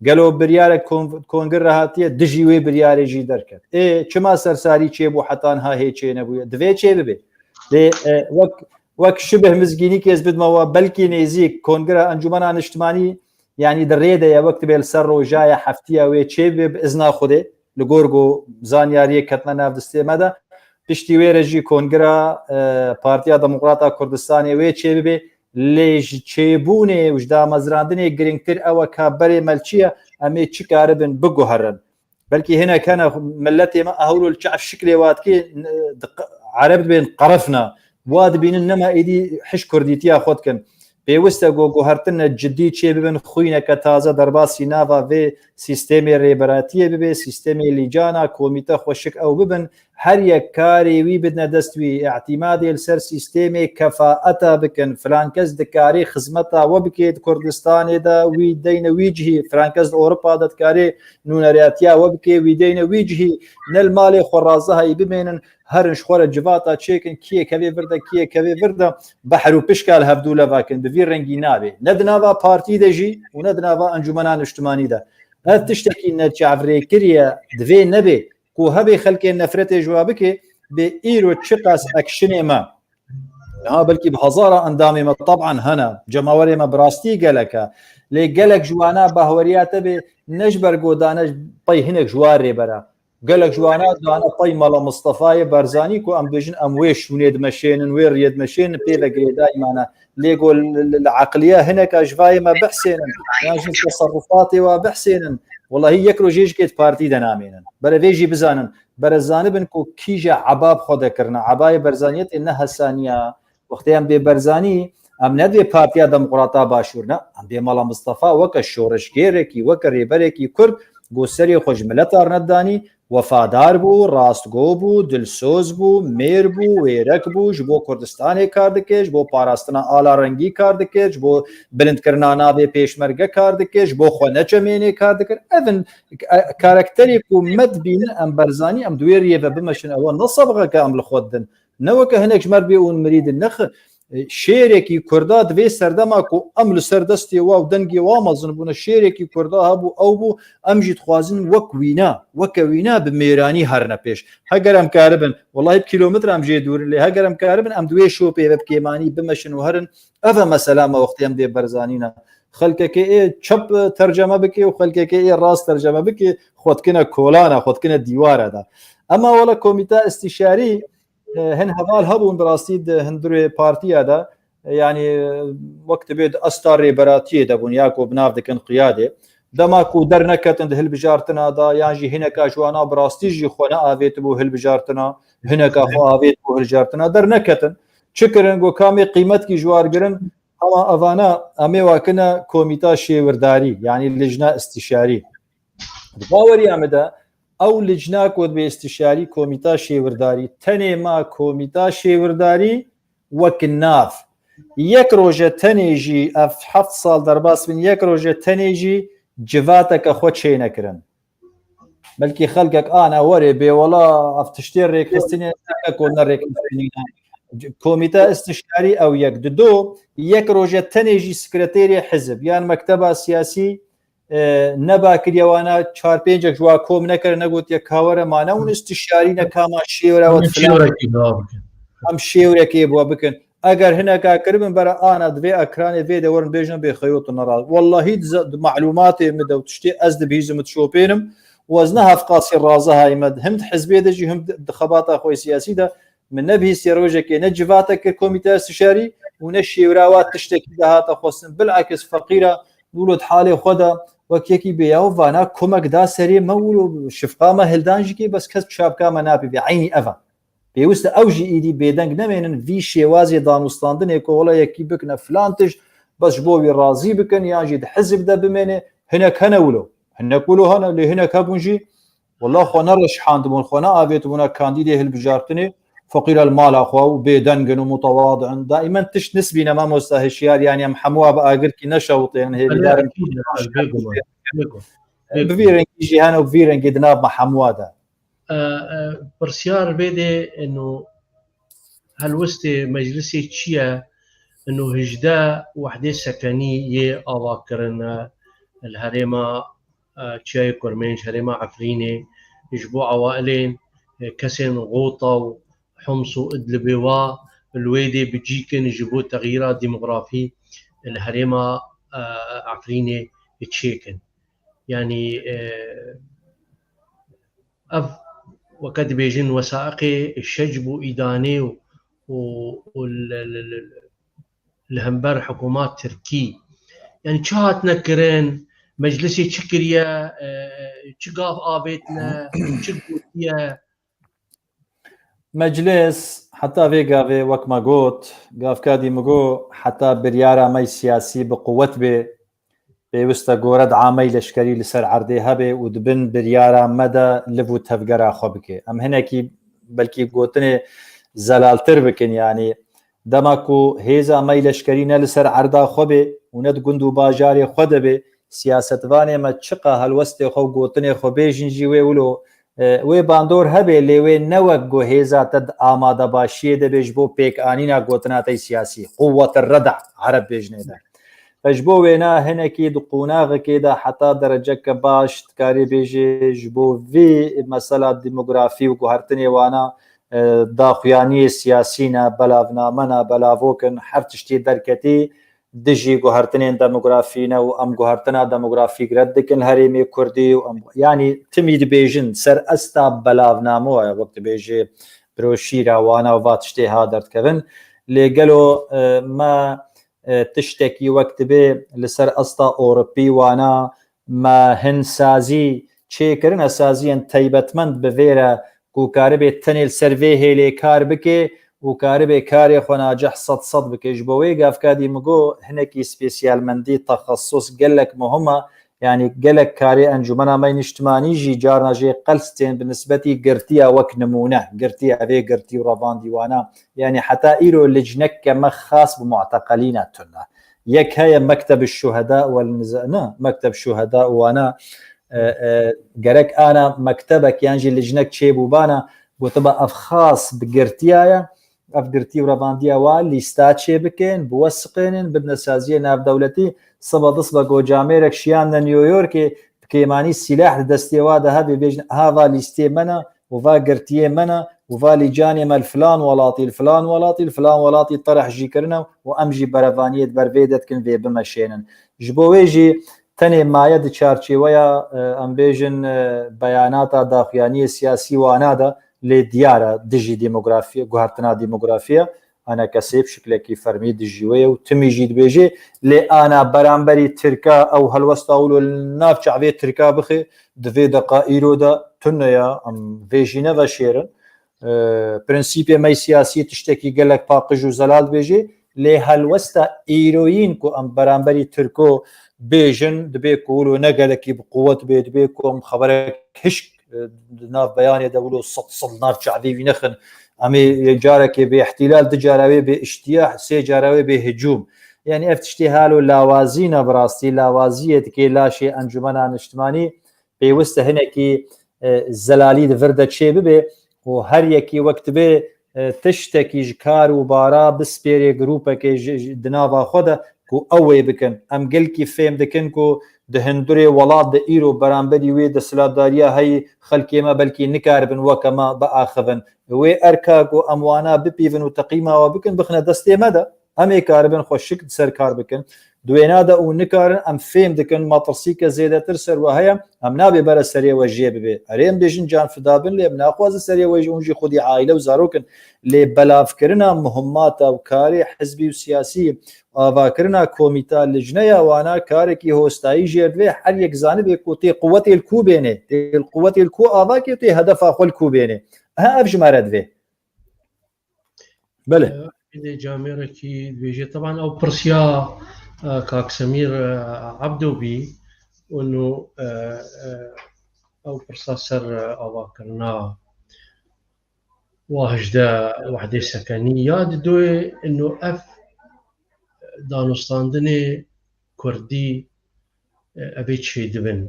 Gelo biryarek kon-, kongir re hatiye, dijî wê biryarê jî derket. Ê, çima sersarî çêbû heta niha hê çê nebûye? Divê çê bibe. Lê, e, wek, wek şibih mizgînîkê ez bidime we, belkî nêzîk Kongira Encûmena Niştimanî, yanî di rê de ye, wek dibê li ser roja ye, heftiya wê çê bibe bi izna Xwedê, li gor ku zanyariyê ketine nav distê me de. Piştî wê re jî Kongira, e, Partiya Demokrata Kurdistanê wê çê bibe, lê ji çêbûnê û ji damezrandinê girîngtir ew e ka berê me li çi ye, em ê çi karibin biguherin. Belkî hinek hene miletê me, a hewlo li çav şiklê wa dikê, n-, di q-, ereb dibên qerifna. Wa dibînin nema êdî hiş kurdîtiya xwe dikin. Pêwist e ku guhertine cidî çê bibin, xwîneke taze derbasî nava vê sîstemê rêberatiyê bibe, sîstemê lîcana, komîte xweşik ew bibin. Her yek karê wî bidine dest wî, îtîmadê li ser sîstemê kefaeta bikin. Filan kes dikarê xizmeta we bikê di Kurdistanê de, wî deyne wî cihî. Filan kes di Ewropa de dikarê nûneratiya we bikê, wî deyne wî cihî. Ne li malê xwe razihayî bimênin, herin ji xwe re civata çêkin, kiyê kevê vir de, kiyê kevê vir de, behr û pişka li hevdû leva kin, bi vî rengî nabê. Ne di nava partî de jî û ne di nava Encûmena Niştimanî de. Ev tiştekî neçavrêkirî ye, divê nebe ku hebê xelkê nefretê ji we bike, bê îro çiqas ekşinê me. Ha, belkî bi hezara endamê me, teban hene, cemawerê me bi rastî gelek e. Lê gelek ji wana bahweriya te bê, ne ji ber godane pey hinek ji wa rêbera. Gelek ji wana dane pey Mela Mistefayê Barzanî ku em bêjin em wê şûnê dimeşênin, wê riyê dimeşênin, pê ve girêdayî mane. Lê ku li, li, li eqliya hineka ji vayê me bihsênin, yan jî teserrufatê wa bihsênin, welahî yek rojê ji kê di partî de namênin. Berevê jî bizanin, bere zanibin ku kîje ebab xwe dekirine. Ebayê Barzaniyetê ne hesaniya. Wextê em bê Barzanî, em ne dibê Partiya Demokrata Başûr ne, em bê Mela Mistefa weke şoreşgêrekî, weke rêberekî Kurd, ku serê xwe ji mileta re nedanî, wefadar bû, rastgo bû, dilsoz bû, mêr bû, wêrek bû, ji bo Kurdistanê kar dikir, ji bo parastina ala rengî kar dikir, ji bo bilindkirina navê pêşmerge kar dikir, ji bo xwe neçemênê kar dikir. Ev in, e, karakterê ku me dibînin, em Barzanî, em di wê riyê ve bimeşin, ew ne sebxeke em li xwe didin. Ne weke hinek ji me re bê hûn mirî din. Nexir, e, şêrekî Kurda di vê serdema ku em li ser destê wa û dengê wa mezin bûne, şêrekî Kurda hebû, ew bû, em jî dixwazin wek wîna, weke wîna bi mêranî herine pêş. Heger em karibin, welahî bi kîlometre em jê dûr in, lê heger em karibin, em di wê şopê ve bi kêmanî bimeşin û herin, ev e mesela me wextê em dê Barzanî ne. Xelkekê ê çep, e, terceme bike û xelkekê ê rast terceme bike, xwe dikine kolana, xwe dikine dîwara de. Ema wela komîta istîşarî, e, hin heval hebûn bi rastî di hundirê partiya de, e, yanî, e, wek dibê di asta rêberatiyê de bûn, ya ku bi nav dikin qiyadê. Dema ku derneketin di hilbijartina de, yan jî hineka ji wana bi rastî jî xwe neavêtibû hilbijartina, hineka xwe avêtibû hilbijartina, derneketin. Çi kirin? Got, ka em ê qîmetkî ji war girin, ama evana em ê wakine komîta şêwirdarî, yanî lijna istîşarî. Di baweriya min de ew licna ku dibê istişarî komîta şêwirdarî, tenê ma komîta şêwirdarî wek nav. Yek roje tenê jî, ev heft sal derbas bin, yek roje tenê jî civateke xwe çênekirin. Belkî xelkek ana werê bê wela ev tiştê rêkxistinê neke ku ne rêkxistinî ne. Komîta istişarî ew yek. Dido, yek roje tenê jî sekreterê hizib yan mekteba siyasî e, neba kiriye wana çar pêncek ji wa kom nekir, negotiye ka were ma ne hûn istişarî ne ka ma şêwra we Hûn filan. Şêwrekî bi wa bikin. Em şêwrekê bi we bikin. Eger hineka kiribin bere ana di vê ekranê vê de werin bêjin bê xeyot û neraz. Wellahî di ze-, di malûmatê min de û tiştê ez dibihîzim, dişopênim û ez ne hevqasî razihayî me. Him di hizbê de jî him di, di xebata xwe siyasî de Min nebihîstiye rojekê ne civatek kir komîteya istişarî û ne şêwra wa tiştekî de hate xwestin. Bilakis feqîra wilo di halê xwe de wek yekî bê ya vana komek da serê me wilo şifqa me hildan jî kê bes kes bi şapka me napîvê. Eynî ev e. Pêwist e ew jî îdî bêdeng nemênin vî şêwazê danûstandinê ku wela yekî bikine filan tişt, bes ji bo wî razî bikin yan jî di hizb de bimêne, hinek hene wilo. Hinek wilo hene, lê hinek hebûn jî, wela xwe nereşhandibûn, xwe neavêtibûna kandîdê hilbijartinê, feqîr el mala xwe û bêdeng in û mutewadi in. Daîmen tişt nisbî ne mamosta hişyar, yanî em hemû a bi agirkî neşewitê in, hêvîdar in. Bêguman, bêguman. Bi vî rengî jî hene û bi vî rengî di nav me hemûa de. E, e, pirsyar vê dê ino helwestê meclisê çi ye? Ino hejdeh wehdê sekenî yê ava kirine li herêma, e, Çiyayê Kurmênc, herêma Efrînê, ji bo ewailên, e, kesên Xota û Homs û Idlibê wa li wê dê bi cî kin ji bo texyîra demografî li herêma, e, Efrînê çêkin. Yanî, e, ev weke dibêjin wesaiqê şecb û îdanê û, û, û li, li, li, li hember hikûmat Tirkî. Yanî çi hatine kirin, meclisê çi kiriye, e, çi gav avêtine, çi gotiye? Meclis heta vê gavê wek me got, gavkadî min got, heta biryara me siyasî bi quwet bê, pêwist e gore di amey leşkerî li ser erdê hebe û di bin biryara me de liv û tevgera xwe bike. Em hinekî belkî gotinê zelaltir bikin, yanî dema ku hêza me leşkerî ne li ser erda xwe bê û ne di gund û bajarê xwe de bê, siyasetvanê me çiqa helwestê xwe û gotinê xwe bêjin jî wê wilo, e, wê bandor hebe, lê wê ne wek ku hêza te di amadebaşiyê de bê ji bo pêkanîna gotina te siyasî. Quwwet reda, Ereb bêjinê de. Ji bo wêna hinekî di qonaxekê de heta dereceke baş dikarî bêjê ji bo vî mesela demografî û guhertinê wana, e, daxuyaniyê siyasî ne, belavname ne, belavok in, her tiştî derketî dijî guhertinên demografî ne û em guhertina demografîk red dikin herêmê Kurdî û em, yanî timî dibêjin ser esta belavname ye, wek dibêjê broşîra wana û va tiştê ha derdikevin. Lê gelo, e, me e, tiştekî wek dibê li ser asta Ewropî wana me hin sazî çêkirine, saziyên taybetmend bi vê re ku karibê tenê li ser vê hêlê kar bike û karibê karê xwe nacih sed sed bike. Ji bo wê gavkadî min got hinekî spesiyalmendî, texesus gelek muhim e. Yanî gelek karê Encûmena me Niştimanî jî carna jê qels tên bi nisbetî girtiya wek nimûne, girtiya vê girtî û revandî wana. Yanî heta îro licneke me xas bi muteqelîna tune. Yek heye Mekteb Şuheda wel niza-, ne, Mekteb Şuheda û wana, e, e, gerek ana mektebek yan jî licnek çêbûbana, gotiba ev xas bi girtiya ye, ev girtî û revandiya wa lîsta çêbikin, biwesiqênin, bidine saziyê navdewletî, siba disba gocamêrek şiyandine New Yorkê, bi kêmanî sîleh di destê wa de hebe, bêjin, ha va lîstê me ne, û va girtiyê me ne û va lîcanê me li filan welatî, li filan welatî, li filan welatî tereh jî kirine û em jî berevaniyê di ber vê de dikin vê bimeşênin. Ji bo wê jî tenê maye di çarçêweya, e, em bêjin, e, beyanata daxuyaniyê siyasî wana de lê diyar e dijî demografiyê, guhertina demografiyê. Enekesê bi şiklekî fermî dijî wê ye û timî jî dibêjê, lê ana beramberî Tirka ew helwesta wilo li nav çavê Tirka bixe, di vê deqa îro de tune ye, em vê jî neveşêrin. E, prensîpê me siyasî tiştekî gelek paqij û zelal dibêjê, lê helwesta îroyîn ku em beramberî Tirko bêjin, dibê ku wilo ne gelekî bi quwet bê, dibê ku em xeberek hişk, e, di nav beyanê de wilo sed sed nav çavê wî nexin. Em ê carekê bê îhtîlal, du cara wê bê îştiyah, sê cara wê bê hicûm. Yanî ev tiştê halo lawazî ne bi rastî, lawaziyê dikê laşê Encûmena Niştimanî. Pêwist e hinekî, e, zelalî di vir de çê bibe û her yekî wek dibe, e, tiştekî ji kar û bara bispêrê grûpekê ji, ji, di nava xwe de ku ew wê bikin. Em gelkî fêm dikin ku di hundurê welat de îro beramberî wê desthilatdariya heyî xelkê me belkî nikaribin weke me biaxivin. Wê erka ku em wana bipîvin û teqîma we bikin, bixine destê me de. Em ê karibin xwe şik di ser kar bikin. Di wêna de û nikarin, em fêm dikin metirsîke zêdetir ser we heye, em nabê bere serê we jê bibe. Erê, em bêjin can fida bin, lê em naxwazin serê we jî, hûn jî xwedî aîle û zarok in. Lê belavkirina muhimmata û karê hizbî û siyasî, avakirina komîta licneya wana karekî hostayî jêr divê, her yek zanibe ku tê quwetê li ku bênê, tê li quwetê li ku avakê, tê hedefa xwe li ku bênê. Ha ev ji me re divê. Belê. Ê, Camêrekî dibêje, teban ew pirsiya, e, Kak Semîr, e, Ebdo bî, û nû, e, e, ew pirsa ser, e, avakirina wa hejdeh wehdê sekenî ya didoyê, nû ev danûstandinê kurdî, e, evê çêdibin.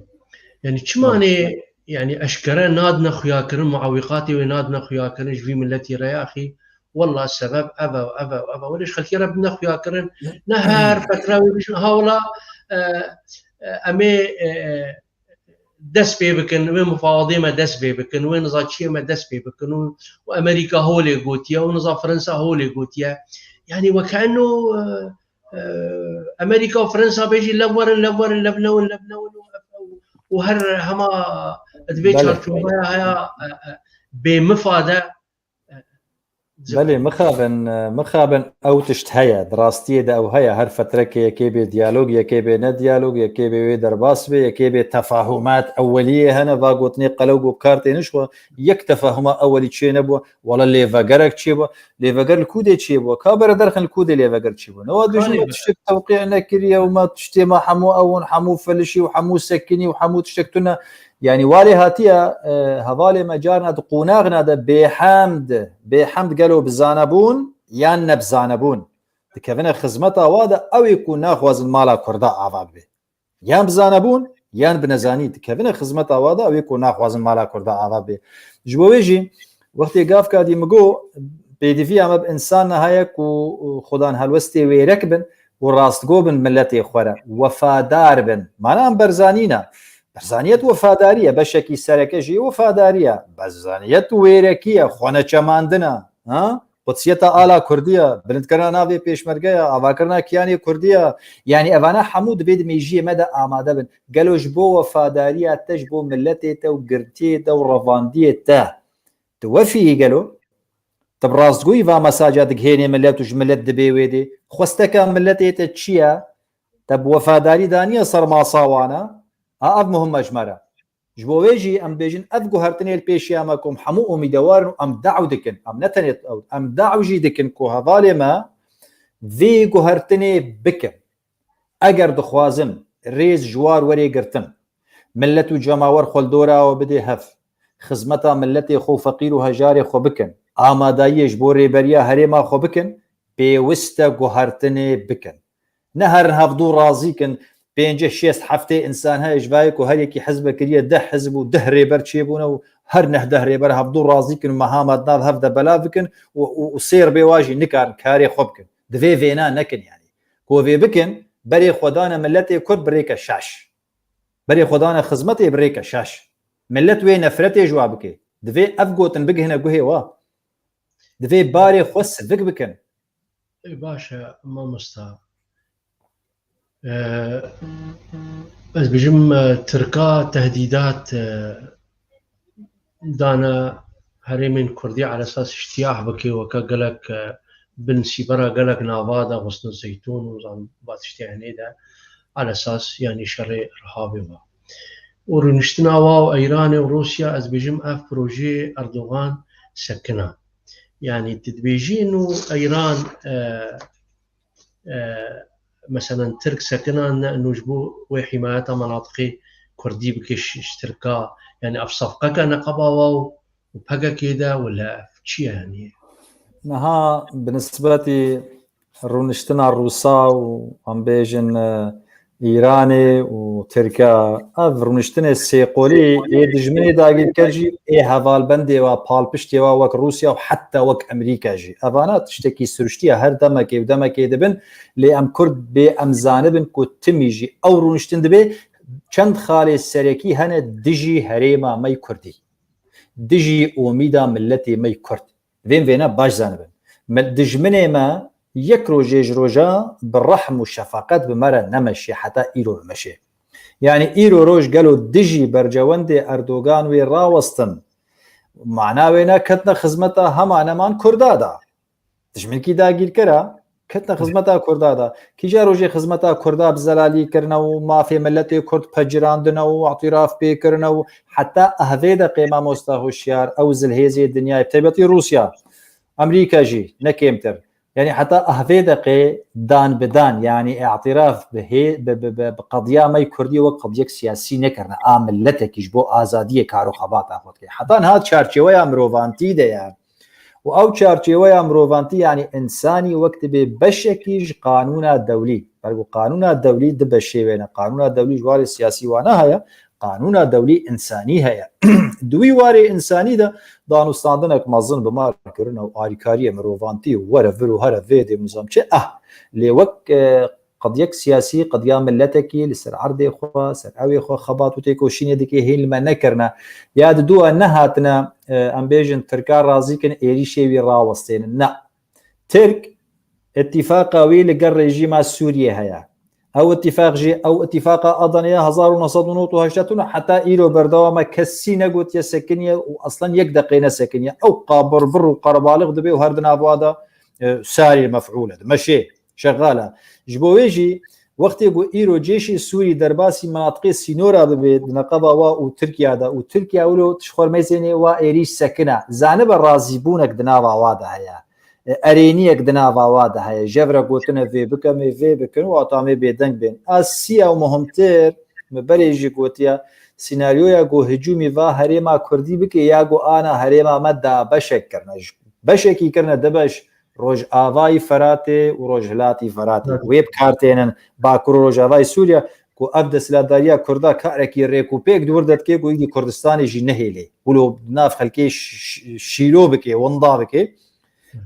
Yani çimanê, yani eşkere nadine xuyakirin, muawîqatê wê nadine xuyakirin ji vî milletî re yaxî. Wella sebeb ev e, ev e, ev e. Wele ji xelkê re bidine xuyakirin. Ne her fetre wê bijin, ha wela, e, e, em ê, e, e, dest pê bikin, wê mufawedê me dest pê bikin, wê niza çiyê me dest pê bikin û, û Amerîka holê gotiye û niza Fransa holê gotiye. Yani weke enno, e, e, Amerîka û Fransa bêjî lev werin, lev werin, lev newin, lev newin û, û her hema di vê Belê. çarçoveya haya, e, e, bê mifade, e, Belê, mixabin, e, mixabin ew tişt heye. Di rastiyê de ew heye. Her fetrekê yekê bê diyalog, yekê bê ne diyalog, yekê bê wê derbas bê, yekê bê tefahumat ewweliyê hene. Va gotinê qelew got kar têne ji xwe. Yek tefahuma ewwelî çê nebû. Wala lêvegerek çêbû. Lêveger li kûdê çêbû? Ka bere derxin li kûdê lêveger çêbû? Newa dibêjin Kanê me be. tiştek tewqî nekiriye û me tiştê me hemû ewin, hemû felişî û hemû sekinî û hemû tiştek tune. Yani walê hatiye, e, hevalê me carna di qonaxna de bêhemd, bêhemd gelo bi zanebûn yan ne bi zanebûn dikevine xizmeta wa de, ew ê ku naxwazin mala Kurda ava bibe. Yan bi zanebûn, yan bi nezanî dikevine xizmeta wa de, ew ê ku naxwazin mala Kurda ava bê. Ji bo wê jî, wextê gavka dî min got, pêdiviya me bi însan heye ku xudan helwestê wêrek bin û rastgo bin miletê xwe re, wefadar bin. Mana em Berzanî ne. Berzaniyet wefadarî ye, beşekî sereke jî wefadarî ye. Berzaniyet wêrekî ye, xweneçemandin e. Ha? Qudsiyeta ala Kurdî ye, bilindkirina navê pêşmerge ye, avakirina kiyanê Kurdî ye. Yanî evana hemû divê di mêjiyê me de amade bin. Gelo ji bo wefadariya te, ji bo miletê te û girtiyê te û revandiyê te, tu wefî yî gelo? Tu bi rastgoyî va mesaja digihênê milet û ji milet dibê wê dê? Xwesteka miletê te çi ye? Te bi wefadarî daniye ser masa wan e? Ha, ev muhim e ji me re. Ji bo wê jî em dibêjin, ev guhertinê li pêşiya me ku em hemû umîdewar in û em daw dikin. Em ne tenê ew, em daw jî dikin ku hevalê me vê guhertinê bikin. Eger dixwazin rêz ji war were girtin, milet û cemawer xwe li dora we bidê hev, xizmeta miletê xwe û feqîr û hejarê xwe bikin, amadayiyê ji bo rêberiya herêma xwe bikin, pêwist e guhertinê bikin. Ne herin hevdû razî kin, pêncî, şêst, heftê însan heye ji vayê ku her yekî hizbe kiriye deh hizb û deh rêber çêbûne û her neh deh rêber hevdû razî kin û mehama di nav hev de belav bikin û, û, û sêr bê wa jî nikarin karê xwe bikin. Divê vêna nekin yanî. Ku vê bikin, berê xwe dane miletê Kurd bi rêke şaş. Berê xwe dane xizmetê bi rêke şaş. Milet wê nefretê ji wa bike. Divê ev gotin bigihine guhê wa. Divê barê xwe sivik bikin. Ê, baş e, mamosta. E, ez bijim, e, Tirka tehdîdat, e, dane herêmên Kurdî ala esas îştiyah bike, weke gelek, e, bin sîbera gelek nava de, Xusn Zeytûn û zan va tiştê henê de, ala esas, yanî şerê Irhabê wa. Û rûniştina wa û Îranê û Rûsya, ez bijim ev projeyê Erdogan sekina. Yanî tu dibêjî nû Îran, e, e, meselen Tirk sekinan ne, nû ji bo wê hîmayeta menatiqê Kurdî bike ji, ji Tirka, yani ev safqeke neqeba wa û, û P K K de wila ev çi ye yani? Niha bi nisbetî rûniştina Rûsa û em bêjin, e, Îranê û Tirka, ev rûniştinê sêqolî yê dijminê dagîrker jî ê hevalbendê wa, palpiştê wa wek Rûsya û heta wek Amerîka jî. Evana tiştekî siruştî ye, her demekê û demekê dibin, lê em Kurd bê em zanibin ku timî jî ew rûniştin dibê çend xalê serekî hene dijî herêma me yê Kurdî. Dijî omîda miletê me yê Kurd. Vên vêne baş zanibin. Me, dijminê me yek rojê ji roja bi rehm û şefaqet bi me re nemeşiye, heta îro bimeşê. Yani îro roj gelo dijî bercewendê Erdogan wê rawestin? Mana wê ne ketine xizmeta hema neman Kurda da. Dijminkî dagîrker a, ketine xizmeta Kurda da. Kîja rojê xizmeta Kurda bi zelalî kirine û mafê miletê Kurd pecirandine û îtiraf pê kirine û heta ehvê de qê mamosta huşyar, ew zilhêzê dinyayê, bi taybetî Rûsya, Amerîka jî ne kêmtir. Yanî heta ah vê deqê dan bi dan, yanî îtiraf bi hê-, bi, bi, bi, bi qediya me yê kurdî wek qediyek siyasî nekirine. A miletekî ji bo azadiyê kar û xebata xwe dike. Heta niha çarçeweya mirovantî de ye. Û ew çarçeweya mirovantî, yanî însanî wek dibê beşekî ji qanûna dewlî. Belku qanûna dewlî du beşê wê ne. Qanûna dewlî ji warê siyasî wana heye, qanûna dewlî însanî heye. Di wî warê însanî de danûstandinek mezin bi mar kirine û alîkariyê mirovantî û were vir û here vê dê nizam çi, ah, lê wek, e, qediyek siyasî, qediya miletekî li ser erdê xwe, ser ewê xwe xebat û têkoşînê dike, hîn li me nekirine. Ya di dû nehatine, e, em bêjin Tirka razî kin êrîşê wî rawestênin. Na. Tirk îtîfaqa wî li gel rejîma Sûriyê heye. Ew îtîfaq jî, ew îtîfaqa Adanê ya hezar û neh sed û nod û heşt tune heta îro berdewam e, kesî negotiye sekiniye û eslen yek deqê nesekiniye. Ew qabirbir û qerebalix dibe û her di nav wa de, e, sarî mef'ûl e, dimeşê, şexal e. Ji bo wê jî wextê ku îro cêşê Sûrî derbasî minatiqê sînora bibe di neqeba wa û Tirkiya de û Tirkiya wilo ji xwe mêzênê wa êrîş sekine, zanibe razîbûnek di nava wa de heye. E, erêniyek di nava wa de heye. Jev re gotine vê bikin, ê vê bikin, wata em ê bêdeng bên. A siya û muhimtir, min berê jî gotiye, sînaryoya ku hicûmî va herêma Kurdî bike ya ku ana herêma me da beşek kirine. Ji-, beşekî kirine du beş, Rojavayî Feratê û Rojhilatî Feratê. Evet. Wê bi kar tênin Bakur û Rojavayê Sûriye ku ev desthilatdariya Kurda karekî rêk û pêk di wir de dike ku yekî Kurdistanê jî nehêlê. Wilo di nav xelkê ş-, ş-, şîlo bike, winda bike.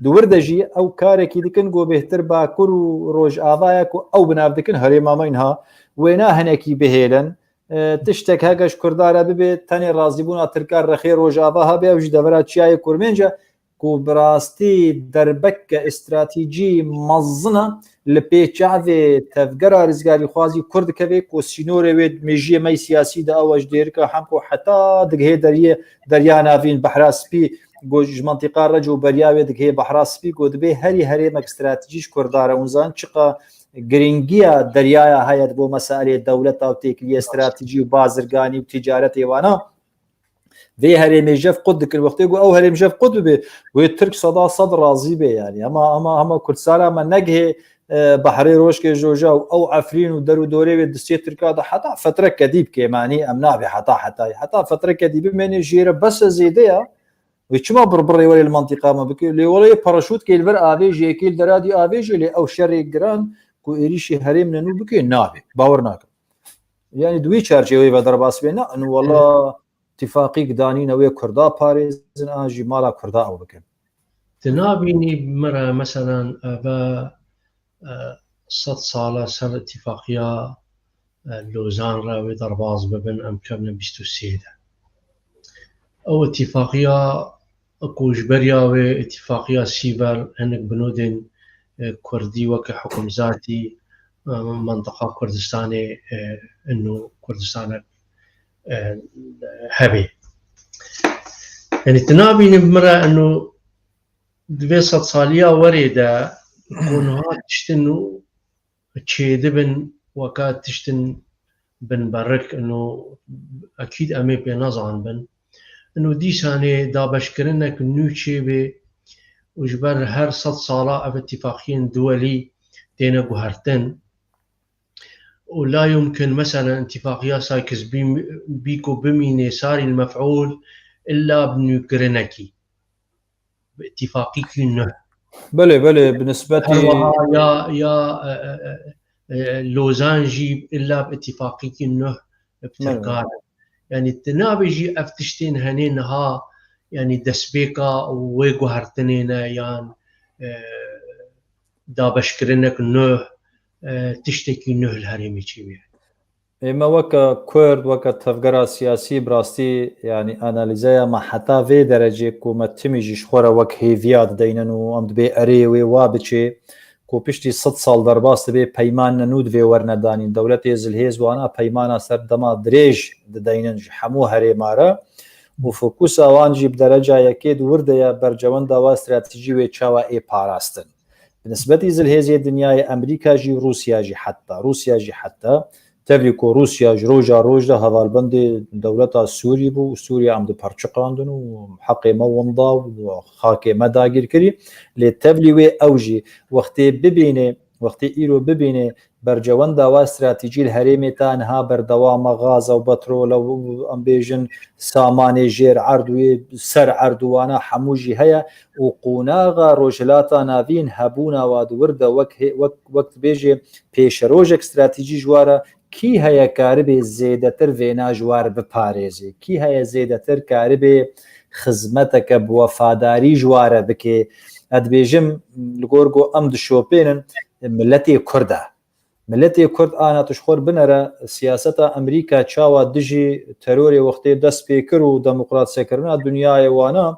Di wir de jî ew karekî dikin ku bêhtir Bakur û Rojava ye ku ew bi nav dikin herêma me, niha wêna hinekî bihêlin. E, tiştek heke ji Kurda re bibe, tenê razîbûna Tirka rexê Rojava hebe, ew jî devera Çiyayê Kurmênc e, ku bi rastî derbeke stratejî mezin e li pêçavê tevgera rizgarîxwazî Kurd dikeve, ku sînorê wê di mêjiyê me yê siyasî de ew e ji dêrika hem ku heta digihê deriyê Derya Navîn, Behra Spî, ku ji mentiqa Rec û beriya wê digihê Behra Spî, ku dibê herî herêmek stratejî ji Kurda re. Hûn zanin çiqa girîngiya deryaya heye di bo meseleyê dewleta û têkiliyê stratejî û bazirganî û ticaretê wana. Vê herêmê jev qut dikin. Wextê ku ew herêm jev qut bibe, wê Tirk seda sed razî be yani. Ama, ama, ama Kurdistana me negihê, e, behrê Rojkê Joja û ew Efrîn û der û dorê wê distê Tirka de heta fetre kedî bi kêmanî em nabê heta hetayî. Heta fetre kedî bimênê jê re bes e zêde ya. Wê çima birbirê were li mentiqa me bike? Lê were paraşûtkê li vir avê jê, yekê li dera dî avê jê, lê ew şerê giran ku êrîşî herêm nenû bike, nabe. Bawer nakim. Yani di wî çarçeweyê ve derbas bê, ne, inu wela tifaqîk danîne wê Kurda parêzin, an jî mala Kurda ew bikin. Tu nabînî bi min re, meselen, eve, e, sed sal e ser îtifaqiya, e, Lozan re wê derbas bibin, em kevne bîst û sê de. Ew îtifaqiya ku ji beriya wê îtifaqiya Sîver hinek binodên, e, Kurdî weke hukimzatî, e, mentiqa Kurdistanê, e, inu Kurdistanek, e, hebe. Yani tu nabînî bi min re inu di vê sedsaliya werê de ku niha tiştin û çêdibin weka tiştin binberik, ino ekîd em ê pê nezanibin. Ino dîsanê dabeşkirinek nû çêbê û ji ber her sed sala ev îtîfaqiyên duwelî têne guhertin. Û la yumkin, meselen, îtîfaqiya Sykes bî, bî ku bimînê sarî li mef'ûl illa bi nûkirinekî. Bi îtîfaqîkî nuh. Belê, belê, bi nisbetî Her wiha ya, ya, e, e, e, e, Lozan jî illa bi îtîfaqîkî nuh bi Belê. Tirkan. Yani tu nabê jî ev tiştên henê niha, yani destpêka wê guhertinê ne yan, e, dabeşkirinek nuh, e, tiştekî nuh li herêmê çêbûye. Ê me weke Kurd, weke tevgera siyasî bi rastî, yanî analîzeya me heta vê derecê ku me timî jî ji xwe re wek hêviya dideynin û em dibê erê wê wa biçê, ku piştî sed sal derbas dibe peymanine nû divê werne danîn. Dewletê zilhêz wana peymana ser dema dirêj dideynin ji hemû herêma re û fokusa wan jî bi dereca yekê di wir de ye, berjewenda wa stratejî wê çawa ê parastin. Bi nisbetî zilhêzê dinyayê, Amerîka jî, Rûsya jî heta, Rûsya jî heta, Tevlî ku Rûsya ji roja roj de hevalbendê dewleta Sûrî bû û Sûriya em diperçiqandin û heqê me winda û xakê me dagîr kirî. Lê tevlî wê ew jî wextê bibîne, wextê îro bibîne berjewenda wa stratejî li herêmê ta niha berdewam e, gaza û petrol e û em bêjin samanê jêr erd û yê ser erd û wana hemû jî heye û qonaxa Rojhilata Navîn hebûna wa di wir de wek hê-, wek, wek dibêjê pêşerojek stratejî ji wa re kî heye karibê zêdetir vêna ji wa re biparêzê? Kî heye zêdetir karibê xizmeteke bi wefadarî ji wa re bike? Ez dibêjim, li gor ku em dişopênin, miletê Kurd e. Miletê Kurd ana tu ji xwe re binere, siyaseta Amerîka çawa dijî terorê wextê dest pê kir û demokratsekirina dinyayê wana,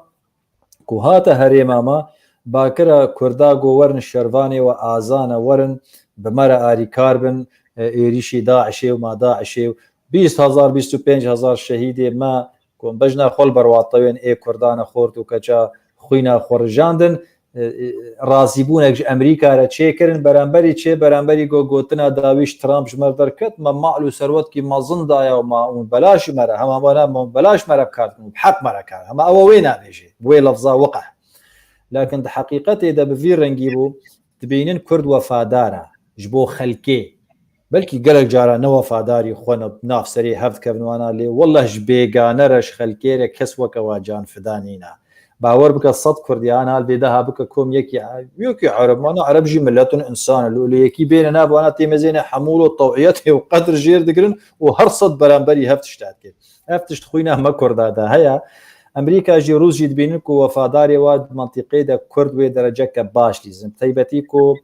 ku hate herêma me, bakira Kurda got, werin şervanê we azan e, werin bi me re arîkar bin, e, êrîşî DAIŞê û ma DAIŞê û bîst hezar, bîst û pênc hezar şehîdê me, ku em bejna xwe li ber watewên ê Kurdan e xort û keça xwîna xwe rijandin, e, e, razîbûnek ji Amerîka re çêkirin, beramberî çê, beramberî got, gotina dawî ji Trump ji me re derket, me mal û serwetkî mezin daye û ma hûn belaş ji me re, hema wana me hûn belaş me re bi kar dikin û bi heq me re kar. Hema ew wê nabêjê, bi wê lefza wiqe. Lakin di heqîqetê de bi vî rengî bû, dibînin Kurd wefadar e ji bo xelkê. Belkî gelek cara ne wefadarî xwe ne nav serê hev dikevin wana, lê wellah ji bêgane re, ji xelkê re kes weke wa canfida nîne. Bawer bike sed Kurd ya niha li vê daha bike kom yekî, yekî Ereb, wana Ereb jî milet in, insan in. Lê yekî bêne nav wana têmezêne hemû lo tewiyetê û qedr jêr digirin û her sed beramberî hev tişta dike. Ev tişt xwîna me Kurda de heye. Amerîka jî, Rûs jî dibînin ku wefadarê wa di mentiqê de Kurd wê dereceke baş lîzin. Bi taybetî ku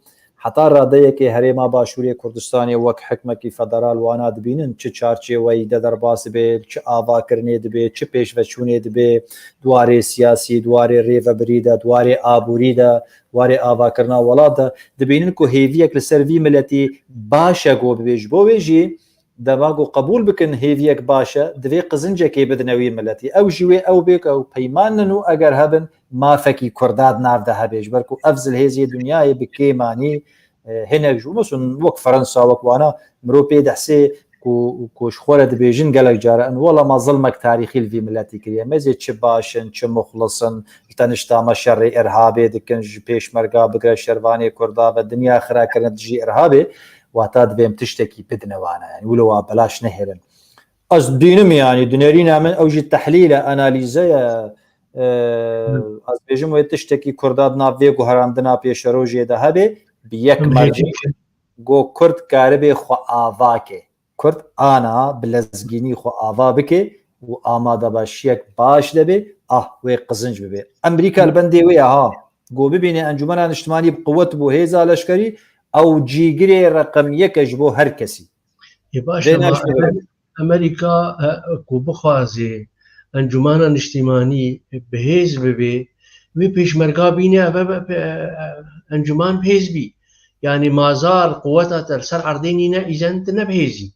heta radeyekê herêma Başûrê Kurdistanê wek hikmekî federal wana dibînin, çi çarçêweyî de derbas dibe, çi avakirinê dibe, çi pêşveçûnê dibe, di warê siyasî, di warê rêvebirî de, di warê aborî de, warê avakirina welat de, dibînin ku hêviyek li ser vî miletî baş e ku bibe. Ji bo wê jî dema ku qebûl bikin hêviyek baş e, divê qizincekê bidine wî miletî. Ew jî wê ew bê ku ew peyman in û eger hebin, mafekî Kurda di nav de hebe. Ji ber ku ev zilhêzê dinyayê bi kêm anî, e, hinek ji, mesela, wek Fransa, wek wana, mirov pê dehsê ku, ku ji xwe re dibêjin gelek cara in, wela ma zilmek tarîxî li vî miletî kiriye. Me zê çi baş in, çi muxlis in, ji tenişta me şerê irhabê dikin, ji pêşmerga bigre şervanê Kurda ve dinya xira kirine dijî irhabê, wata divê em tiştekî bidine wana. Yani wilo wa belaş nehêlin. Ez dînim yani, dinêrîna min ew jî tehlîl e, analîze ye. Ee, ez bêjim wê tiştekî Kurda di nav vê guherandina pêşerojê de hebe, bi yek Em mercî hêvî go Kurd karibê xwe ava ke. Kurd ana bi lezgînî xwe ava bike û amadebaşiyek baş de be, ah, wê qizinc bibe. Amerîka li bendê wê ye ha. Go bibîne Encûmena Niştimanî bi quwet bû, hêza leşkerî, ew cîgirê reqem yek e ji bo her kesî. Ê baş Vê e, ma naşkere. Amer-, Amerîka, e, ku bixwazê Encûmena Niştimanî bi hêz bibe, wê pêşmerga bîne, ev, ev, ev, e, e, encûman bi hêz bî. Yani ma zar quweta te li ser erdê nîne, îzen tu ne bi hêzî.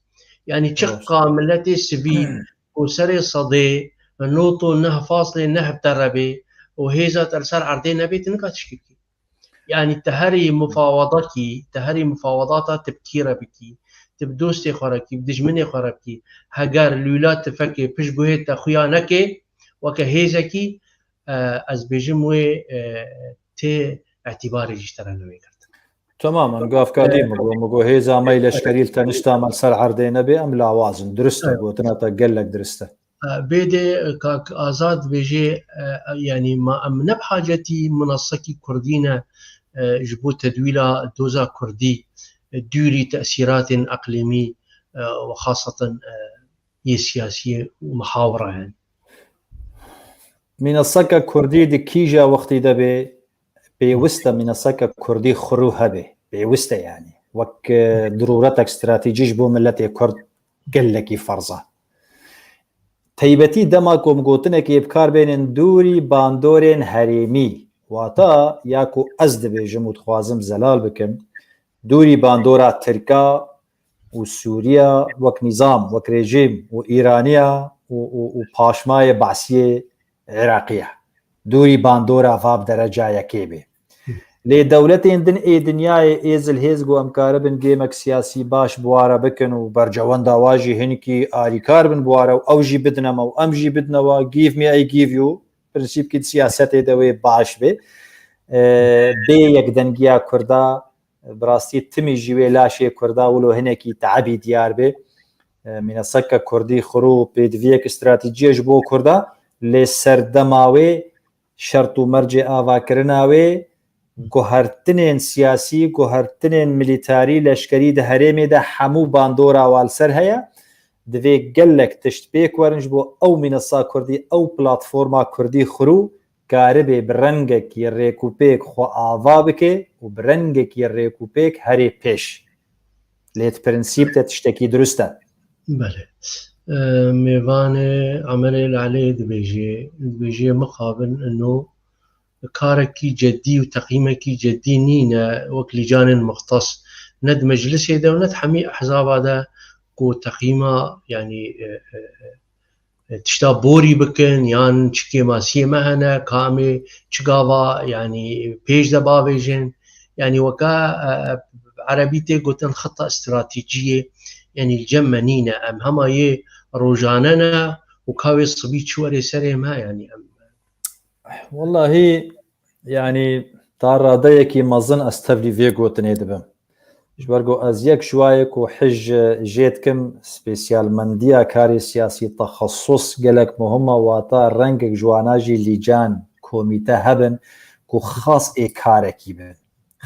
Yani çiqa miletê sivîl ku serê sedê nod û neh faslê neh bi te re bê û hêza te li ser erdê nebê, tu nika tiştî bikî. Yani te herî mufawedekî, te herî mufawedata tu bi kî re bikî, tu bi dostê xwe re kî, bi dijminê xwe re bikî. Heger lûla tifekê pişt guhê te xuya neke, weke hêzekî, e, ez bêjim wê, e, tê îtîbarê jî ji te re newê girtin. Temamen, gavkadî min got, min got, hêza me yê leşkerî li tenişta me li ser erdê nebe, em lawaz in. Dirist e, Evet. Gotina te gelek dirist e. E, bê de, e, kak Azad dibêje, e, yani ma em ne bi hacetî minesekî kurdî ne, e, ji bo tedwîla doza kurdî, e, dûrî tesîratên eqlîmî, e, û xaseten, e, yê siyasî û muhawira yani. Mîneseke kurdî di kîja wextî de bê, pêwist e mîneseke kurdî xirû hebe. Pêwist e yani. Wek, e, dirûretek stratejî ji bo miletê kurd gelekî ferz e. Teybetî dema ku em gotinekê bi kar bênin dûrî bandorên herêmî, wata ya ku ez dibêjim û dixwazim zelal bikim, dûrî bandora Tirka û Sûriya wek nîzam, wek rejîm û Îraniya û, û, û paşmayê Basiyê Iraqî ye. Dûrî bandora va bi dereca yekê bê. Lê dewletên din ê dinyayê ê zilhêz ku em karibin gêmek siyasî baş bi wa re bikin û bercewenda wa jî hinkî alîkar bin bi wa re û ew jî bidine me û em jî bidine we, give me, I give you, prensîpkî di siyasetê de wê baş be. E, bê yekdengiya Kurda, bi rastî timî jî wê laşê Kurda wilo hinekî teebî diyar be. E, mîneseke Kurdî xirû pêdiviyek stratejî ye ji bo Kurda, lê serdema wê, şert û mercê avakirina wê, guhertinên siyasî, guhertinên milîtarî, leşkerî di herêmê de hemû bandora wa li ser heye. Divê gelek tişt pêk werin ji bo ew mînesa Kurdî, ew platforma Kurdî xirû karibê bi rengekî rêkûpêk xwe ava bike û bi rengekî rêkûpêk herê pêş. Lê di prensîp de tiştekî dirust e. Belê. E, mêvanê Emelê Lalê dibêjê, dibêjê mixabin ino karekî cedî û teqîmekî cedî nîne wek lîcanên muxtes. Ne di meclisê de û ne di hemî ehzaba de ku teqîma, yanî, e, e, e, tişta borî bikin yan çi kêmasiyê me hene, ka em ê çi gava, yanî, pêş de bavêjin. Yanî weka, e, erebî tê gotin xita stratejiyê, yanî li cem me nîne. Em hema yê rojane ne û ka wê sibî çi were serê me, yanî em Wellahî, yanî, ta radeyekî mezin ez tevlî vê gotinê dibim. Ji ber ku ez yek ji wa ye ku hij jê dikim, spesiyalmendiya karê siyasî, texesus gelek muhim e, wata rengek ji wana jî lîcan, komîte hebin ku xas ê karekî bin.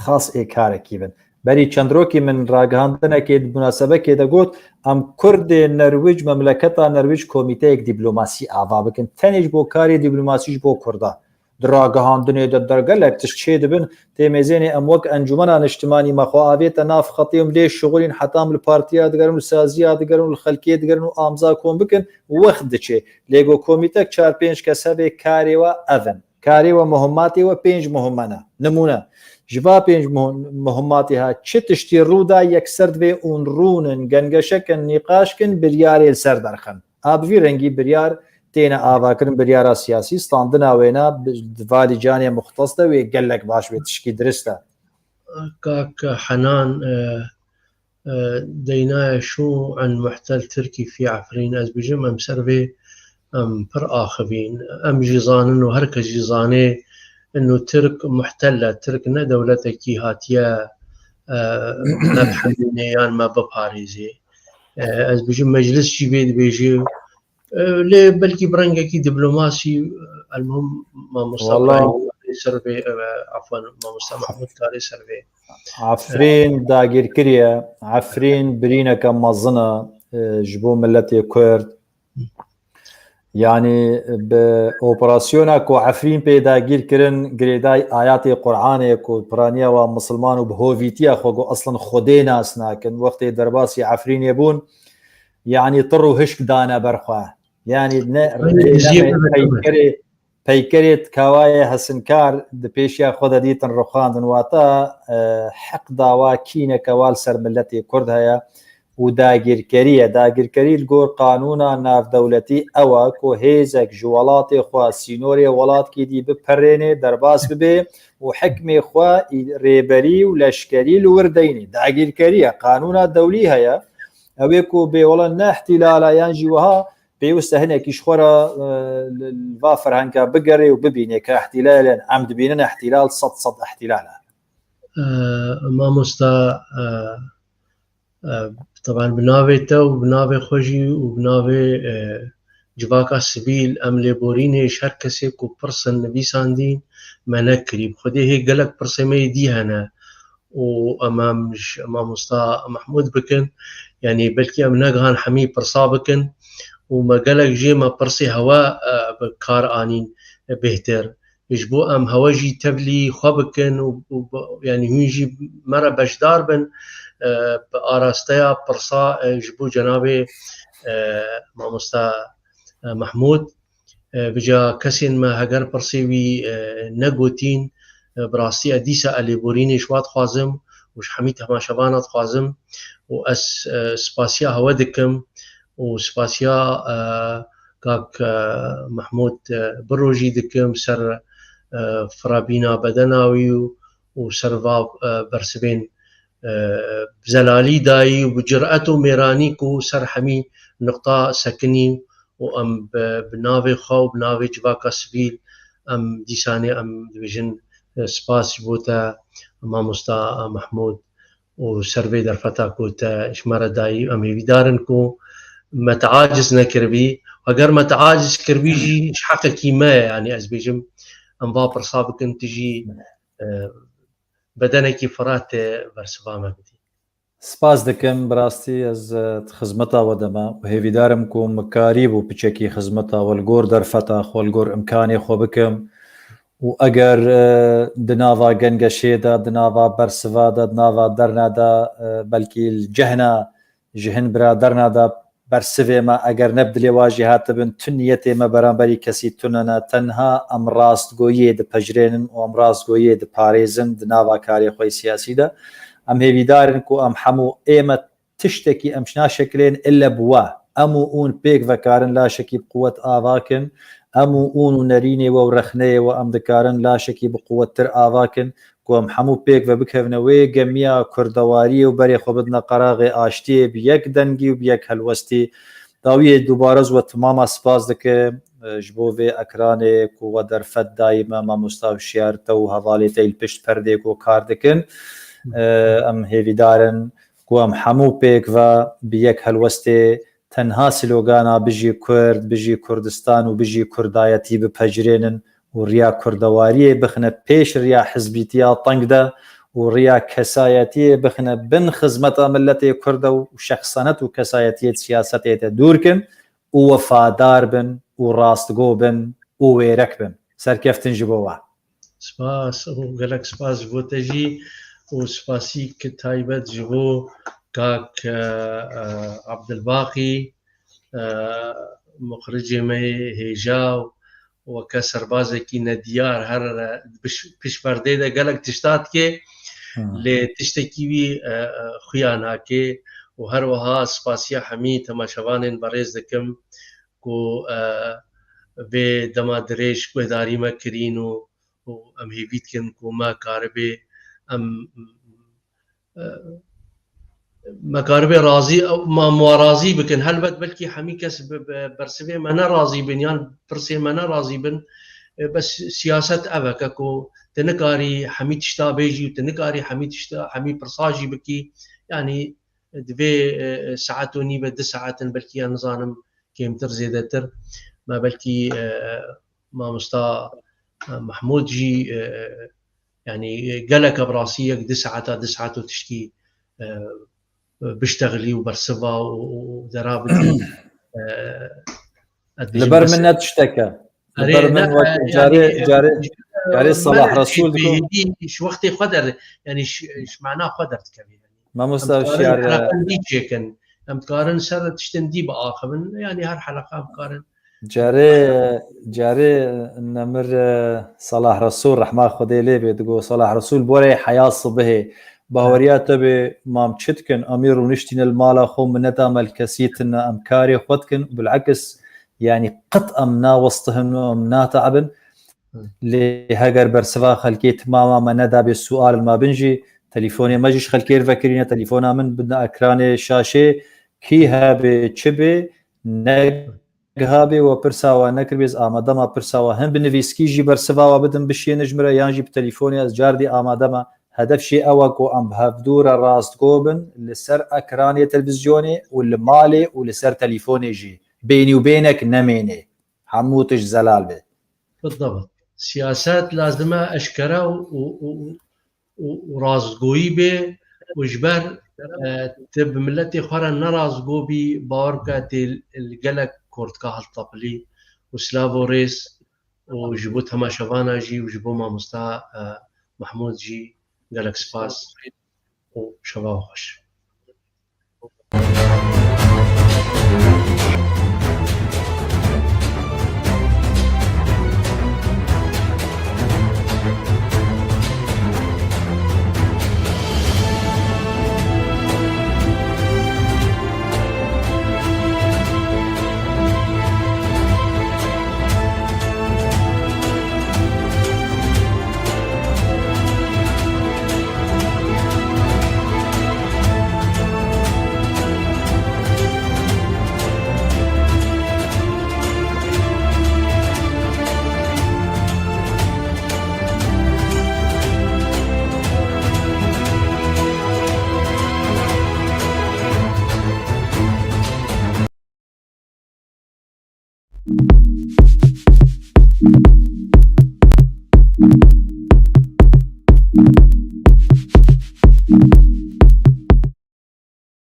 Xas ê karekî bin. Berî çend rokî min ragihandinekê di munasebekê de got, em Kurdê Nerwîc, memleketa Nerwîc komîteyek dîplomasî ava bikin. Tenê ji bo karê dîplomasî ji bo Kurda. Di ragihandinê de der gelek tişt çê dibin. Tê mêzênê em wek Encûmena Niştimanî me xwe avête nav xetê û em lê şixulîn heta em li partiya digerin û saziya digerin û li xelkê digerin û amza kom bikin, wext diçe. Lê go komîtek çar pênc kes hebe karê we ev in. Karê we muhimmatê we pênc muhime ne. Nimûne, ji va pênc muh-, muhimmatê ha çi tiştî rû da yekser divê hûn rûnin, gengeşe kin, nîqaş kin, biryarê li ser derxin. A bi vî rengî biryar têne avakirin, biryara siyasî, standina wêna bi, di va lîcanê muxtes de wê gelek baş wê tişkî dirist e. Kak Henan, e, e, deynaye şû en muhtel Tirkî fî Efrîn. Ez bijim em ser vê em pir axivîn. Em jî zanin û her kes jî zanê ino Tirk muhtel e. Tirk ne dewletekî hatiye, e, me bihemînê yan me biparêzê. E, ez bijim meclis jî vê dibêjê. E, lê belkî bi rengekî diplomasî, e, elmuhim mamosta Wala- Ibrahîm karê ser vê, e, afwan, mamosta Mahmûd karê ser vê. Efrîn dagîrkirî ye. Efrîn birîneke mezin e, e, ji bo miletê Kurd. Yanî bi operasyona ku Efrîn pê dagîr kirin, girêdayî ayatê Qur'anê ku piraniya wa misilman û bi hovîtiya xwe ku eslin Xwedê nas nakin, wextê derbasî Efrînê bûn, yanî tir û hişk dane ber xwe. Yanî ne Yanî rêne diziyê me bebe peykerê, peykerê kawayê hesinkar di pêşiya xwe de dîtin rixandin. Wata, e, heq dawa kîneke wa li ser miletê Kurd heye û dagîrkerî ye. Dagîrkerî li gor qanûna navdewletî ew e ku hêzek ji welatê xwe sînorê welatkî dî biperênê, derbas bibe û hikmê xwe, rêberî û leşkerî li wir deynê. Dagîrkerî ye. Qanûna dewlî heye. Ew ê ku bê wela ne îhtîlal e yan jî wiha, pêwist e hinekî ji xwe re, e, li, li va ferhenga bigere û bibîne ke îhtîlal e. Em dibînin îhtîlal sed sed îhtîlal e. E, mamosta, e, e, teban bi navê te û bi navê xwe jî û bi navê, e, civaka sivîl em lêborînê ji her kesê ku pirsin nivîsandîn me nekirî. Bi Xwedê hê gelek pirsê me yê dî hene û em em ji mamosta Mehmûd bikin. Yanî belkî em negihan hemî pirsa bikin û me gelek jê me pirsê hewe, e, bi kar anîn, e, bêhtir. Ji bo em hewe jî tevlî xwe bikin û, û bi, yanî hûn jî me re beşdar bin, e, bi arasteya pirsa, e, ji bo cenabê, e, mamosta, e, Mehmûd. E, vêca kesên me heger pirsê wî, e, negotîn, e, bi rastî ez dîsa ez lêborînê ji wa dixwazim û ji hemî temaşevana dixwazim û ez, e, spasiya hewe dikim û spasiya, e, kak, e, Mehmûd, e, Biro jî dikim ser, e, firabîna bedena wî û, û ser va, e, bersivên, e, zelalî dayî û bi curet û mêranî ku ser hemî nuqta sekinî û em bi, bi navê xwe û bi navê civaka sivîl em dîsanê em dibêjin, e, spas ji bo te mamosta Mehmûd û ser vê derfeta ku te ji me re dayî, em hêvîdar in ku me te aciz nekiribî. Eger me te aciz kiribî jî ji heqekî me ye, yanî ez bêjim em va pirsa bikin, tu jî, e, bedenekî fireh tê bersiva me bidî. Spas dikim, bi rastî ez, e, di xizmeta we de me û hêvîdar im ku min karîbû piçekî xizmeta we li gor derfeta xwe, li gor imkanê xwe bikim û eger, e, di nava gengeşê de, di nava bersiva de, di nava derna de, e, belkî li cehna ji hin bira derna de bersivê me eger ne bi dilê wa jî hatibin, tu niyetê me beramberî kesî tune ne. Tenha em rastgoyiyê dipejirênin û em rastgoyiyê diparêzin di nava karê xwe yê siyasî de. Em hêvîdar in ku em hemû ê me tiştekî em ji naşekilên ille bi we. Em û hûn pêk vekarin laşekî bi quwet ava kin. Em û hûn û nerînê we û rexneyê we em dikarin laşekî bi quwettir ava kin. Ku em hemû pêk ve bikevine wê gemiya kurdewariyê û berê xwe bidine qeraxê aştiyê bi yek dengî û bi yek helwestî. Dawiyê dubare ez we timama spas dikim, e, ji bo vê ekranê ku we derfet dayî me, mamosta Hişyar, te û hevalê te yî li pişt perdê ku kar dikin. E, em hêvîdar in ku em hemû pêk ve bi yek helwestê tenha slogana Bijî Kurd, Bijî Kurdistan û Bijî Kurdayetî bipejirênin û riya kurdewariyê bixine pêş riya hizbîtiya teng de û riya kesayetiyê bixine bin xizmeta miletê Kurd de û şexsenet û kesayetiyê di siyasetê de dûr kin û wefadar bin û rastgo bin û wêrek bin. Serkeftin ji bo we. Spas û gelek spas ji bo te jî û spasîk taybet ji bo kak, e, e, Abdilbaqî, e, muxricê me yê hêja û weke serbazekî nediyar her, e, piş-, pişt perdê de gelek tişta dike, Hmm. lê tiştekî wî, e, e, xuya nake û her wiha spasiya hemî temaşevanên berêz dikim ku, e, vê dema dirêj guhdarî me kirîn û û em hêvî dikin ku me karibê, em, e, me karibê razî, me, me razî bikin. Helbet belkî hemî kes bi, bi bersivê me ne razî bin yan pirsê me ne razî bin. E, bes siyaset ev e ke ku tu nikarî hemî tişta bêjî û tu nikarî hemî tişta, hemî pirsa jî bikî. Yanî divê, e, saet û nîve, du saetin belkî ya nizanim kêmtir zêdetir. Me belkî, e, mamosta, e, Mehmûd jî, e, e, yanî gelek bi rastî yek du saeta, du saet û tişkî, e, biştexilî û bersiva û, û, û dera bidî. E, ez Li dibêjim ber bes min e. ne tiştek e. Li Erê, ber ne, min wek e, carê, yanî, carê, e, carê me Salah ne Resûl dikim. Bêhîdî ji wextê xwe der, yanî ji, ji mana xwe derdikevî. Mamosta Em dikarin Hişyar, e, eleqen dî çêkin. Em dikarin ser tiştên dî biaxivin. Yanî her heleqa em dikarin. Carê, carê nemir, e, Salah Resûl, rehma Xwedê lê bê, digo, Salah Resûl, borê heya sibihê. Baweriya te bê, mam çi dikin? Em ê rûniştîne li mala xwe, mineta me li kesî tine, em karê xwe dikin. Bilekis, yanî qet em nawestihin û em nate'ibin. Lê heger bersiva xelkê timama me nedabê sual ma bin jî, telefonê me jî ji xelkê re vekirîne, telefona min bidine ekranê şaşê, kî hebê, çi bê, negihabê we pirsa we nekiribê, ez amade me pirsa we hin bi nivîskî jî bersiva we bidim, bişiyêne ji min re, yan jî bi telefonê ez cardî amade me. Hedef jî ew e ku em bi hevdû re rastgo bin li ser ekranê televîzyonê û li malê û li ser telefonê jî. Bênî û bênek nemênê. Hemû tişt zelal be. Bidebat. Siyaset lazim e eşkere û, û, û, û, û rastgoyî bê û ji ber, e, tu bi miletê xwe re nerastgo bî, bawer bike tê li gelek kortika hiltepilî û silav û rêz û ji bo temaşevana jî û ji bo mamosta, e, Mehmûd jî gelek spas û şeva we xweş.